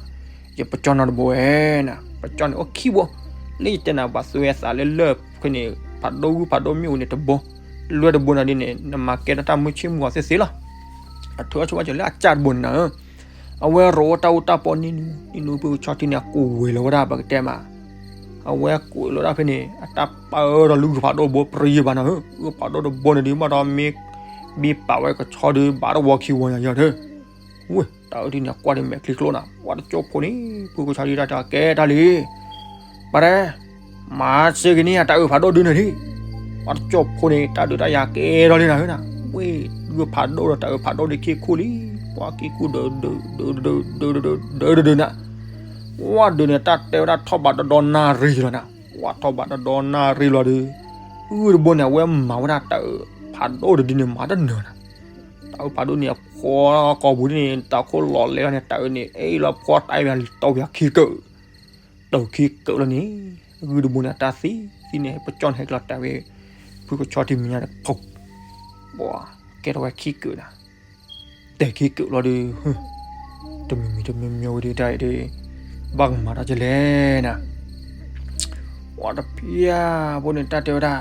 ယပကၠီနီတဘိဝဲနၤ, ပကၠီန့ၣ်အိၣ်ခံဘိ, လၢယတဲနၤပှၤသွဲသးလၢလၢၢ်ဖဲန့ၣ် ဖးဒိၣ်ဂုၢ်ဖးဒိၣ်မ့ၣ်အူန့ၣ်တဘိ, လွဲၢ်တဘိနၤဒ်န့ၣ် နမၤကဲထီၣ်တၢ်မုၢ်ဆ့ၣ်မုၢ်ဂီၤသ့သ့လီၤ, အထၢၣ်ဆိဘၣ်စၢၤလၢအကၢ်တဘိန့ၣ်နၤဧၢ အဝဲရိးတၢ်အူတၢ်ပီနံၤနူနံၤနူ ဖုကဆီထံန့ၣ် အကိးဝဲလီၤဝဲဒၣ်ပကတဲမး, အဝဲကိးလီၤဒၣ်ဖဲန့ၣ် အတၢ်ပၢဒီးလုၢ်ဂုၢ်ဖးဒိၣ်တဘိပြံယံာ်ဘၣ်နၤဧၢ, ဂုၢ်ဖးဒိၣ်တဘိန့ၣ်ဒုးဘၣ်ဒီးမ့ၢ် ဘံပာ်ဝဲကဆီဒုး ဘၣ်တဝီခံဝီညါယီၤဒီး, ဝ့ၢ် တၢ်အုးဒ်န့ၣ် ကွၢ်ဒ်မဲာ်ချံကျိနၤ, ပှၤတကၠိဖိန့ၣ် ဖုကဆီထံတၢ်တဲကဲတၢ်လံ ပှၤတဲ မၤစ့ၢ်ကီးန့ၣ် တၢ်အုးဖးဒိၣ်ဒုးန့ၣ်ဒံး, ပှၤတကၠိဖိန့ၣ် တၢ်ဒုးတၢ်ယၤကဲထီၣ်လံနၤဧၢနၤ, ဝ့ၢ် ဂုၢ်ဖးဒိၣ်ဒီးတၢ်အုးဖးဒိၣ်ဒုးခံခူၣ်လံ, ပှၤခံခူၣ်ဒုးဒုးဒုးဒုးဒုးဒုးဒုးဒုးဒုးနၤ, ဝ့ၢ်ဒုးန့ၣ် တၢ်တဲဝဲဒၣ်ထီၣ်ဘးတဒီနၣ်ရံၣ်လီၤနၤ, ဝ့ၢ်ထီၣ်ဘးတဒီနၣ်ရံၣ်လီၤဒီး, ဂုၢ်တဘိန့ၣ် အဝဲမၤဝဲဒၣ်တၢ်အုးဖးဒိၣ်တဒုန့ၣ် မၤတနၢၤနၤ, တၢ်အုးဖးဒိၣ်န့ၣ် အဖှီၣ်ကိာ်ပူၤဒ်န့ၣ် တၢ်ခိၣ်လီၤလဲၤလီၤန့ၣ် တၢ်အုးန့ၣ် အ့ၣ်လီၤဖှီၣ်တၢ်အံၤ တီၢ်ပှၤခံကၢး တၢ်ခံကၢးလီၤန့ၣ်, ဂုၢ်တဘိန့ၣ် တၢ်သံသံန့ၣ် ပကၠီန့ၣ်ဟဲကလီၤတဲာ်ဝဲ ဖုကဆီထံမဲာ်ညါန့ၣ် ပှၤကဲထီၣ်ဝဲခံကၢးနၤ, တဲာ်ခံကၢးလီၤဒီး, တမံၤမံၤတမံၤမံၤဝဲဒၣ်တၢ်အံၤဒီး, ဘၣ်ကမၤတၢ်ကလဲၣ်နၤ, ပှၤတဖၣ်ဖိန့ၣ် တၢ်တဲဝဲဒၣ်,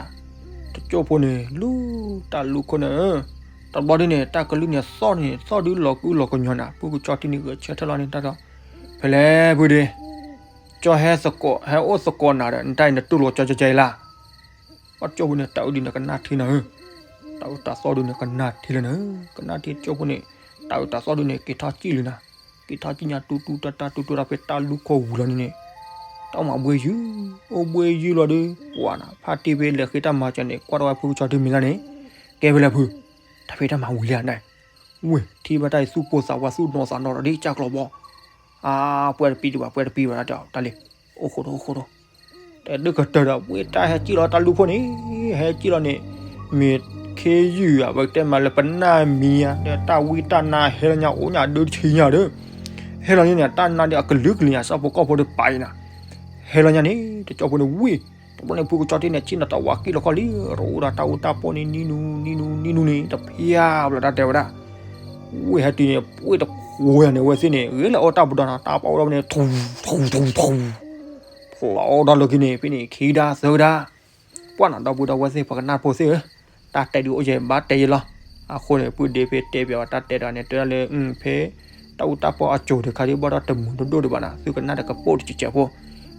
တကၠိဖိန့ၣ် လူၤတၢ်လူၤခိၣ်န့ၣ်, တဘျီဒ်န့ၣ် တၢ်ကလုၢ်န့ၣ်သီၣ်န့ၣ် သီၣ်ဒုးလီၤကုလီၤကညီနၤ, ဖုကဆီထံန့ၣ်ဂဲၤဆၢထၢၣ်လီၤန့ၣ် တၢ်ဒီး, ဖဲလဲၣ်ဖုဒ့ ကၠီဟဲသကိး ဟဲအိၣ်သကိးနၤဒီး နတၢ်အံၤနတူၢ်လိာ်ကၠီကၠီကၠီအံၤလၢ်, ပှၤတကၠိဖိန့ၣ် တၢ်အုးဒုးန့ၣ်ကနၣ်ထံနၤဧၢ, တၢ်အုးတၢ်သီၣ်ဒုးန့ၣ်ကနၣ်ထံလၢနၤ, ကနၣ်ထံတကၠိဖိန့ၣ်, တၢ်အုးတၢ်သီၣ်ဒုးန့ၣ် က့ၤထီၣ်စံၣ်လံနၤ, က့ၤထီၣ်စံၣ်ညါတူတူတၢ်တၢ်တူတူတၢ်ဖဲတၢ်လူၤခိၣ်ဝံၤလီၤန့ၣ်န့ၣ်, တၢ်အိၣ်မးဘှ့ယုၢ်, အိၣ်ဘှ့ယုၢ်လီၤဒီး ပှၤနၤ ဖါတံၢ်ဖဲလဲၤဃ့တၢ်မၤစၢၤန့ၣ် ကွၢ်ထီၣ်ဝဲဖုကဆီထံမဲာ်ညါန့ၣ်, ကဲဖဲလဲၣ်ဖု, တၢ်ဖံးတၢ်မၤဝံၤလံဧါန့ၣ်, ဝ့ၢ် ထံၣ်ဘၣ်တၢ်အံၤသူၣ်ပိၢ်သးဝးသူၣ်နီၤသးနီၤဒီးဒ်ကၢ်ကျီဘီ, အါ ပှဲၤတပံတဘၣ် ပှဲၤတပံဘၣ်တၢ်တဲအီၤတၢ်လံ, အိၣ်ဃိဒီးအိၣ်ဃိဒီး, တဲဒုးကတၢၢ်ဒီး ဝ့ၢ်တၢ်ဟဲစံၣ်လီၤတၢ်လူၤခိၣ်န့ၣ်, ဟဲစံၣ်လီၤန့ၣ်, မ့ၢ်ခ့ယုၢ်ဧါ ပကတဲမးလၢပနၢ်မံၤဧါ ဒီးတၢ်ဝံတၢ်နါဟဲလီၤညါအိၣ်ညါဒုးတဆံညါဒီး, ဟဲလီၤန့ၣ်န့ၣ် တၢ်နါဒုးအကလုာ်ကလုာ်ညါ စၢဖှိၣ်ကီၢ်ဖိဒီးပာ်အံၤနၤ, ဟဲလီၤညါန့ၣ် တကၠိဖိန့ၣ်ဝံၤ, တဘျီန့ၣ် ဖုကဆီထံန့ၣ် ဆ့ၣ်နီၤတၢ်ဝးကံၣ်လီၤခီၣ်လံ, ရိးဒၣ်တၢ်အူတၢ်ပီၢ်န့ၣ် နံၤနူၤ နံၤနူၤ နံၤနူၤန့ၣ် တဖျၢၣ်ဘျီတၢ်တဲဝဲဒၣ်, ဝ့ၢ်ဟဲတုၤန့ၣ် ပှ့ၢ်တခိၣ်ယၤန့ၣ် အဝဲသ့ၣ်န့ၣ် ဂ့ၤလၢအီၣ်တၢ်ပဒီနၤ တၢ်ပီၢ်အိၣ်ဒီးဖဲန့ၣ် ထူ ထူ ထူ ထူ ဖျိးဒီးလၢခံန့ၣ် ဖဲန့ၣ်ခံကဒါသၢကဒါ, ပှၢ်နၤ ဒီပုၢ်ဒီဝဲၢ်သ့ၣ် ပှၤကနၣ်ဖိသ့ၣ်ဧၢ, တၢ်တဲဒုးအိၣ်ယဲၢ်ဘၣ်တဲယဲၢ်လီၤ, အဃိန့ၣ် ပုၢ်ဒ့ဖဲတဲပၠးဝဲတၢ်တဲတဂၤန့ၣ် တဲဒၣ်လၢ ဖဲ တၢ်အူတၢ်ပီၢ်အစိၤတခါဒ်ဘၣ်ဒီးတမုာ်ဒိၣ်ဒိၣ်ဒံးဘၣ်နၤ သုကနၣ်ဒီးကပိာ်တစဲးစဲးဖိ,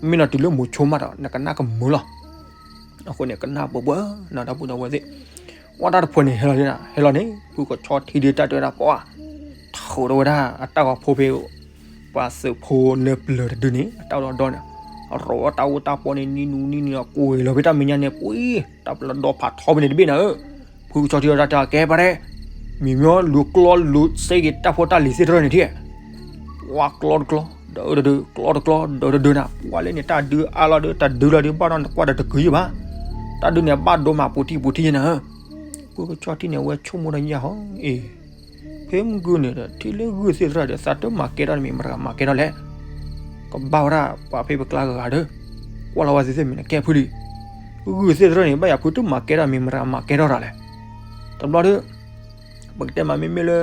မ့ၢ်နီၤတုၤလၢမိၤဆိမးဒီး နကနၣ်ကမုာ်လီၤ အဃိန့ၣ် ကနၣ်ပှဲၤပှဲၤနၤ ဒီပုၢ်ဒီဝဲၢ်သ့ၣ်, ဝဲတၢ်တဖှဲးန့ၣ် ဟဲလီၤန့ၣ် ဟဲလီၤန့ၣ် ဖုကဆီထံဒုးတၢ်တဲဝဲဒၣ်ပှၤ, ထုးထီၣ်ဝဲဒၣ်အတၢ်ဂီၤဖိဖဲ ပှၤသုးဖိလၢပျၢၤတဒုန့ၣ် အတၢ်အိၣ်ဒီးဒီန့ၣ်, ရိးတၢ်အူတၢ်ပီၢ်န့ၣ် နံၤနူၤနံၤနူၤ အကွဲးလီၤဖဲတၢ်မဲာ်ညါန့ၣ် ပှ့ၤ တၢ်ပျီဒီဖးထီဖဲန့ၣ်တဘ့ၣ်နၤဧၢ, ဖုကဆီထံဒီးတၢ်တဲကဲပှၤဒဲး, မ့မ့ၢ်လူၤကျီလူၤစ့က့ၤတၢ်ဖိတၢ်လံၤသ့ၣ်တဖၣ်န့ၣ်ထံၣ် ပှၤကျီတကျီ ဒီးတဒု ကျီတကျီ ဒီးတဒုနၤ ပှၤလၢန့ၣ် တၢ်ဒုးအါလီၤဒီး တၢ်ဒုးလီၤဒီး ဘၣ်ဒီးနကွၢ်ဒီးတကုၤယံၢ်ဘၣ်, တၢ်ဒုးန့ၣ် ဘၣ်ဒိမးပူၤထံၣ်ပူၤထံၣ်ယဲနၤဧၢ, ဖုကဆီထံန့ၣ် အဝဲဆိကမိၣ်ဒီးယၤဟီ အ့ၣ်, ဖဲမုၢ်ဂုၢ်န့ၣ်ဒီး ထံၣ်လၢဂုၢ်သ့ၣ်တဖၣ်ဒီး သးတမၤကဲထီၣ်တမံၤမတၤဂၤမၤကဲထီၣ်လဲၣ်, ကဘၣ်ဝဲဒၣ်ပှၤဖဲပကျါဂၤဂၤဒီး ကွၢ်လီၤဝဲသ့ၣ်သ့ၣ်မ့ၢ်နကဲဖုလံ, ဂုၢ်သ့ၣ်တရၢၣ်န့ၣ် ဘၣ်ယၤဖုတမၤကဲထီၣ်မ့ၢ်မတၤမၤကဲထီၣ်တၢ်လဲၣ်. တဘျီဒီး ပကတဲမးမ့မ့ၢ်လၢ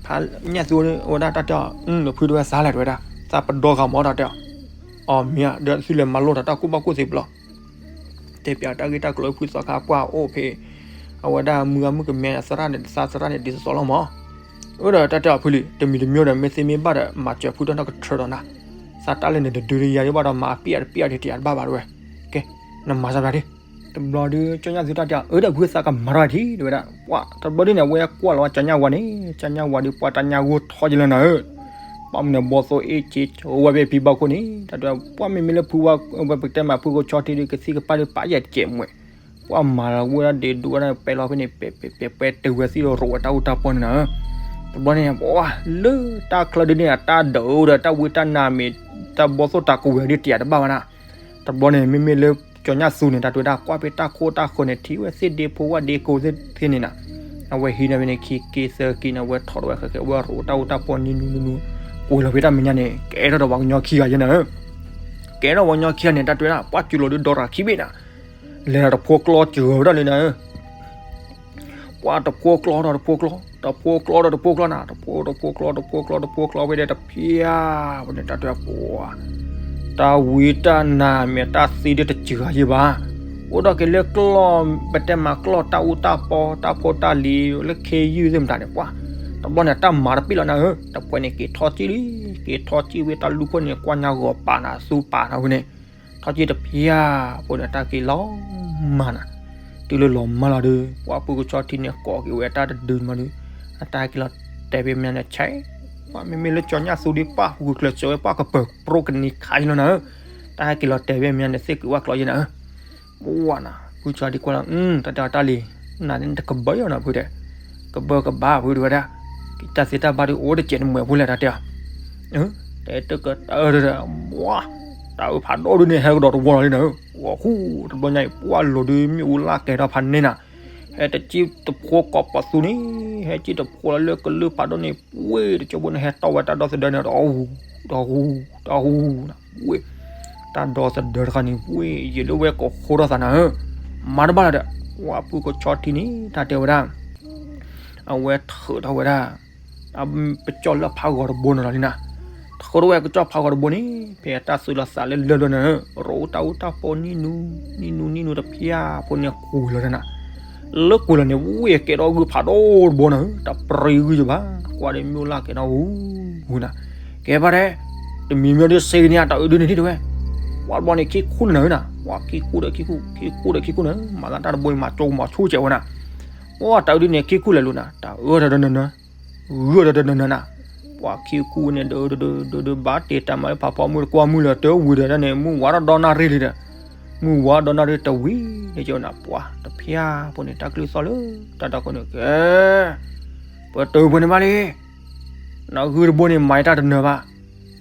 ဖးညၣ်သူန့ၣ်ဝဲဒၣ်တၢ်တဲအီၤ ဖုတဝဲစးလဲၣ်တဝဲဒၣ် သးပဒီဂၤမၤအီၣ်တၢ်တဲအီၤ, အီၤမ့ၢ်ဒီးသုလဲၤမၤလိတၢ်တၢ်ကူၣ်ဘၣ်ကူၣ်သ့ပျီ တဲပၠးတၢ်ဂ့ၢ်တၢ်ကျိၤဖုသီခါပှၢ်အိၣ်ဖဲ အဝဲဒၣ်မုၢ်ဂၤမုၢ်ကမဲအသရၣ်န့ၣ် သးသရၣ်န့ၣ်ဒ်သိးသိးလီၤမး, အၢဒီးတၢ်တဲအီၤဖုလံ တမံၤတမံၤဒီး မ့ၢ်သ့မ့ၢ်ဘၣ်ဒီး မၤစၢၤဖုတၢ်နီၢ်ကထၢဒီးနၤ, သးတၢ်လဲၣ်န့ၣ် တဒုးတယၤဒ်ဘၣ်ဒီးမၤအပျဲၢ်တပျဲၢ်တယၤတဘၣ်ဘၣ်တဝဲ, ကဲ နမၤစၢၤပၠးဒ် တဘျီဒီး ကၠီညၣ်သူတၢ်တဲအီၤ အၢဒီးဖုသးကမၤထီၣ်ထံတဝဲဒၣ် ပှၤတဘျီဒ်န့ၣ် အဝဲကွၢ်လီၤဝဲကၠီညၣ်ဝါန့ၣ် ကၠီညၣ်ဝါဒီး ပှၤတၢ်ညၣ်ဂိၢ်ထီကလၢနၤဧၢ, ဘၣ်မနုၤဘီသိၣ်အ့ၣ်က့ၤဝဲဖဲဖံဘၣ်ခိၣ်န့ၣ် တၢ်တဲပှၤမ့မ့ၢ်လၢဖုဝဲ ဝဲပကတဲမးဖုကဆီထံဒီး ကသံၣ်ကပၢ်ဒီးပာ်ယဲၢ်တကဲးမွဲၢ်, ပှၤမၤလီၤဝဲဒၣ်ဒ့ဒိၣ်ဝဲဒၣ် ပဲလီၤဖဲန့ၣ် ပဲပဲပဲပဲတုၤဝဲသံၣ်ဒီးရိးဝဲတၢ်အူတၢ်ပီၢ်န့ၣ်နၤဧၢ, တဘျီန့ၣ် ပှၤလၢတၢ်ချၢဒ်န့ၣ် အတၢ်ဒုးဒီးတၢ်ဝံတၢ်နါမ့ၢ် တၢ်ဘီသိၣ်တၢ်ကဝဲၤဒ်တယၤတဘၣ်ဝဲဒၣ်, တဘျီန့ၣ် မ့မ့ၢ်လၢ ကၠီညၣ်သူန့ၣ် တၢ်တဲဝဲဒၣ် ကွၢ်ဖဲတၢ်ခိၣ်တၢ်ဃၢၤန့ၣ် ထံၣ်ဝဲသ့ၣ်ဒ့ဖိဝၣ်ဒ့ကိသ့ၣ်န့ၣ်နၤ, အဝဲဟံးန့ၢ်ဖဲန့ၣ် ခံက့သၢက့န့ၣ် အဝဲထီၣ်ဝဲဃဲဃဲ အဝဲရိးတၢ်အူတၢ်ပီၢ်နံၤနူနူနူ, ကွံာ်လီၤဖဲတၢ်မဲာ်ညါန့ၣ် ကဲထီၣ်ဒီးပှၤကညီခံဂၤယဲနၤဧၢ, ကဲထီၣ်ပှၤကညီခံဂၤန့ၣ် တၢ်တဲဝဲဒၣ် ပှၤစူၤလီၤဒုးဒီးတၢ်ခံဘ့ၣ်နၤ, လဲၤဒီးတဖိကျီစၢၤဝဲဒၣ်လံနၤဧၢ ပှၤတဖိကျီဒီးတဖိကျီ, တဖိကျီဒီးတဖိကျီနၤ, တဖိတဖိကျီ တဖိကျီ တဖိကျီဝဲဒၣ်တဖၠၣ်, ပှၤန့ၣ်တၢ်တဲပှၤ တၢ်ဝံတၢ်နါမ့ၢ်တၢ်သ့ဒ်တစှၤယဲဘၣ်, အိၣ်ဒီးက့ၤလၢကျီၢ် ပတဲမးကျီၢ်တၢ်အူတၢ်ပီၢ် တၢ်ဖိတၢ်လံၤ လၢခ့ယုၢ်သ့ၣ်မတၤန့ၣ် ပှၤ တဘျီန့ၣ် တၢ်မၤတပ့ၢ်လီၤနၤဧၢ, တဖှဲန့ၣ်က့ၤထီၣ်ကံၣ်လံ, က့ၤထီၣ်ကံၣ်ဝဲတၢ်လူၢ်ခိၣ်န့ၣ် ကွၢ်ညါဂီၤပာ်နၤ သူပာ်နၤဝဲန့ၣ် ထီၣ်ကံၣ်တဖၠၣ်, ပှၤန့ၣ်တၢ်က့ၤလီၤမၢ်နၤ, တုၤလၢလီၤမၢ်လီၤဒီး ပှၤဖုကဆီထံန့ၣ် ကိးက့ၤဝဲတၢ်တဒုမးဒီး အတၢ်ဟဲက့ၤလီၤတဲာ်ဖဲမဲာ်ညါန့ၣ် ဆဲး, ပှၤမ့မ့ၢ်လၢကၠီညၣ်သူဒီး ပၢ်ဟူးကျၢၤစၢၤဝဲ ပှၤကပၢၤပြိကနံၤခးယလီၤနၤဧၢ, တၢ်ဟဲက့ၤလီၤတဲာ်ဖဲမဲာ်ညါန့ၣ် သ့ၣ်က့ၤဝဲကျီယဲနၤဧၢ ပှၤနၤ ဖုကဆီထံကွၢ်လီၤ တၢ်တဲအီၤတၢ်လံၤ, နၤန့ၣ်တကဘၢယီၤနၤဖုတဲ, ကဘၢကဘၣ်ဖုတဝဲဒၣ်, တၢ်သ့တၢ်ဘၣ်ဒီးအိၣ်တစဲးနမဲာ်ဖိလဲၣ်တၢ်တဲအီၤ, တဲတကတၢၢ်ဒီး မ့ၢ်, တၢ်အၢဖးဒိၣ်ဒုန့ၣ် ဟဲကဒီးတဝီလီၤလံနၤဧၢ, ဝီၤဃူ, တဘျီညါအံၤ ပှၤလိၤဒုမ့ၣ်အူလၢ်ကဲၤထီၣ်ဖးန့ၢ်နၤ, ဟဲတကံၣ်တဖိကိးပသူန့ၣ်, ဟဲကံၣ်တဖိလၢကလုၢ်ဖးဒိၣ်န့ၣ် ဝ့ၢ်တကၠိဘိန့ၣ် ဟဲတီၢ်ဝဲတၢ်ဒီသဒၢန့ၣ် တဟူ, တဟူ, တဟူနၤ, ဝ့ၢ် တၢ်ဒီသဒၢတခါန့ၣ် ဝ့ၢ်ယံာ်လၢဝဲကိးဃိထီၣ်သးနၤဧၢ, မၤတဘၣ်လၢၤဒီး ပှၤဖုကဆီထံန့ၣ် တၢ်တဲဝဲဒၣ် အဝဲထုးထီၣ်ဝဲဒၣ် အကစၢ်လၢဖးဂီၤတဘိန့ၣ်လီၤလံနၤ, ထုးထီၣ်ဝဲကစၢ်ဖးဂီၤတဘိန့ၣ် ဖဲတၢ်သူၣ်လီၤသးလၢလၢၢ်ဘျီနၤဧၢ, ရိးတၢ်အူတၢ်ပီၢ်နံၤနူ, နံၤနူနံၤနူတဖၠၣ်ဖိန့ၣ်ကွံာ်လီၤနၤ, လၢကွံာ်လီၤန့ၣ် ဝ့ၢ်ကဲထီၣ်ဂုၢ်ဖးဒိၣ်တဘိနၤဧၢ, တၢ်ပြံဂုၢ်ယဘၣ်, ကွၢ်ဒီးမ့ၣ်အူလၢ်ကဲထီၣ်ဟူ, ဟူနၤ, ကဲပှၤတဲ, တမံၤမံၤဒီးစ့ကနံၣ်အတၢ်အၢဒုန့ၣ်ထံၣ်တဝဲ, ပှၤတဘျီန့ၣ်ခံခူၣ်လၢနၤဧၢနၤ, ပှၤခံခူၣ်ဒီးခံခူၣ်, ခံခူၣ်ဒီးခံခူၣ်နၤ, မၤသးတၢ်တဘိန့ၣ် မၤကၠိမၤဆူၣ်စဲးဝဲနၤ, ပှၤတၢ်အၢဒုန့ၣ် ခံခူၣ်လဲၤလိာ်နၤ, တၢ်အၢတဒၢနၤနၤ, ဂုၢ်တဒၢနၤနၤ, ပှၤခံခူၣ်န့ၣ် ဒုးဒုးဒုးဒုးဘၣ်တ့ၢ်တၢ်မၤလၢဖးဖီမုၢ်တကွၢ်မုၢ်လၢၤတဝံၤဒီးန့ၣ် မုၢ်ဝါထီၣ်ဒီနၣ်ရံၣ်လံဒီး, မုၢ်ဝါဒီနၣ်ရံၣ်တဝံၤန့ၣ်ကနၤ ပှၤတဖၠၣ်ဖိန့ၣ် တၢ်ကလုၢ်သီၣ်လၢတၢ်တီခိၣ်န့ၣ် ကဲ ပတုာ်ပှဲၤန့ၣ်ဘၣ်လံ, နဂုၢ်တဘိန့ၣ် မၤယတၢ်တနၢၤဘၣ်,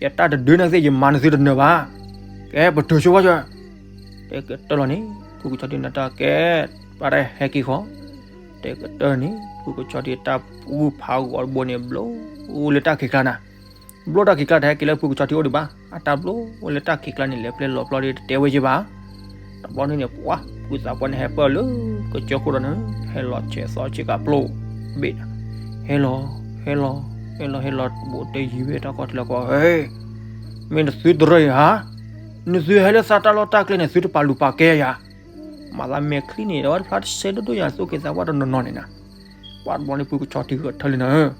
ယတၢ်တဒုန့ၣ်သ့ၣ် ယမၤနသုတနၢၤဘၣ်, ကဲ ပတုာ်ဆိဘၣ်ကၠီ, တဲကတၢၢ်လီၤန့ၣ် ဖုကဆီထံနတၢ်ကဲ, ပှၤတဟဲက့ၤဃီ, တဲကတၢၢ်န့ၣ် ဖုကဆီထံတၢ်ဂုၢ်ဖးဂီၤတဘိန့ၣ် ဘျိလၢတၢ်ခံးကျါနၤ, ဘျိတၢ်ခံးကျါတဟဲက့ၤလၢဖုကဆီထံအိၣ်ဒံးဘၣ်, အတၢ်ဘျိဝဲလၢတၢ်ခံးကျါန့ၣ် လဲၤပျဲလီၤပျီဒီးတတဲဝဲယဲဘၣ် တဘျီန့ၣ်န့ၣ် ပှၤဖုသးပှၢ်န့ၣ် ဟဲပၢၢ်လၢကစၢၢ်ခိၣ်ဒီးန့ၣ် ဟဲလီၤဆဲးသီဆ့ကၤပျိဘ့ၣ်, ဟဲလီၤ, ဟဲလီၤ, ဟဲလီၤ ဟဲလီၤ ဘူးတဲယံၤဝဲတၢ်ကီတလၢကီ ဟဲ, မ့ၢ်နသုတရၢၢ်အံၤဧါ, နသုဟဲလၢသးတၢ်လီၢ်တၢ်ကျဲန့ၣ် သုတပာ်လုၢ်ပာ်ကဲယၤ, မၤသးမဲာ်ချံန့ၣ် တဝဲတဖျါတစဲးဒိၣ်ဒိၣ်ယၤ သူၣ်က့ၤသးပှၢ်တနီၤနီၤန့ၣ်နၤ, ပှၤတဘျီန့ၣ် ဖုကဆီထံကထၢလံနၤဧၢ,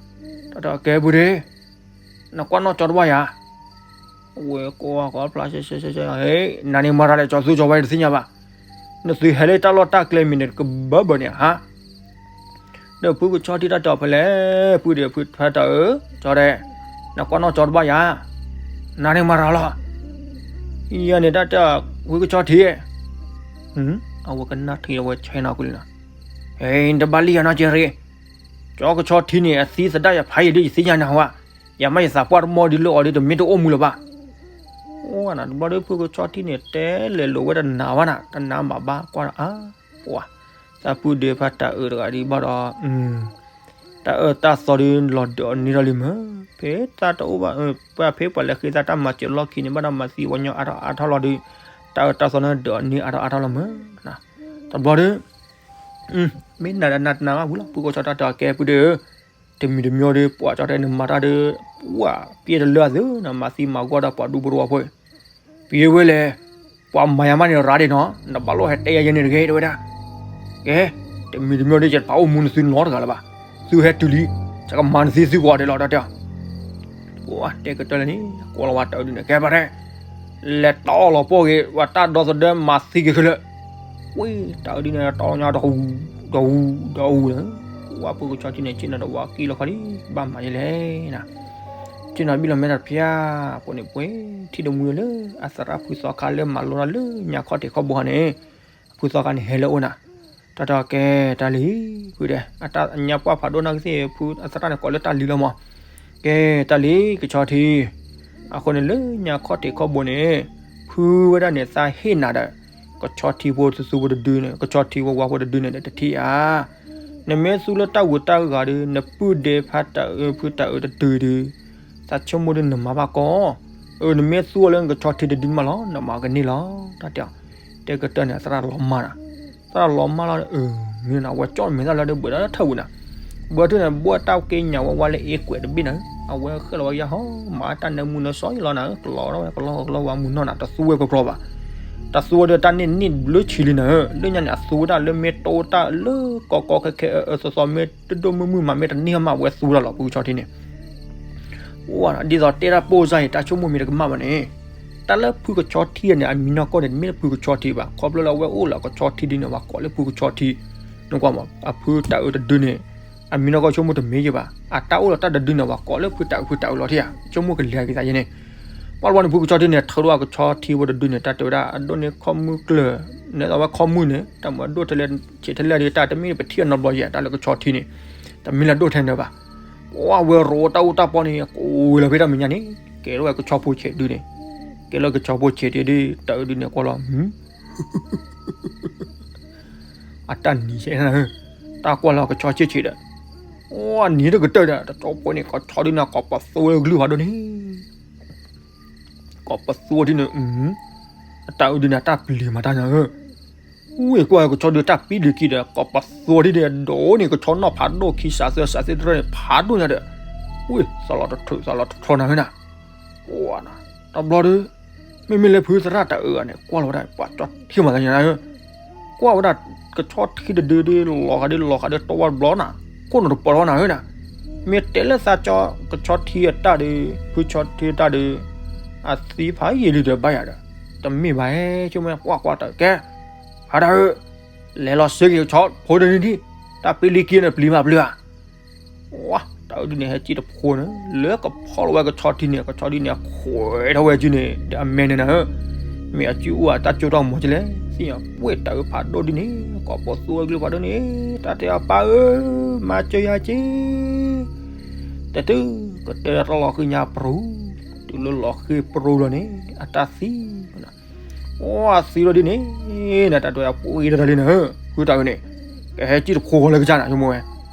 တၢ်တဲကဲဖုဒ့ နကွၢ်နီၣ်ကၠီတဘၣ်ယၤ, ဝဲကိးဂၤကိးဖျါ နၤန့ၣ်မၤတၢ်လဲၣ် ကၠီသူကၠီဝါ ယတသ့ၣ်ညါဘၣ်, နသုဟဲလၢတၢ်လီၢ်တၢ်ကျဲမ့ၢ်န့ၣ် ကဘၢဘၢန့ၣ်ဧါ, ဒီးဖုကဆီထံတၢ်တဲအီၤဖဲလဲၣ်, ဖုဒ့ဖုဖးတၢ်အၢ, ကၠီဒဲး, နကွၢ်နီၣ်ကၠီတဘၣ်ယၤ, နၤန့ၣ်မၤတၢ်လီၤ, ယၤန့ၣ်တၢ်တဲအီၤ ဖုကဆီထံ, အဝဲကနၣ်ထံအဝဲဆဲးနီၢ်ကွံာ်လံနီၤ, နတဘၣ်လံယၤနီတစဲးရ့ၣ်, ကၠီကဆီထံန့ၣ် အသံသဒၣ်ယဖးယံာ်ဒ်ယသ့ၣ်ညါနၤဝဲ, ယမ့ၢ်ယသးပှၢ်တမီၢ်ဒ်လၢအီၤဒီး တမ့ၢ်တအိၣ်မူလၢၤဘၣ်, အိၣ်နၤ တဘျီဒီးဖုကဆီထံန့ၣ် တဲလဲၤလိာ်ဝဲတနာ်ဘၣ်နၤ တနာ်မးဘၣ်ကွၢ်ဒီးအါ, ပှၤ, သးပုၢ်ဒ့ဖးတၢ်အၢတဂၤဒ်ဘၣ်ဒီး တၢ်အၢတၢ်သီဒ်လီၤဒၢးအီၤန့ၢ်ဒီးလံမ့ၢ်, ဖဲတၢ်တအိၣ်ဘၣ်, ပှၤဖဲပှၤလဲၤဃ့သးတၢ်မၤစၢၤလီၢ်ခံန့ၣ် ဘၣ်ဒီးမၤသံဝဲညီအါထီၣ်အါထီၣ်လီၤဒီး, တၢ်အၢတၢ်သီန့ၣ်ဒုးအီၤန့ၢ်အါထီၣ်အါထီၣ်လီၤမး, တဘျီဒီး မ့ၢ်နၤဒီးနၤတနာ်ဘၣ်ဝံၤလီၤ ဖုကဆီထံတၢ်တဲအီၤကဲဖုဒီး, တမံၤတမံၤဒီး ပှၤကၠီတဲနမၤတၢ်ဒီး, ပှၤပျဲတလၢအသု နမၤသံမၤဂီၢ်ဒီးပှၤဒူပရိဝဲဖိ, ပှဲၤဝဲလဲၣ်, ပှၤမၤယၤမးန့ၣ်ရၤဒံးနီၤ နဘၣ်လိၣ်ဟဲတဲယၤယဲန့ၣ်တဂ့ၤ တဲဝဲဒၣ်, ကဲ, တမံၤတမံၤဒီး ယတဖးအိၣ်မူနသုနီတဂၤလၢၤဘၣ်, သုဟဲတုၤလံ, ယကမၤနသုသုကိးဂၤဒဲးလီၤ တၢ်တဲအီၤ ပှၤတဲကတၢၢ်လၢန့ၣ် ကွၢ်လီၤဝဲတၢ်အုးဒုးန့ၣ် ကဲပှၤတဲ, လဲၤတီလီၤပှီၢ်ဂ့ၤ ပှၤတၢ်ဒီသဒၢမၤသံက့ၤခဲလၢာ်, ဝံၤတၢ်အုးဒုးန့ၣ် တီညါတဟူး, တဟူး, တဟူးလၢ, ကွၢ်ဖုကဆီထံန့ၣ် ဆ့ၣ်နီၤဒီးဝဲကံၣ်လီၤခီဒံး ဘၣ်မၤယဲလဲၣ်နၤ, ဆ့ၣ်နီၤဘံၣ်လီၤမဲာ်တၢ်တဖျၢၣ်, ပှၤန့ၣ်ပှဲၤထံၣ်တမူလၢ အသရၣ်ဖုသီခါလၢမၤလိတၢ်လၢညါခီၣ်ထံးခီၣ်ဘိခါန့ၣ်, ဖုသီခါန့ၣ်ဟဲလၢအအိၣ်နၤ, တၢ်တဲအီၤကဲ တၢ်လံၤ, ဖုတဲ, အတၢ်ညါပှၢ်ဖးဒိၣ်နာ်က့သ့ၣ် ဖုအသရၣ်န့ၣ်ကိးလၢတၢ်လံၤလီၤမး, ကဲ, တၢ်လံၤ ကဆီထံ, အဃိန့ၣ်လၢညါခီၣ်ထံးခီၣ်ဘိန့ၣ်, ဖုဝဲဒၣ်န့ၣ်သးဟ့ၣ်နၤဒီး, ကဆီထံဖိတသူဖိတဒုန့ၣ် ကဆီထံဝဲဝါဖိတဒုန့ၣ်ဒီးတထံၣ်ဧါ နမ့ၢ်သူလၢတၢ်ဝံၤတၢ်ဂၤဒီး နပုၢ်ဒဲဖးတၢ်အၢ ဖုတၢ်အၢတတုၤဒီး, သးဆိကမိၣ်ဒီးနမၤဘၣ်ကီ, အၢ နမ့ၢ်သူအီၤလၢနကဆီထံတဒုမးလီၤ နမၤကန့ၢ်လီၤ တၢ်တဲအီၤ, တဲကတၢၢ်န့ၣ် သရၣ်လီၤမၢ်နၤ, သရၣ်လီၤမၢ်လီၤ, မ့ၢ်နဝဲကၠီၣ်မဲာ်သၣ်လၢဒီးဘၣ်ဒီးထၢၣ်ဝံၤနၤ, ဘၣ်ထၢၣ်န့ၣ် ဘၣ်တၢ်က့ညါဝဲဝါလၢအ့ကွဲးတဘ့ၣ်နၤ, အဝဲဃဲလီၤဝဲယါဟီ မၤတၢ်နၢမူနၢဆှီယလီၤနၤ, ကလီၤထီၣ်ဝဲကလီကလီဝဲမုၢ်နီၢ်နၤ တသူဝဲကကျီဘၣ် တသူဝဲဒီးတၢ်န့ၢ်န့ၢ်ဘျၢဆံးလံနၤ, လၢညါန့ၣ် အသူဝဲဒၣ်လၢမ့ၢ်တိၢ်တၢ်လၢကီကီခဲခဲအၢအၢသီသီ မ့ၢ်တဒိၣ်မုၢ်မုၢ်မး မ့ၢ်တန့ၢ်မး အဝဲသူဝဲဒၣ်လီၤ ဖုကဆီထံန့ၣ်, အိၣ်ဒ်သိးတဲတၢ်ပိၢ်စါအံၤ တၢ်ဆိကမိၣ်မ့ၢ်တကမၣ်ဘၣ်န့ၣ်, တၢ်လၢဖုကဆီထံန့ၣ် အမံၤနီၢ်ကီၢ်န့ၣ် တမ့ၢ်လၢဖုကဆီထံဘၣ် ခီဖျိလၢအဝဲအိၣ်လၢအကဆီထံဒ်န့ၣ် ပှၤကိးလၢဖုကဆီထံ, နကွၢ်မး အဖုတၢ်အၢတဒုန့ၣ်, အမံၤနီၢ်ကီၢ်ဆိကမိၣ်တမ့ၢ်ယဲဘၣ် အတၢ်အိၣ်လၢတၢ်တဒုန့ၣ် ပှၤကိးလၢဖုတၢ်အၢဖုတၢ်အၢလီၤထံဧါ ဆိကမိၣ်ကလဲၤက့ၤသးယဲန့ၣ်, ပှၤလၢပှၤန့ၣ် ဖုကဆီထံန့ၣ် ထုးထီၣ်အကဆီထံဖိတဒုန့ၣ် တၢ်တဲဝဲဒၣ် အဒိၣ်န့ၢ်ခီၣ်မုၢ်ကျၢၤ, နဲသိးဝဲခီၣ်မုၢ်န့ၣ် တၢ်မၤဒိၣ်ထဲလဲၣ်ဆံးထဲလဲၣ်ဒီး တၢ်တမ့ၢ်ပထံၣ်အနီတဘျီယဲ တၢ်လၢကဆီထံန့ၣ်, တမ့ၢ်လၢဒိၣ်ထဲန့ၣ်ဘၣ်, ပှၤဝဲရိးတၢ်အူတၢ်ပီန့ၣ် ကိးဝဲလီၤဖဲတၢ်မဲာ်ညါန့ၣ်, ကဲထီၣ်ဝဲကဆီဖိဆံးဒုန့ၣ်, ကဲလၢကဆီဖိဆံးဒုဒီး တၢ်အၢဒုန့ၣ်ကွၢ်လီၤ အတၢ်နံၤဆဲးနၤဧၢ, တၢ်ကွၢ်လီၤကဆီဆံးဆံးဒီး, အိၣ်နံၤတကတၢၢ်ဒီး တကၠီဖိန့ၣ် ကဆီဒုန့ၣ် ကိးပသူဝဲကလုၢ်ဖးဒိၣ်န့ၣ်, ကိးပသူဝဲဒုန့ၣ်, အတၢ်အၢဒုန့ၣ် အတၢ်ပျံၤမၤတၢ်နၤဧၢ, ဝ့ၢ်ကွၢ်ကဆီဒုတၢ်ပံလံၤကံဒီး ကိးပသူဝဲဒုန့ၣ် ဒိၣ်န့ၣ် ကဆီနီၢ်ဖးဒိၣ်ခံစးသၢစးသၢတရၢန့ၣ် ဖးဒိၣ်ညါဒီး, ဝ့ၢ် သးလီၤတထြူးသးလီၤတထြီနၤဧၢနၤ, တဘျီဒီး မ့မ့ၢ်လၢဖုသရၣ်တၢ်အၢဂၤန့ၣ် ကွၢ်လီၤဝဲဒၣ် ပှၤကၠီထံမၤသးညါနၤဧၢ, ကွၢ်ဝဲဒၣ် ကဆီထံတဒုဒု လီၤဂာ်ဒုလီၤဂာ်ဒု တီဝဲတဘျီနၤ, ခိၣ်နူာ်တပီၤထီၣ်နၤဧၢနၤ, မ့ၢ်တဲလၢသးကၠီ ကဆီထံအတၢ်ဒီး ဖုကဆီထံအတၢ်ဒီး အသံဖးယံာ်လံဒီးဘၣ်ယၤဒီး, တမ့ၢ်ဘၣ်ဟဲ ဆိကမိၣ်ကွၢ်ကွၢ်တၢ်ကဲ, ဟးတၢ်အၢ, လဲၤလီၤစ့က့ၤကဆီဖိတဒုဒံး, တၢ်ပံလံၤကံန့ၣ်ပျံၤမးပျံၤဧါ ဝါ တၢ်အၢဒုန့ၣ် ဟဲက့ၣ်တဖိန့ၣ် လၢကဖီၣ်လီၤဝဲကဆီထံန့ၣ် ကဆီဒုန့ၣ် အခွဲးထီၣ်ဝဲအစုန့ၣ် ဒီးအမဲာ်န့ၣ်နၤဧၢ, မ့ၢ်အစုအိၣ်အတၢ်ကၠိထီၣ်မီၤကလဲၣ်, သ့ၣ်ညါပှဲၤတၢ်အၢဖးဒိၣ်ဒုန့ၣ် ကိးပသူဝဲကလုၢ်ဖးဒိၣ်န့ၣ် တၢ်တဲအီၤပၢ်ဧၢ, မၤစၢၤယၤက့ၤ, တတုၤကတဲတၢ်လီၤဃံၤညါပရူၤ, တုၤလၢလီၤဃံၤပရူၤလီၤန့ၣ် အတၢ်သံ အိၣ်အသံလီၤဒ်န့ၣ်, နတၢ်ဒွဲၣ်အပှ့ၤတၢ်တၢ်လံနၤဧၢ, ဖုတၢ်အၢန့ၣ်, ကဟဲက့ၣ်တဖိဃီလၢကစၢ်နၤ ဆိကမိၣ်ဝဲ,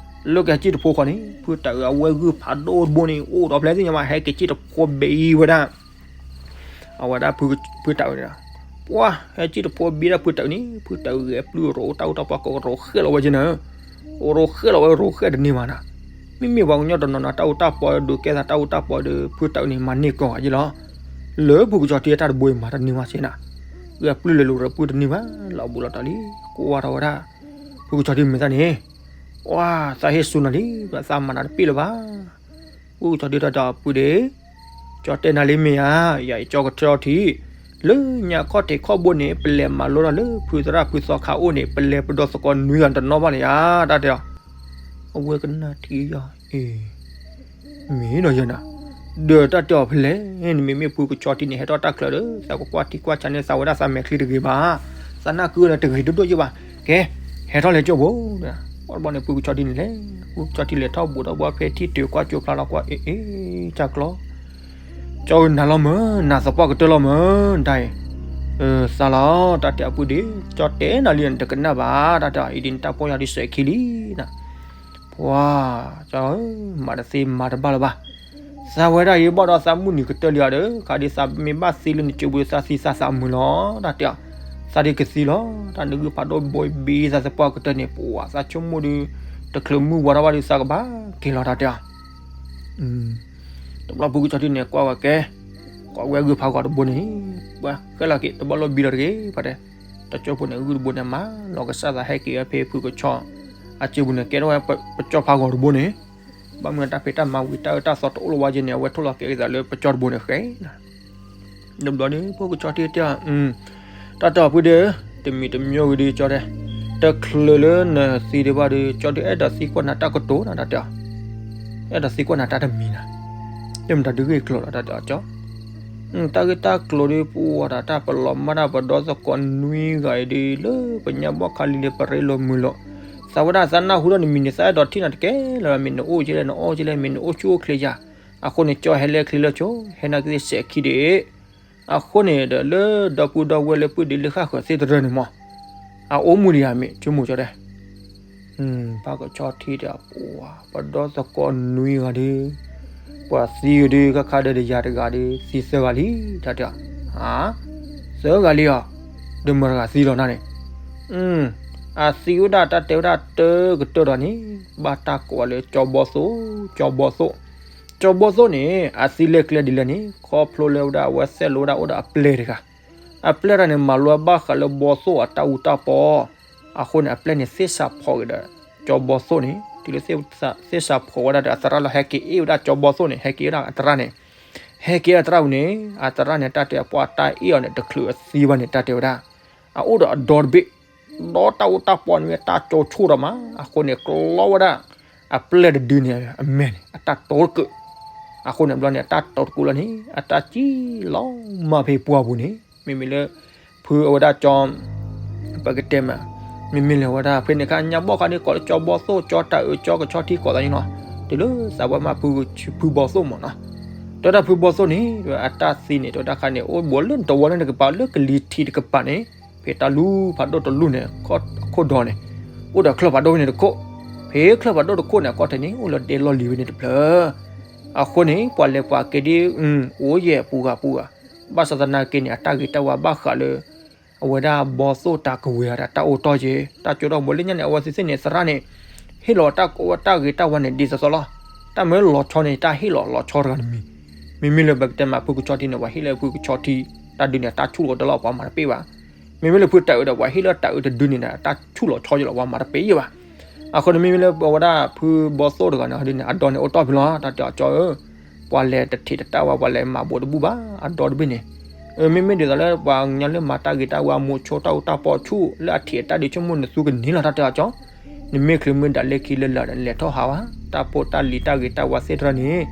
လၢကဟဲက့ၣ်တဖိဃီန့ၣ် ဖုတၢ်အၢအဝဲဂုၢ်ဖးဒိၣ်တဘိန့ၣ် အိၣ်ဒီးဖျဲၣ်သ့ၣ်ညါမး ဟဲက့ၤက့ၣ်တဖိဘ့ဝဲဒၣ် အဝဲဒၣ်ဖုတၢ်အၢန့ၣ်, ပှၤဟဲက့ၣ်တဖိဘ့ဒၣ်ဖုတၢ်အၢန့ၣ် ဖုတၢ်အၢဂဲၤပျုၢ်ရိးတၢ်အိၣ်တၢ်ပီၢ်ကိးရိးဃဲလီၤဝဲက့ၤနၤဧၢ, အိၣ်ရိးဃဲလီၤဝဲရိးဃဲတန့ၢ်မးနၤ, မ့မ့ၢ်ပှၤကညီတနီၤနီၤ တၢ်အိၣ်တၢ်ပီၢ်ဒုးကဲသးတၢ်အိၣ်တၢ်ပီၢ်ဒီး ဖုတၢ်အၢန့ၣ် မၤန့ၢ်ကီၢ်ဂၤယ့လီၤ, လၢဖုကဆီထံအတၢ်တဘိအံၤမၤတန့ၢ်မးစ့နၤ, ဂဲၤပျုၢ်လဲၤလိာ်ရၤပျုၢ်တန့ၢ်ဘၣ် လီၤဘူးလီၤတီၤလံ, ကွၢ်ထီၣ်ဝဲဒၣ်, ဖုကဆီထံမဲာ်သၣ်န့ၣ်, ပှၤသးဟ့ၣ်ဆူနၤလံ သးမၤနၤတပ့ၢ်လၢၤဘၣ် ဖုကဆီဒုတၢ်ဒီးဖုဒ့ၣ်, ကၠီတဲနၤလံမ့ၢ်ဧါ, ယၤအံၤကၠီကထၢထီၣ်ထံ, လၢညါခီၣ်ထံးခီၣ်ဘိန့ၣ် ပလဲၤမၤလိတၢ်လၢဖုသရၣ်ဖုသီခါအိၣ်န့ၣ် ပလဲၤပဒီသကိးနွံဂၤတနီၤဘၣ်န့ၣ်ဧါ, တၢ်တဲအီၤ, အဝဲကနၣ်ထံယီၤအံၤ မ့ၢ်ဒီးယဲနၤ, ဒီးတၢ်တဲအီၤဖဲလဲၣ်, နမ့မ့ၢ်ဖုကဆီထံန့ၣ် ဟဲထီၣ်တၢ်ချၢဒီး သးကကွၢ်ထံကွၢ်ဆးန့ၢ်သးဝဲဒၣ်သးမဲာ်ချံတဂ့ၤဘၣ်, သးနၢ်ကုလၢတဂ့ၤဒိၣ်ဒိၣ်ယ့ၣ်ဘၣ်, ကဲ, ဟဲထီၣ်လဲၤကၠိဘိ, ပှၤတဘျီန့ၣ် ဖုကဆီထံန့ၣ်လဲၣ်, ဖုကဆီထံလဲၤထီၣ်ဘူးထီၣ်ဘၣ်ဖဲထံတုၤကွၢ်ကၠိဖျါလီၤကွၢ် အ့ၣ်အ့ၣ်, တၢ်ကျီ ကၠီဧၢ နၤလီၤမၢ်, နၤသပှၢ်ကတၢၢ်လီၤမၢ်, တၢ်အံၤ, သးလီၤ, တၢ်တဲအပုၢ်ဒ့ၣ်, ကၠီတဲနၤလံ နတကနၣ်ဘၣ်, တၢ်တဲအံၤဒ်န့ၣ် တၢ်ပီၢ်ယၤဒ်စဲးခံလံနၤ, ပှၤ, ကၠီဧၢ, မၤတသ့မၤတဘၣ်လၢၤဘၣ်, သးဝဲဒၣ်အံၤဘၣ်ဒီးသးမုၢ်နံၤကတၢၢ်လံဧါဒီး ခါဒ်သးမ့ၢ်ဘၣ်သံလၢနစုပူၤသးသံသးသမုာ်လီၤ တၢ်တဲအီၤ, သးဒ်ကသံလီၤ, တၢ်နဂံၢ်ဖးဒိၣ်ဘိဘံသးသပှၢ်ကတၢၢ်န့ၣ် ပှၤသးဆိကမိၣ်ဒီး တချုးမုၢ်ဝါထီၣ်ဘၣ်ဒီးသးကဘၣ်က့ၤလီၤ တၢ်တဲအီၤ တဘျီဖုကဆီထံန့ၣ်ကွၢ်ဝဲကဲ, ကွၢ်ဝဲဂုၢ်ဖးဂီၤတဘိန့ၣ်, ပှၤဃဲလီၤက့ၤ တဘၣ်လိၣ်ဘံဒီးတဂ့ၤ ပှၤတဲ, တကၠိဖိန့ၣ်ဂုၢ်တဘိန့ၣ်မၤလီၤကစၢ်သးဟဲက့ၤဝဲဖဲဖုကဆီ, အစုပူၤန့ၣ်ကဲထီၣ်ဝဲပကၠီဖးဂီၤတဘိန့ၣ်, ဘၣ်မနုၤတၢ်ဖံးတၢ်မၤဝံၤတၢ်အၢတၢ်သီတအိၣ်လၢၤဝဲက့န့ၣ် အဝဲထိၣ်လီၤက့ၤကသးလၢပကၠီတဘိန့ၣ်ဃဲ တဘျီန့ၣ် ဖုကဆီထံတဲအီၤ, တၢ်တဲအီၤဖုဒီး, တမံၤတမံၤဂ့ၤဒီးကၠီတဲ, တချုးလၢနသံဒံးဘၣ်ဒီး ကၠီဒုးအဲၣ်ဒိးသံကွၢ်နၤတၢ်ကတိၤနၤ တၢ်တဲအီၤ, အဲၣ်ဒိးသံကွၢ်နၤတၢ်တမံၤနၤ, တမ့ၢ်တၢ်ဒုးဂ့ၢ်ကျိၤလီၤ တၢ်တဲအီၤကၠီ, တၢ်ဂ့ၢ်တၢ်ကျိၤဒီး ပအိၣ်ဝဲဒၣ်တၢ်ပလီၤမၢ်တၢ်ပဒီသကိးနွံဂၤအံၤဒီး လၢပညါဘီၣ်ခါလံလၢပရ့လိာ်မုာ်လိာ်, သးဝဲဒၣ်သးနၢ်ဟူဒီးနမံၤန့ၣ် သးအဲၣ်ဒိးထံၣ်နၤတကဲလၢၤဘၣ် မ့ၢ်နအိၣ်ကလဲၣ် နအီၣ်ကလဲၣ် မ့ၢ်နအိၣ်ဆူၣ်အိၣ်ချ့ဧါ, အဃိန့ၣ် ကၠီဟဲလၢချံလၢဆိ ဟဲနာ်က့ၤသ့ၣ်စဲးခံဒံး, အဃိန့ၣ်ဒီး လၢဒီပုၢ်ဒီဝဲၢ်လၢပုၢ်ဒ့လၢဃၣ်ဃၢၤသ့ၣ်တရၢန့ၣ်မး, အအိၣ်မူဒံးဧါ မ့ၢ်ဆိကမိၣ်ကၠီတဲ ဖုကဆီထံတဲအီၤ, ပဒီသကိးနွံဂၤဒီး, ပှၤသံဂၤဒီး ခါခါဒီးဒီးယၤတဂၤဒီး သံသၢဂၤလံ, တၢ်တဲအီၤ, သၢဂၤလံဧါ, ဒီးမတၤတဂၤသံလီၤနၤန့ၣ်, အသံဝဲဒၣ်တၢ်တဲဝဲဒၣ်တၢ်ကတၢၢ်ဒီးန့ၣ်, ဘၣ်တၢ်ကိးအီၤလၢကၠီဘီသိၣ်, ကၠီဘီသိၣ်, ကၠီဘီသိၣ်န့ၣ် အသံလဲၤကျဲဒ်လဲၣ်န့ၣ် ခီဖျိလၢဝဲဒၣ်အဝဲသ့ၣ်လိဝဲဒၣ်အိၣ်ဒီးအပျဲၢ်တဂၤ, အပျဲၢ်တဂၤန့ၣ် မၤလိဘၣ်ဃးလၢဘီသိၣ်အတၢ်အူတၢ်ပီ အဃိန့ၣ် အပျဲၢ်န့ၣ်သ့ၣ်စးဖီက့ၤဒီး ကၠီဘီသိၣ်န့ၣ် တုၤလၢသ့ၣ်စးဖီဝဲဒၣ်ဒီး အသရၣ်လီၤဟဲက့ၤအ့ၣ်ဝဲဒၣ်ကၠီဘီသိၣ်န့ၣ် ဟဲက့ၤဝဲဒၣ်အသရၣ်န့ၣ်, ဟဲက့ၤဝဲဒၣ်သရၣ်ပူၤန့ၣ် အသရၣ်န့ၣ် တၢ်တဲအီၤပှၤတၢ်အ့ၣ်အီၤန့ၣ် တချုးအသံဘၣ်န့ၣ် တၢ်တဲဝဲဒၣ်, အအိၣ်ဒီးအဒီတဘ့ၣ်, ဒီးတၢ်အူတၢ်ပီန့ၣ် အတၢ်ကၠိဆိၣ်ဒီးမး အဃိန့ၣ် ကျီဝဲဒၣ် အပျဲၢ်တဒုန့ၣ် အမဲာ်န့ၣ် အတၢ်တိၤတကၢး, အဃိန့ၣ်ဘျီန့ၣ် အတၢ်တိၤတကၢးလီၤန့ၣ် အတၢ်စံၣ်လီၤမၢ်ဖဲပှၢ်ပူၤန့ၣ် မ့မ့ၢ်လၢ ဖုအဝဲဒၣ်ကၠီ ပကတဲမး, မ့မ့ၢ်လၢအဝဲဒၣ် ဖဲန့ၣ်ခါညါဘီၣ်ခါန့ၣ် ကိးလၢကၠီဘီသိၣ် ကၠီတၢ်အုး ကၠီကဆီထံ ကိးသးန့ၣ်လီၤ, တုၤလၢသးပှၢ်မး ဖုဘီသိၣ်မးနီၤ, တဲဝဲဒၣ်ဖုဘီသိၣ်န့ၣ် အတၢ်သံန့ၣ် တဲဝဲဒၣ်ခါန့ၣ် အိၣ်ဘူးလၢနတဝီလၢနကပၤလၢကလံၤထံးတကပၤန့ၣ်, ဖဲတၢ်လူၤဖးဒိၣ်တလူၤန့ၣ် အခိၣ်ဒိးန့ၣ်, အိၣ်ဒီးချၢၣ်ဖးဒိၣ်ဖဲန့ၣ်တခိၣ်, ဖဲချၢၣ်ဖးဒိၣ်တခိၣ်န့ၣ် အကီၢ်ထဲန့ၣ် အိၣ်လၢဒဲလီၢ်လံၤဖဲန့ၣ်တဖျၢၣ်, အဃိန့ၣ် ပှၤလဲၤပှၤက့ၤဒ် အိၣ်ယဲၢ်ပူၤဂၤပူၤဂၤ, ဘၣ်ဆၣ်သနာ်က့န့ၣ် အတၢ်ဂ့ၤတၢ်ဝါဘၣ်ဃးလၢ အဝဲဒၣ်ဘီသိၣ်တၢ်ကဝဲၤအတၢ်အိၣ်တီၢ်က့ၤ တၢ်ကၠိထီၣ်ဘိလၢညါန့ၣ် အဝဲသ့ၣ်သ့ၣ်န့ၣ် သရၣ်န့ၣ် ဟ့ၣ်လီၤတၢ်ကဝဲၤတၢ်ဂ့ၤတၢ်ဝါန့ၣ် ဒ်သိးသိးလီၤ, တၢ်မ့ၢ်လီၤဆီန့ၣ် တၢ်ဟ့ၣ်လီၤလီၤဆီတဂၤတမံၤ, မ့မ့ၢ်လၢပကတဲမးဖုကဆီထံန့ၣ် ပှၤဟ့ၣ်လၢဖုကဆီထံ တၢ်ဒုးန့ၣ် တၢ်ဆူၣ်လီၤတလီၤ ပှၤမၤတပ့ၢ်ဘၣ်, မ့မ့ၢ်လၢဖုတၢ်အုးဒီး ပှၤဟ့ၣ်လၢတၢ်အုးတဒုန့ၣ်ဒီး တၢ်ဆူၣ်လီၤဆီယလီၤ ပှၤမၤတပ့ၢ်ယဘၣ်, အဃိန့ၣ် မ့မ့ၢ်လၢပဝဲဒၣ်ဖုဘီသိၣ်တဂၤန့ၣ် ဒ်န့ၣ် အဒီန့ၣ်အိၣ်တီၢ်ဖဲလီၤ တၢ်တဲအီၤကၠီဧၢ ပှၤလဲၤတထံးတတၢ်ဝဲ ပှၤလဲၤမၤဘူးတဘူၣ်ဘၣ် အဒီတဘ့ၣ်န့ၣ်, မ့မ့ၢ်ဒ်သိးလၢပှၤကညီလၢမၤတၢ်ဂ့ၤတၢ်ဝါ မိၤဆိတၢ်အူတၢ်ပီဆူၣ် လၢအထံးအတၢ်ဒုးဆိကမိၣ်နသူကန့ၢ်လီၤ တၢ်တဲအီၤကၠီ, နမ့ၢ်ချုးမ့ၢ်ဒၣ်လၢခံလၢလာ်ဒီး နလဲၤထီၣ်ဟးဝဲ တၢ်ဖိတၢ်လံၤတၢ်ဂ့ၤတၢ်ဝါသ့ၣ်တဖၣ်န့ၣ်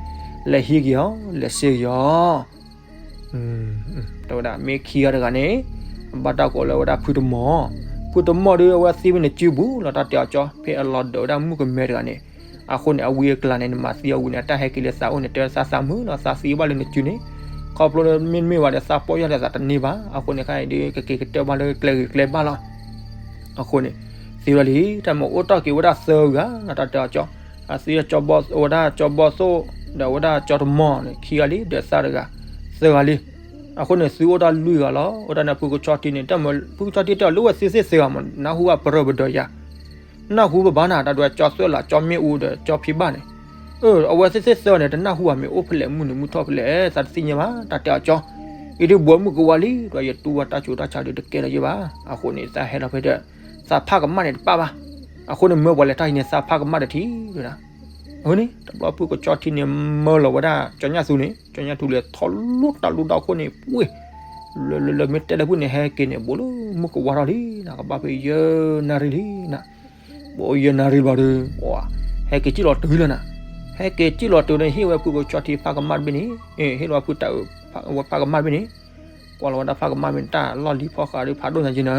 လဲၤဟံးက့ၤအီၤ လဲၤစ့က့ၤအီၤ တဲဝဲဒၣ်မ့ၢ်ခံဂၤတဂၤန့ၣ် ဘၣ်တၢ်ကိးလၢဝဲဒၣ်ဖုတမီၢ်, ဖုတမီၢ်ဒီးအဝဲသံဝဲန့ၣ်စုပူၤလီၤ တၢ်တဲအီၤကၠီ ဖဲအလီၤဒၢးဝဲဒၣ်မုၣ်ကမဲတဂၤန့ၣ်, အဃိန့ၣ် အဝံအကျါန့ၣ် နမၤသံအဝံၤန့ၣ် အတၢ်ဟဲက့ၤလၢသးအိၣ်န့ၣ် တဲသးသးမုာ်လီၤ သးသံဘၣ်လၢနစုန့ၣ်, ခီဖျိလၢမ့တမ့ၢ်ဘၣ်ဒီး သးပီၢ်ယၢ်လၢသးတန့ၢ်ဘၣ် အဃိန့ၣ် ခဲအံၤဒုး ကက့ၤကတၢၢ်ဘၣ်လၢကျဲဂ့ၤကျဲဘၣ်လီၤ အဃိန့ၣ် သံဝဲဒၣ်လံ တၢ်မ့ၢ်အိၣ်တီၢ်က့ၤဝဲဒၣ်သၢဂၤလီၤ တၢ်တဲအီၤကၠီ, အသံဝဲဒၣ်ကၠီဘီသိၣ် ဒီးဝဲဒၣ်ကၠီတမီၢ်န့ၣ် ခံဂၤလံ ဒီးသးတဂၤ သၢဂၤလံ, အဃိန့ၣ် သုအိၣ်တၢ်လွံၢ်ဂၤလီၤ အိၣ်တၢ်န့ၣ်ဖုကဆီထံန့ၣ် တၢ်မ့ၢ်ဖုကဆီထံတဲအီၤလၢဝဲသ့ၣ်သ့ၣ်သၢဂၤမး နၢ်ဟူဘၣ်ပရၢပဒိးယၤ နၢ်ဟူဘၣ်ဘၣ်နၤ တၢ်ဒွဲကၠီသွဲၣ်လး ကၠီမ့ၣ်အူဒီးကၠီဖံဘၣ်န့ၣ်, အဝဲသ့ၣ်သ့ၣ်သၢဂၤန့ၣ် တနၢ်ဟူဘၣ် မ့ၢ်အိၣ်ဖဲလဲၣ် မုၢ်နုာ်မုၢ်ထီၣ်ဖဲလဲၣ် သးတသ့ၣ်ညါဘၣ် တၢ်တဲအီၤကၠီ, အံၤဒုးဘှီမုၢ်ကဝါလံ ဒီးယတူၢ်ဝဲတၢ်ဆူးတၢ်ဆါဒုးတကဲလၢၤယဘၣ် အဃိန့ၣ် သးဟဲလီၤဖဲဒီး သးဖးကမၣ်န့ၣ်တပၣ်ဘၣ်, အဃိန့ၣ် မၢပှၤလဲၤထီၣ်ဟံးန့ၣ် သးဖးကမၣ်တထံၣ်ဝဲဒၣ်, အဃိန့ၣ် တဘျီဖုကဆီထံန့ၣ် မၢလီၤဝဲဒၣ် ကၠီညၣ်သူန့ၣ် ကၠီညၣ်သူလဲၤထီၣ်လိၣ်တၢ်လိၣ်တၢ်အဃိန့ၣ် ပှ့ၤ လၢလၢမ့ၢ်တဲလၢဖုန့ၣ် ဟဲက့ၤန့ၣ် ဘူးလၢမုၢ်ကဝါထီၣ်လံနၤ ကဘၣ်ဖဲယဲၢ်နၣ်ရံၣ်လံနၤ, ဘူးယဲၢ်နၣ်ရံၣ်ဘျီဒီး ဟဲက့ၤစံၣ်လီၤတုၤလၢနၤ, ဟဲက့ၤစံၣ်လီၤတုၤန့ၣ် ဟ့ၣ်ဝဲဖုကဆီထံဖးကမၣ်တဘ့ၣ်န့ၣ်, ဟ့ၣ်လီၤဖုတၢ်အုးဝဲဖးကမၣ်တဘ့ၣ်န့ၣ်, ကွၢ်လီၤဝဲဒၣ်ဖးကမၣ်မ့ၢ်တၢ်လီၢ်လံၤဖီၣ်ဃာ်ဒီးဖးဒိၣ်ညါက့နၤ,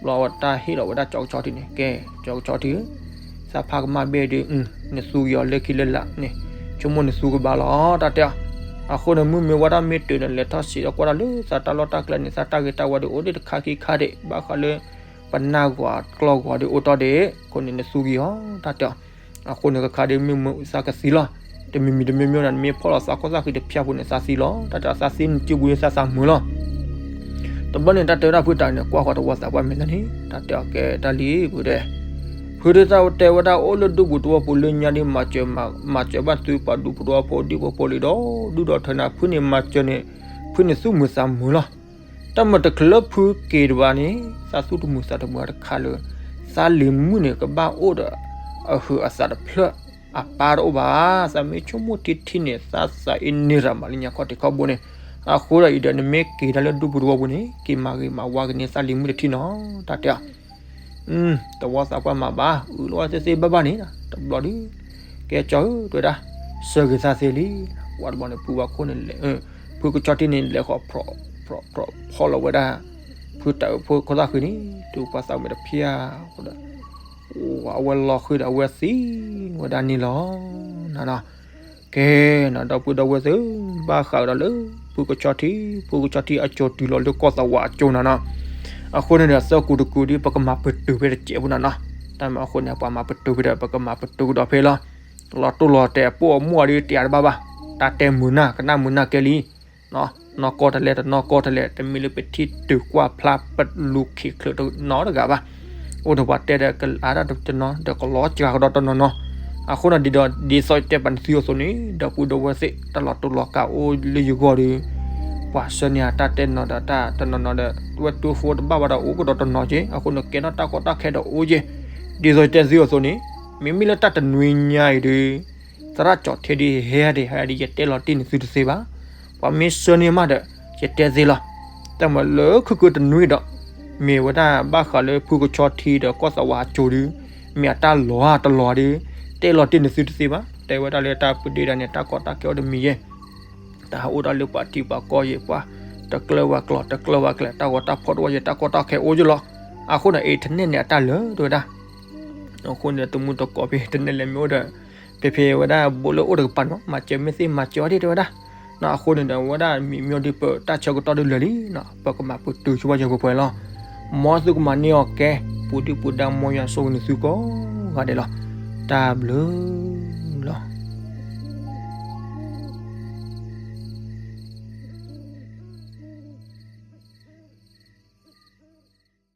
ဘျီဝဲတၢ်ဟ့ၣ်လီၤဝဲဒၣ်ကၠီကဆီထံန့ၣ် ကဲ ကၠီကဆီထံဧၢ, သးဖးကမၣ်ဘ့ၣ်ဒီး နသူက့ၤအီၤလၢခံလၢလာ်န့ၣ်, ဆိကမိၣ်နသူကဘၣ်လီၤ တၢ်တဲအီၤ, အဃိန့ၣ် မုၢ်မ့ၢ်ဝါထီၣ်မ့ၢ်တုၤန့ၣ် လဲၤထီၣ်စံးဒီးကွၢ်တၢ်လၢသးတၢ်လီၢ်တၢ်ကျဲန့ၣ် သးတၢ်ဂ့ၤတၢ်ဝါဒီးအိၣ်ဒံးတခါခံခါဒံး ဘၣ်ဃးလၢ ပနၢ်ဂီၤကျီၢ်ဂီၤဒီးအိၣ်တီၢ်ဒံး အဃိန့ၣ် နသူက့ၤအီၤ တၢ်တဲအီၤ, အဃိန့ၣ် ကခါဒုးမုၢ်မ့ၢ်သးကသံလီၤ တမံၤမံၤတမံၤမံၤန့ၣ် နမ့ၢ်ဖီၣ်လီၤသးကီၢ်သၣ်ဃံတဖၠၣ်ဖိန့ၣ် သးသံလီၤ. တၢ်တဲသးသံနစုပူၤလၢသးသးမုာ်လီၤ. တဘျီန့ၣ် တၢ်တဲဝဲဒၣ်ဖုတၢ်န့ၣ် ကွၢ်ဃီတဝီသးပှၢ်မဲာ်ညါန့ၣ် တၢ်တဲအီၤကဲတၢ်လံ ဖုတဲ, ဖုဒုးတၢ်တဲဝဲဒၣ်အိၣ်လၢဒူပူၤတဝီပူၤလၢညါဒ်မၤစၢၤ, မၤစၢၤဘၣ်သုပှၤဒူပူၤတဝီဖိဒ်ဖိဖိလံဒီး ဒူဒီးထၢနၤ ဖုန့ၣ်မၤစၢၤန့ၣ် ဖုန့ၣ်သူၣ်မုာ်သးမုာ်လီၤ. တၢ်မၤတချုးလၢဖုက့ၤတဘၣ်န့ၣ် သးသူၣ်တမုာ်သးတမုာ်တခါလၢ သးလံၤမုၣ်န့ၣ် ကဘၣ်အိၣ်ဒီးအဟုးအသးတဖျၢၣ်အပၢ်တအိၣ်ဘၣ်. သးမ့ၢ်ဆိကမိၣ်ထံထံန့ၣ် သးသးအ့န့ၢ်ရၤမးလၢညါခီၣ်ထံးခီၣ်ဘိန့ၣ်, အဃိဒီးအံၤဒီး နမ့ၢ်က့ၤတၢ်လၢဒူပူၤတဝီပူၤန့ၣ် က့ၤမၤဂ့ၤမၤဝါက့ၤန့ၢ်သးလံၤမုၣ်တထံၣ်နီၤ တၢ်တဲအီၤ တဝီသးပှၢ်မၤဘၣ် အုးလီၤဝဲသ့သ့ဘၣ်ဘၣ်န့ၣ် တဘျီဒုး ကဲကၠီဧၢ တဲဝဲဒၣ် ဆၢဂ့ၤသးသ့လံ. ဝံၤတဘျီန့ၣ် ဖုဘၣ်ခိၣ်န့ၣ် ဖုကဆီထံန့ၣ် လဲၤဃီၤဖျိးဖျိးဖျိးဖီၣ်လီၤဝဲဒၣ် ဖုတၢ်အုးဖိခိၣ်သၣ်ဃံန့ၣ် တုၤပှၤသးမုာ်တဖၠၣ်ဒီး အဝဲလီၤဃံဒီး အဝဲသံဝဲဒၣ်န့ၣ်လီၤ. နနီၤ ကဲနီၤ ဒီပုၢ်ဒီဝဲၢ်သ့ၣ် ဘၣ်ဃးဒီးလၢ ဖုကဆီထံ, ဖုကဆီထံအစိၤတုၤလီၤလၢကီၢ်သးဝးအစိၤနနီၤ. အဃိန့ၣ်ဒီး သၢကူတကူဒ် ပကမၤပတုာ်ဖဲတစဲးဖိနနီၤ. တၢ်မၤအဃိန့ၣ် ပှၤမၤပတုာ်ဖဲဒီး ပကမၤပတုာ်ကဒီးဖဲလီၤ. လီၤတိၢ်လီၤတဲာ်အပိာ်အမူအီၤဒ်တယာ်တဘၣ်ဘၣ်. တၢ်တဲမုာ်နၢ် ကနၣ်မုာ်နၢ်ကဲလံ နီၢ်ကီၢ်တလဲတနီၢ်ကီၢ်တလဲ တမ့ၢ်လၢပထံၣ်တုၤကွၢ်ဖျါပလူၤခံချုးတနီတဂၤဘၣ်. အိၣ်ဒီးပှၤတဲဒီးကလၤတၢ်တနီၤ ဒီးကလီၤစှၤကဒီးတနီၤနီၤ. အဃိန့ၣ်ဒီး ဒ်သိးတဲပာ်နသုအသိးန့ၣ် ဒီပုၢ်ဒီဝဲၢ်သ့ၣ် တၢ်လီၤတိၢ်လီၤကးအိၣ်လၢယဂီၢ်ဒီး ပှၤဆှၢန့ၢ်အတၢ်တဲနီၤဒီးတၢ်တနီၤနီၤဒီး ဝဲတူၢ်ဃိတဘၣ်ဘၣ်ဒီးအိၣ်ကဒီးတနီၤက့ အဃိန့ၣ် ကဲထီၣ်တၢ်ကီတၢ်ခဲဒီးအိၣ်က့. ဒ်သိးယတဲသုအသိးန့ၣ် မ့မ့ၢ်လၢတၢ်တနွံညါအံၤဒီး သရၣ်ကၠီၣ်ထဲဒ်ဟဲဒ်ဟဲဒ် ယတဲလီၤတ့ၢ်နသုတသ့ဘၣ်. ပှၤမ့ၢ်ဆှၢန့ၢ်မးဒီး ယတဲသ့လီၤ. တၢ်မၤလၢခုၣ်ခုၣ်တနွံဒီး မ့ၢ်ဝဲဒၣ်ဘၣ်ဃးလၢဖုကဆီထံဒီးကီၢ်သးဝးအစိၤဒီး မ့ၢ်အတၢ်လီၤတလီၤဒီး တဲလီၤတ့ၢ်နသုတသ့ဘၣ်. တဲဝဲဒၣ်လၢတၢ်ပဒ့ဒၣ်န့ၣ် တၢ်ကီတၢ်ခဲအိၣ်တမံၤယဲၢ် တၢ်ဟးအိၣ်ဒၣ်လၢပှၤထံပှၤကီၢ်ယဲၢ် ပှၤတကျၢၤဝဲကျီၢ် တကျၢၤဝဲကျဲၤ တၢ်ဂီၤတၢ်ဖီၣ်တဝီယဲၢ် တၢ်ကီတၢ်ခဲအိၣ်ယဲၢ်လီၤ. အဃိန့ၣ် internet န့ၣ်အတၢ်လၢာ်တဲဝဲဒၣ်. အဃိန့ၣ် တမူတကိးဖဲ internet လဲၣ်မ့ၢ်အိၣ်ဒီး ဖဲဖဲဝဲဒၣ်ဘိးလၢအိၣ်တကပၤန့ၣ် မၤစၢၤမ့ၢ်သ့မၤစၢၤအီၤဒ်တဲဝဲဒၣ်. အဃိန့ၣ်ဒီး ဝဲဒၣ်မံၤမ့ၢ်ဒ်ပတၢ်ဆၢကတီၢ်ဒ်လဲၣ်လံ ပကမၤပတုာ်ဆိပာ်စၢၤပှဲၤပှဲၤလီၤ. မ်သုကမၤန့ၢ်အီၤကဲ ပူၤဒုၣ်ပူၤဒါ မ်ယွၤဆိၣ်ဂ့ၤနသုကိးဂၤဒဲးလီၤ. တၢ်ဘျုး